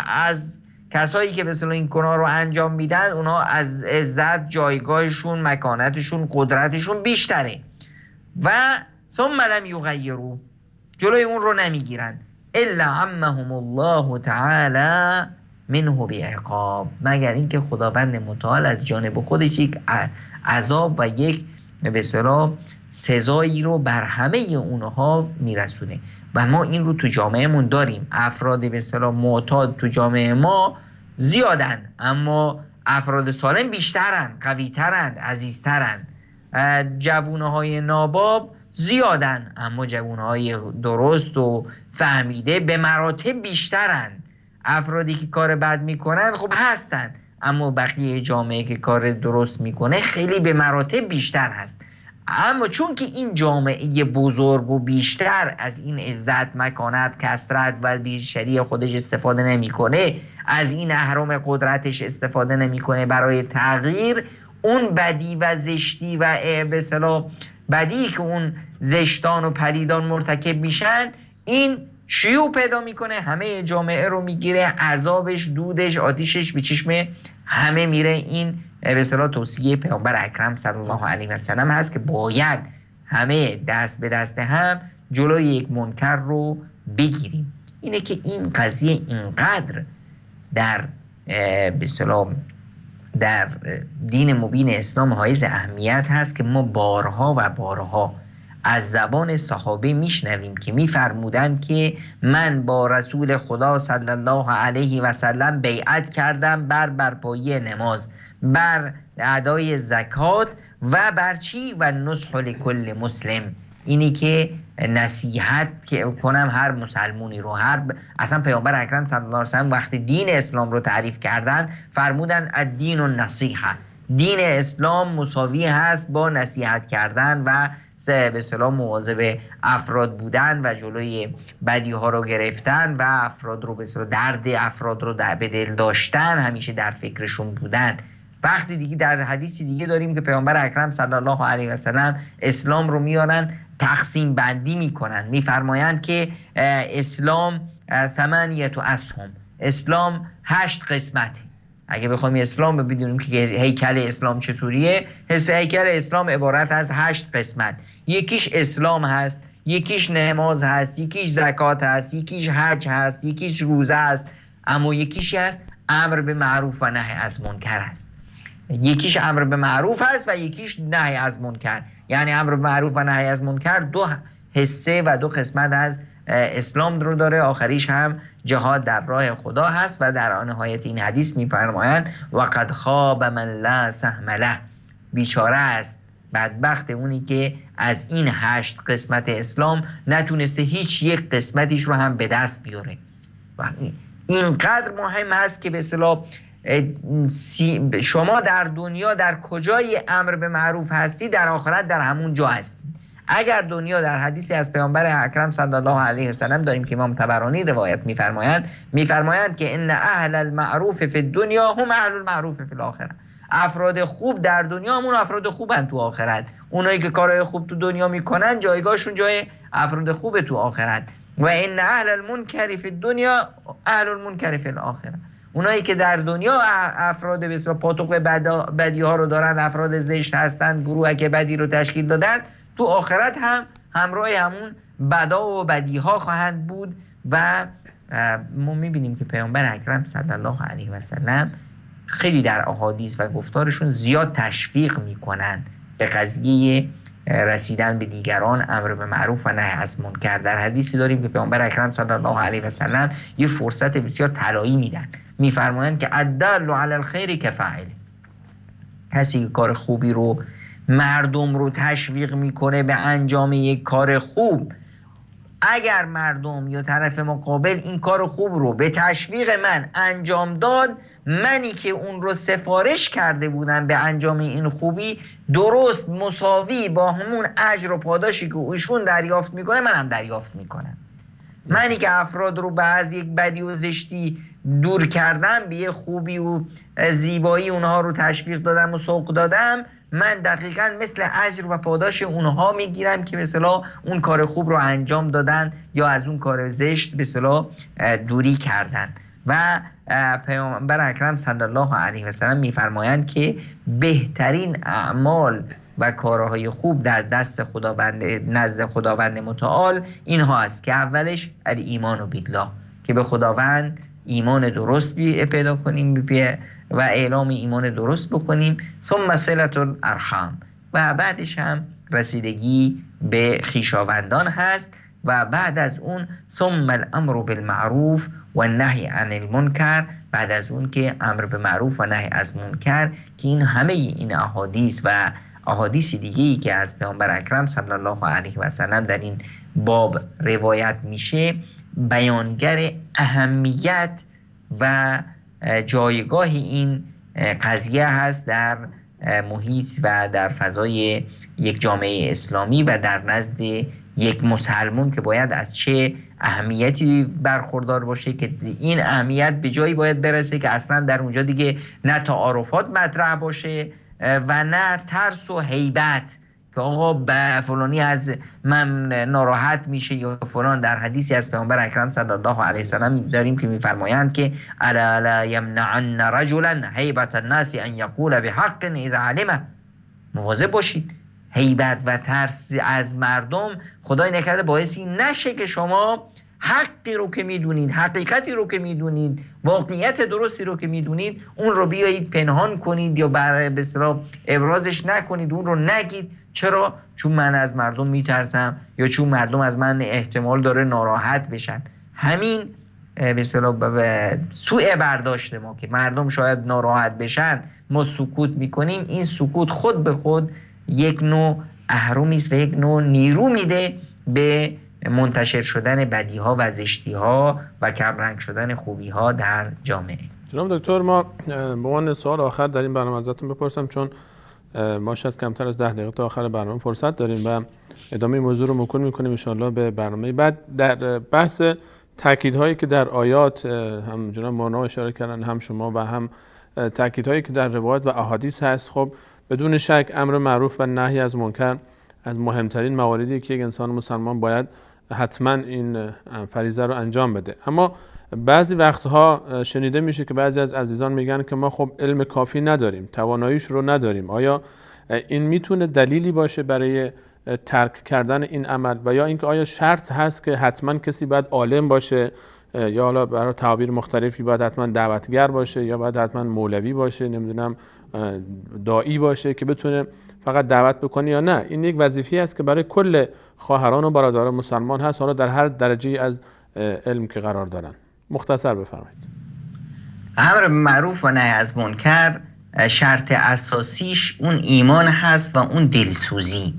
از کسایی که مثلا این گناه رو انجام میدن اونها از عزت، جایگاهشون، مکانتشون، قدرتشون بیشتره. و ثم لم یغیروا، جلوی اون رو نمیگیرن، الا عمهم الله تعالی منه بعقاب، مگر اینکه خداوند متعال از جانب خودش یک عذاب و یک به اصطلاح سزایی رو بر همه اونها میرسونه. و ما این رو تو جامعهمون داریم، افراد به اصطلاح معتاد تو جامعه ما زیادن، اما افراد سالم بیشترن، قویترن، عزیزترن. جوونهای ناباب زیادن، اما جوونهای درست و فهمیده به مراتب بیشترن. افرادی که کار بد میکنن خب هستن، اما بقیه جامعه که کار درست میکنه خیلی به مراتب بیشتر هست. اما چون که این جامعه بزرگ و بیشتر از این عزت، مکانت، کثرت و بیشتری خودش استفاده نمیکنه، از این اهرم قدرتش استفاده نمیکنه برای تغییر، اون بدی و زشتی و به اصطلاح بدی که اون زشتان و پلیدان مرتکب میشن، این شیوع پیدا میکنه، همه جامعه رو میگیره، عذابش، دودش، آتیشش به چشم همه میره. این به اصطلاح توصیه پیامبر اکرم صلی الله علیه و سلم هست که باید همه دست به دست هم جلوی یک منکر رو بگیریم. اینه که این قضیه اینقدر در به اصطلاح در دین مبین اسلام حائز اهمیت هست که ما بارها و بارها از زبان صحابه میشنویم که میفرمودند که من با رسول خدا صلی الله علیه و سلم بیعت کردم بر برپایی نماز، بر ادای زکات و بر چی؟ و نصح لکل مسلم، اینی که نصیحت کنم هر مسلمونی رو. هر اصلا پیامبر اکرم صلی الله علیه و سلم وقتی دین اسلام رو تعریف کردن فرمودند الدین النصیحه، دین اسلام مساوی هست با نصیحت کردن و به اصطلاح مواظب افراد بودن و جلوی بدی ها رو گرفتن و افراد رو به اصطلاح درد افراد رو به دل داشتن، همیشه در فکرشون بودن. وقتی دیگه در حدیث دیگه داریم که پیامبر اکرم صلی الله علیه و سلم اسلام رو میارن تقسیم بندی میکنن، میفرمایند که اسلام 8 اسهم، اسلام 8 قسمته. اگه بخوایم اسلام رو بدونیم که هیکل اسلام چطوریه، هیکل اسلام عبارت از 8 قسمت. یکیش اسلام هست، یکیش نماز هست، یکیش زکات هست، یکیش حج هست، یکیش روزه هست، اما یکیش هست امر به معروف و نهی از منکر هست. یکیش امر به معروف هست و یکیش نهی از منکر. یعنی امر به معروف و نهی از منکر دو حصه و دو قسمت از اسلام رو داره. آخریش هم جهاد در راه خدا هست و در نهایت این حدیث می‌فرمایند و قد خاب من لا سهم له، بیچاره است بدبخت اونی که از این 8 قسمت اسلام نتونسته هیچ یک قسمتیش رو هم به دست بیاره. اینقدر مهم هست که به اصطلاح شما در دنیا در کجای امر به معروف هستی، در آخرت در همون جا هستی. اگر دنیا، در حدیثی از پیامبر اکرم صلی الله علیه و سلم داریم که امام طبرانی روایت می‌فرمایند، که ان اهل المعروف فی الدنیا هم اهل المعروف فی الاخره. افراد خوب در دنیا همون افراد خوبن تو آخرت. اونایی که کارهای خوب تو دنیا میکنن جایگاهشون جای افراد خوب تو آخرت. و ان اهل المنکر فی الدنیا اهل المنکر فی الاخره. اونایی که در دنیا افراد به اصطلاح پاتوق بدی ها رو دارن، افراد زشت هستن، گروه که بدی رو تشکیل دادن، تو آخرت هم همراه همون بدا و بدی ها خواهند بود. و ما میبینیم که پیامبر اکرم صلی الله علیه و سلم خیلی در احادیث و گفتارشون زیاد تشویق میکنن به قضیه رسیدن به دیگران، امر به معروف و نهی از منکر. در حدیثی داریم که پیامبر اکرم صلی الله علیه و سلم یه فرصت بسیار طلایی میدن، میفرمایند که الدال علی الخیر کفاعله، کسی که کار خوبی رو مردم رو تشویق میکنه به انجام یک کار خوب، اگر مردم یا طرف مقابل این کار خوب رو به تشویق من انجام داد، منی که اون رو سفارش کرده بودم به انجام این خوبی، درست مساوی با همون اجر و پاداشی که ایشون دریافت میکنه من هم دریافت میکنم. منی که افراد رو به از یک بدی و زشتی دور کردم، به یه خوبی و زیبایی اونها رو تشویق دادم و سوق دادم، من دقیقاً مثل اجر و پاداش اونها میگیرم که مثلا اون کار خوب رو انجام دادن یا از اون کار زشت به اصطلاح دوری کردن. و پیامبر اکرم صلی الله علیه و سلم میفرمایند که بهترین اعمال و کارهای خوب در دست خداوند، نزد خداوند متعال اینها است که اولش الایمان بالله، که به خداوند ایمان درست پیدا کنیم و اعلام ایمان درست بکنیم، ثم صلة الارحام، و بعدش هم رسیدگی به خویشاوندان هست، و بعد از اون ثم الامر بالمعروف و النهی عن المنکر، بعد از اون که امر به معروف و نهی از منکر، که این همه این احادیث و احادیث دیگه‌ای که از پیامبر اکرم صلی الله علیه و سلم در این باب روایت میشه بیانگر اهمیت و جایگاه این قضیه هست در محیط و در فضای یک جامعه اسلامی و در نزد یک مسلمان، که باید از چه اهمیتی برخوردار باشه، که این اهمیت به جایی باید برسه که اصلا در اونجا دیگه نه تعارفات مطرح باشه و نه ترس و هیبت که آقا فلانی از من ناراحت میشه یا فلان. در حدیثی از پیامبر اکرم صلی الله علیه و سلم داریم که میفرمایند که الا لا یمنعن رجلا هیبت الناس ان یقول بحق اذا علمه. مواظب باشید هیبت و ترس از مردم خدای نکرده باعثی نشه که شما حقی رو که میدونید، حقیقتی رو که میدونید، واقعیت درستی رو که میدونید، اون رو بیایید پنهان کنید یا به اصطلاح ابرازش نکنید، اون رو نگید. چرا؟ چون من از مردم میترسم یا چون مردم از من احتمال داره ناراحت بشن. همین به اصطلاح سوء برداشت ما که مردم شاید ناراحت بشن ما سکوت میکنیم، این سکوت خود به خود یک نوع اهرمی است و یک نوع نیرو میده به منتشر شدن بدیها و زشتیها و کمرنگ شدن خوبیها در جامعه. جناب دکتر، ما به عنوان سوال آخر در این برنامه ازتون بپرسم، چون ما شاید کمتر از 10 دقیقه تا آخر برنامه فرصت داریم و ادامه موضوع رو موکول میکنیم انشاءالله به برنامه بعد. در بحث تاکیدهایی که در آیات هم جناب مولانا اشاره کردن، هم شما، و هم تاکیدهایی که در روایت و احادیث هست، خب بدون شک امر معروف و نهی از منکر از مهمترین مواردی که یک انسان مسلمان باید حتما این فریضه رو انجام بده. اما بعضی وقتها شنیده میشه که بعضی از عزیزان میگن که ما خب علم کافی نداریم، تواناییش رو نداریم. آیا این میتونه دلیلی باشه برای ترک کردن این عمل، و یا اینکه آیا شرط هست که حتما کسی باید عالم باشه، یا حالا برای تعابیر مختلفی باید حتما دعوتگر باشه، یا باید حتما مولوی باشه، نمیدونم داعی باشه که بتونه فقط دعوت بکنه، یا نه این یک وظیفه است که برای کل خواهران و برادران مسلمان هست، حالا در هر درجه از علم که قرار دارن؟ مختصر بفرمایید. امر معروف و نهی از منکر شرط اساسیش اون ایمان هست و اون دلسوزی.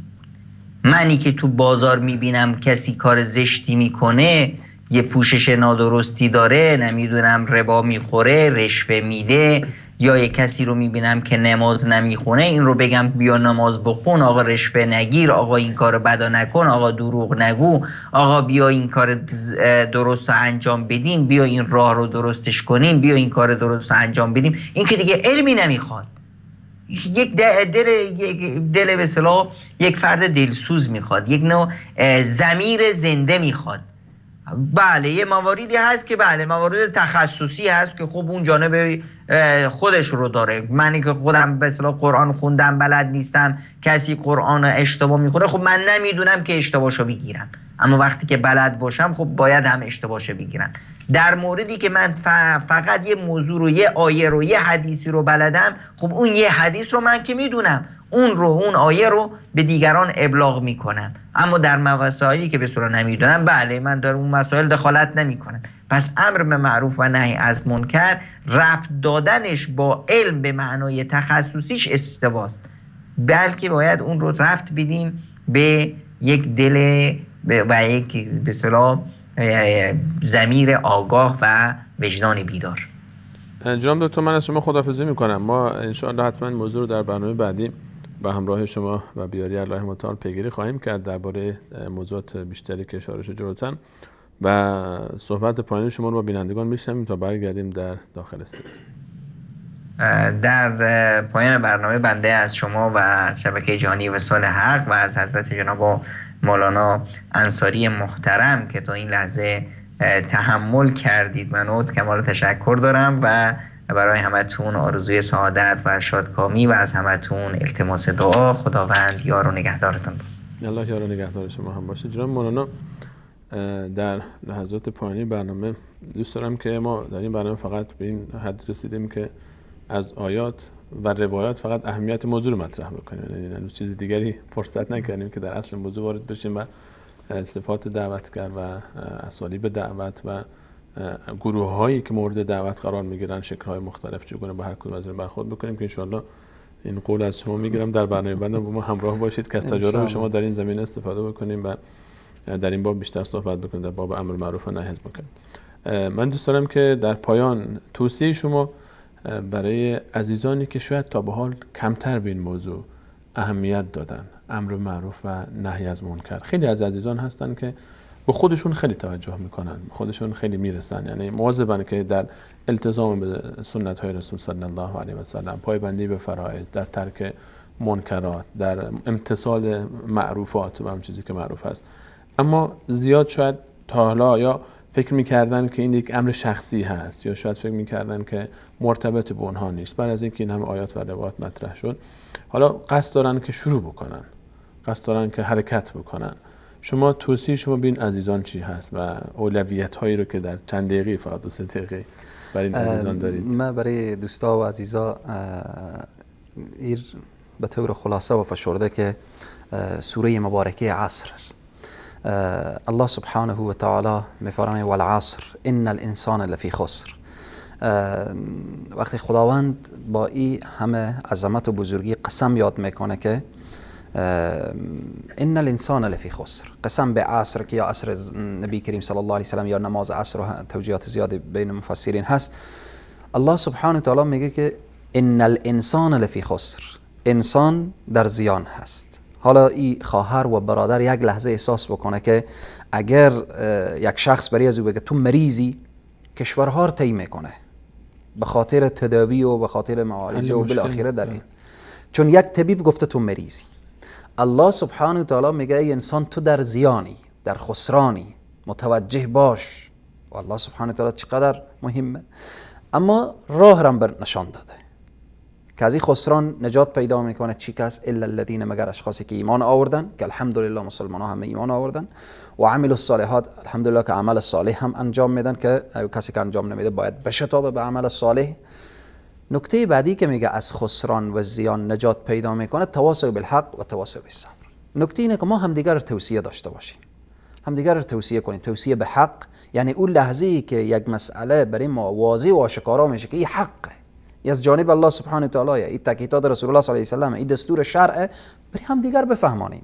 منی که تو بازار میبینم کسی کار زشتی میکنه، یه پوشش نادرستی داره، نمیدونم ربا میخوره، رشوه میده، یا یه کسی رو میبینم که نماز نمیخونه، این رو بگم بیا نماز بخون، آقا رشوه نگیر، آقا این کار بدا نکن، آقا دروغ نگو، آقا بیا این کار درست رو انجام بدیم، بیا این راه رو درستش کنیم، بیا این کار درست رو انجام بدیم، این که دیگه علمی نمیخواد. یک دل به اصطلاح یک فرد دلسوز میخواد، یک نوع ضمیر زنده میخواد. بله یه مواردی هست که بله موارد تخصصی هست که خب اون جانب خودش رو داره. من که خودم به اصطلاح قرآن خوندم بلد نیستم، کسی قرآن اشتباه میخونه، خب من نمیدونم که اشتباهشو بگیرم، اما وقتی که بلد باشم خب باید هم اشتباهشو بگیرم. در موردی که من فقط یه موضوع رو، یه آیه رو، یه حدیثی رو بلدم، خب اون یه حدیث رو من که میدونم، اون رو، اون آیه رو به دیگران ابلاغ میکنم. اما در مسائلی که به صورت نمیدونم، بله من در اون مسائل دخالت نمیکنم. پس امر به معروف و نهی از منکر ربط دادنش با علم به معنای تخصصیش اشتباه است، بلکه باید اون رو ربط بدیم به یک دل و یک به اصطلاح ضمیر آگاه و وجدان بیدار. جناب دکتر، من از شما خداحافظی میکنم. ما انشاءالله حتما موضوع رو در برنامه بعدی به همراه شما و بیاری الله متعال پیگیری خواهیم کرد درباره موضوعات بیشتری که اشاره شد جلوتر، و صحبت پایانی شما رو با بینندگان میشنویم تا برگردیم در داخل استودیو. در پایان برنامه بنده از شما و از شبکه جهانی وصال حق و از حضرت جناب مولانا انصاری محترم که تا این لحظه تحمل کردید منو، کمال تشکر دارم و برای همتون آرزوی سعادت و شادکامی و از همتون التماس دعا. خداوند یار و نگهدارتون. الله یار و نگهدار شما هم باشه. جناب مولانا، در لحظات پایانی برنامه دوست دارم که ما در این برنامه فقط به این حد رسیدیم که از آیات و روایات فقط اهمیت موضوع رو مطرح بکنیم، یعنی هنوز چیز دیگری فرصت نکردیم که در اصل موضوع وارد بشیم و صفات دعوتگر و اسالیب دعوت و گروه هایی که مورد دعوت قرار میگیرن، شکل‌های مختلف چگونه با هر کدوم از این برخورد بکنیم که انشاءالله این قول از شما میگیرم در برنامه بعدم با ما همراه باشید که از تجارب شما در این زمینه استفاده بکنیم و در این باب بیشتر صحبت بکنیم، در باب امر معروف و نهی از منکر. من دوست دارم که در پایان توصیه شما برای عزیزانی که شاید تا به حال کمتر به این موضوع اهمیت دادن، امر معروف و نهی از منکر. خیلی از عزیزان هستن که به خودشون خیلی توجه میکنن، به خودشون خیلی میرسن، یعنی مواظبن که در التزام به سنت های رسول صلی الله علیه و سلم، پایبندی به فرائض، در ترک منکرات، در امتثال معروفات و هم چیزی که معروف هست، اما زیاد شاید تا حالا یا فکر میکردن که این یک امر شخصی هست یا شاید فکر میکردن که مرتبط به اونها نیست. بعد از اینکه این همه آیات و روایات مطرح شد، حالا قصد دارن که شروع بکنن، قصد دارن که حرکت بکنن. شما توصیه شما به این عزیزان چی هست و اولویت هایی رو که در چند دقیقه، فقط 2-3 دقیقه برای این عزیزان دارید؟ من برای دوستا و عزیزا ایر به طور خلاصه و فشرده که سوره مبارکه عصر، الله سبحانه و تعالی میفرماید والعصر ان الانسان لفی خسر. وقتی خداوند با این همه عظمت و بزرگی قسم یاد میکنه که ان الانسان لفی خسر، قسم به عصر که یا عصر نبی کریم صلی الله علیه وسلم یا نماز عصر و توجیهات زیادی بین مفسرین هست. الله سبحانه و تعالی میگه که ان الانسان لفی خسر، انسان در زیان هست. حالا این خواهر و برادر یک لحظه احساس بکنه که اگر یک شخص برای از او بگه تو مریضی، کشورها رو طی میکنه به خاطر تداوی و به خاطر معالجه و بالاخره در این، چون یک طبیب گفته تو مریضی. الله سبحانه و تعالی میگه ای انسان تو در زیانی، در خسرانی، متوجه باش. و الله سبحانه و تعالی چقدر مهمه، اما راه را بر نشان داده که از این خسران نجات پیدا میکنه چی کس؟ الا الذین، مگر اشخاصی که ایمان آوردن، که الحمدلله مسلمان ها همه ایمان آوردن، و عملوا الصالحات، الحمدلله که عمل صالح هم انجام میدن، که کسی که انجام نمیده باید بشتابه به عمل صالح. نکته بعدی که میگه از خسران و زیان نجات پیدا میکنه، تواصی بالحق و تواصی بالصبر. نکته اینه که ما همدیگر رو توصیه داشته باشیم، همدیگر رو توصیه کنیم، توصیه به حق، یعنی اون لحظه ای که یک مسئله برای ما واضح و آشکارا میشه که این حقه، از جانب الله سبحانه و تعالی، این تاکیدات رسول الله صلی الله علیه و سلم، این دستور شرع، برای همدیگر بفهمانیم.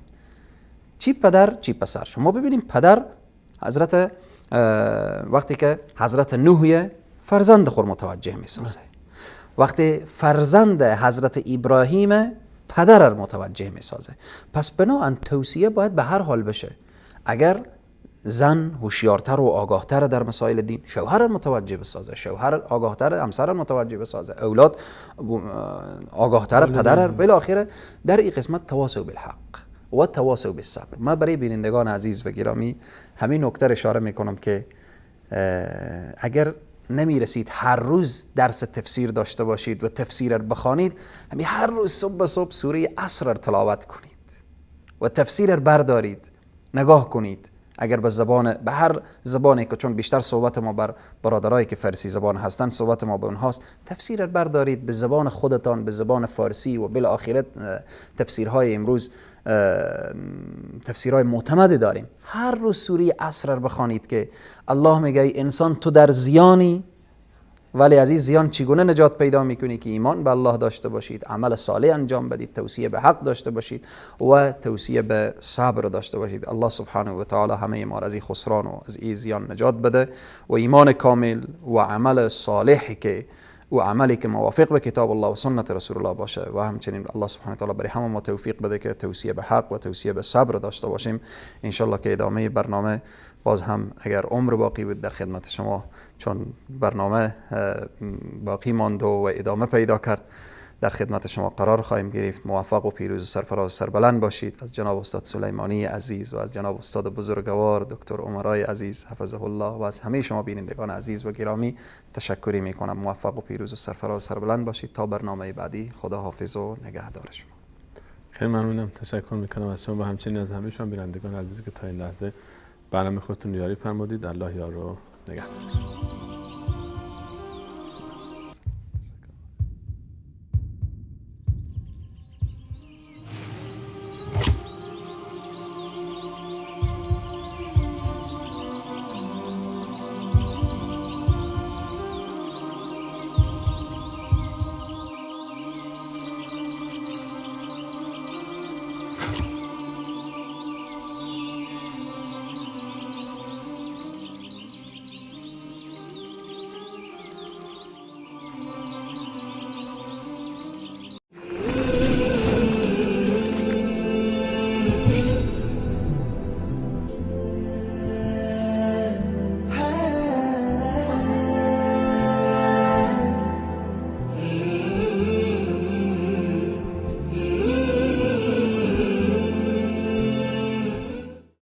چی پدر چی پسر. شما ببینیم پدر حضرت وقتی که حضرت نوح فرزند خود متوجه میسازه، وقتی فرزند حضرت ابراهیم پدر متوجه میسازه. پس بناهن توصیه باید به هر حال بشه. اگر زن هوشیارتر و آگاهتر در مسائل دین، شوهر متوجه بسازه، شوهر آگاهتر همسر متوجه بسازه، اولاد آگاهتر پدر، بالاخره در این قسمت تواصی بالحق و تواصی بالصبر. من برای بینندگان عزیز و گرامی همین نکته اشاره میکنم که اگر نمیرسید هر روز درس تفسیر داشته باشید و تفسیر بخوانید، همین هر روز صبح صبح سوره عصر تلاوت کنید و تفسیر بردارید، نگاه کنید. اگر به زبان، به هر زبانی که، چون بیشتر صحبت ما بر برادرایی که فارسی زبان هستند، صحبت ما به اونهاست، تفسیر بردارید به زبان خودتان، به زبان فارسی، و بالاخره تفسیرهای امروز تفسیرهای معتمد داریم. هر روز سوره عصر بخوانید که الله میگه ای انسان تو در زیانی، ولی از این زیان چگونه نجات پیدا میکنی؟ که ایمان به الله داشته باشید، عمل صالح انجام بدید، توصیه به حق داشته باشید و توصیه به صبر داشته باشید. الله سبحانه و تعالی همه ما را از این خسران و از این زیان نجات بده و ایمان کامل و عمل صالحی که و عملی که موافق به کتاب الله و سنت رسول الله باشه، و همچنین الله سبحانه و تعالی برای همه ما توفیق بده که توصیه به حق و توصیه به صبر داشته باشیم. انشالله که ادامه برنامه باز هم اگر عمر باقی بود در خدمت شما، چون برنامه باقی ماند و ادامه پیدا کرد، در خدمت شما قرار خواهیم گرفت. موفق و پیروز و سرفراز و سربلند باشید. از جناب استاد سلیمانی عزیز و از جناب استاد بزرگوار دکتر عمرای عزیز حفظه الله و از همه شما بینندگان عزیز و گرامی تشکری میکنم. موفق و پیروز و سرفراز و سربلند باشید تا برنامه بعدی. خدا حافظ و نگهدار شما. خیلی ممنونم، تشکر میکنم از شما و همچنین از همه شما بینندگان عزیزی که تا این لحظه برنامه خودتون یاری فرمودید. الله یار و نگهدار شما.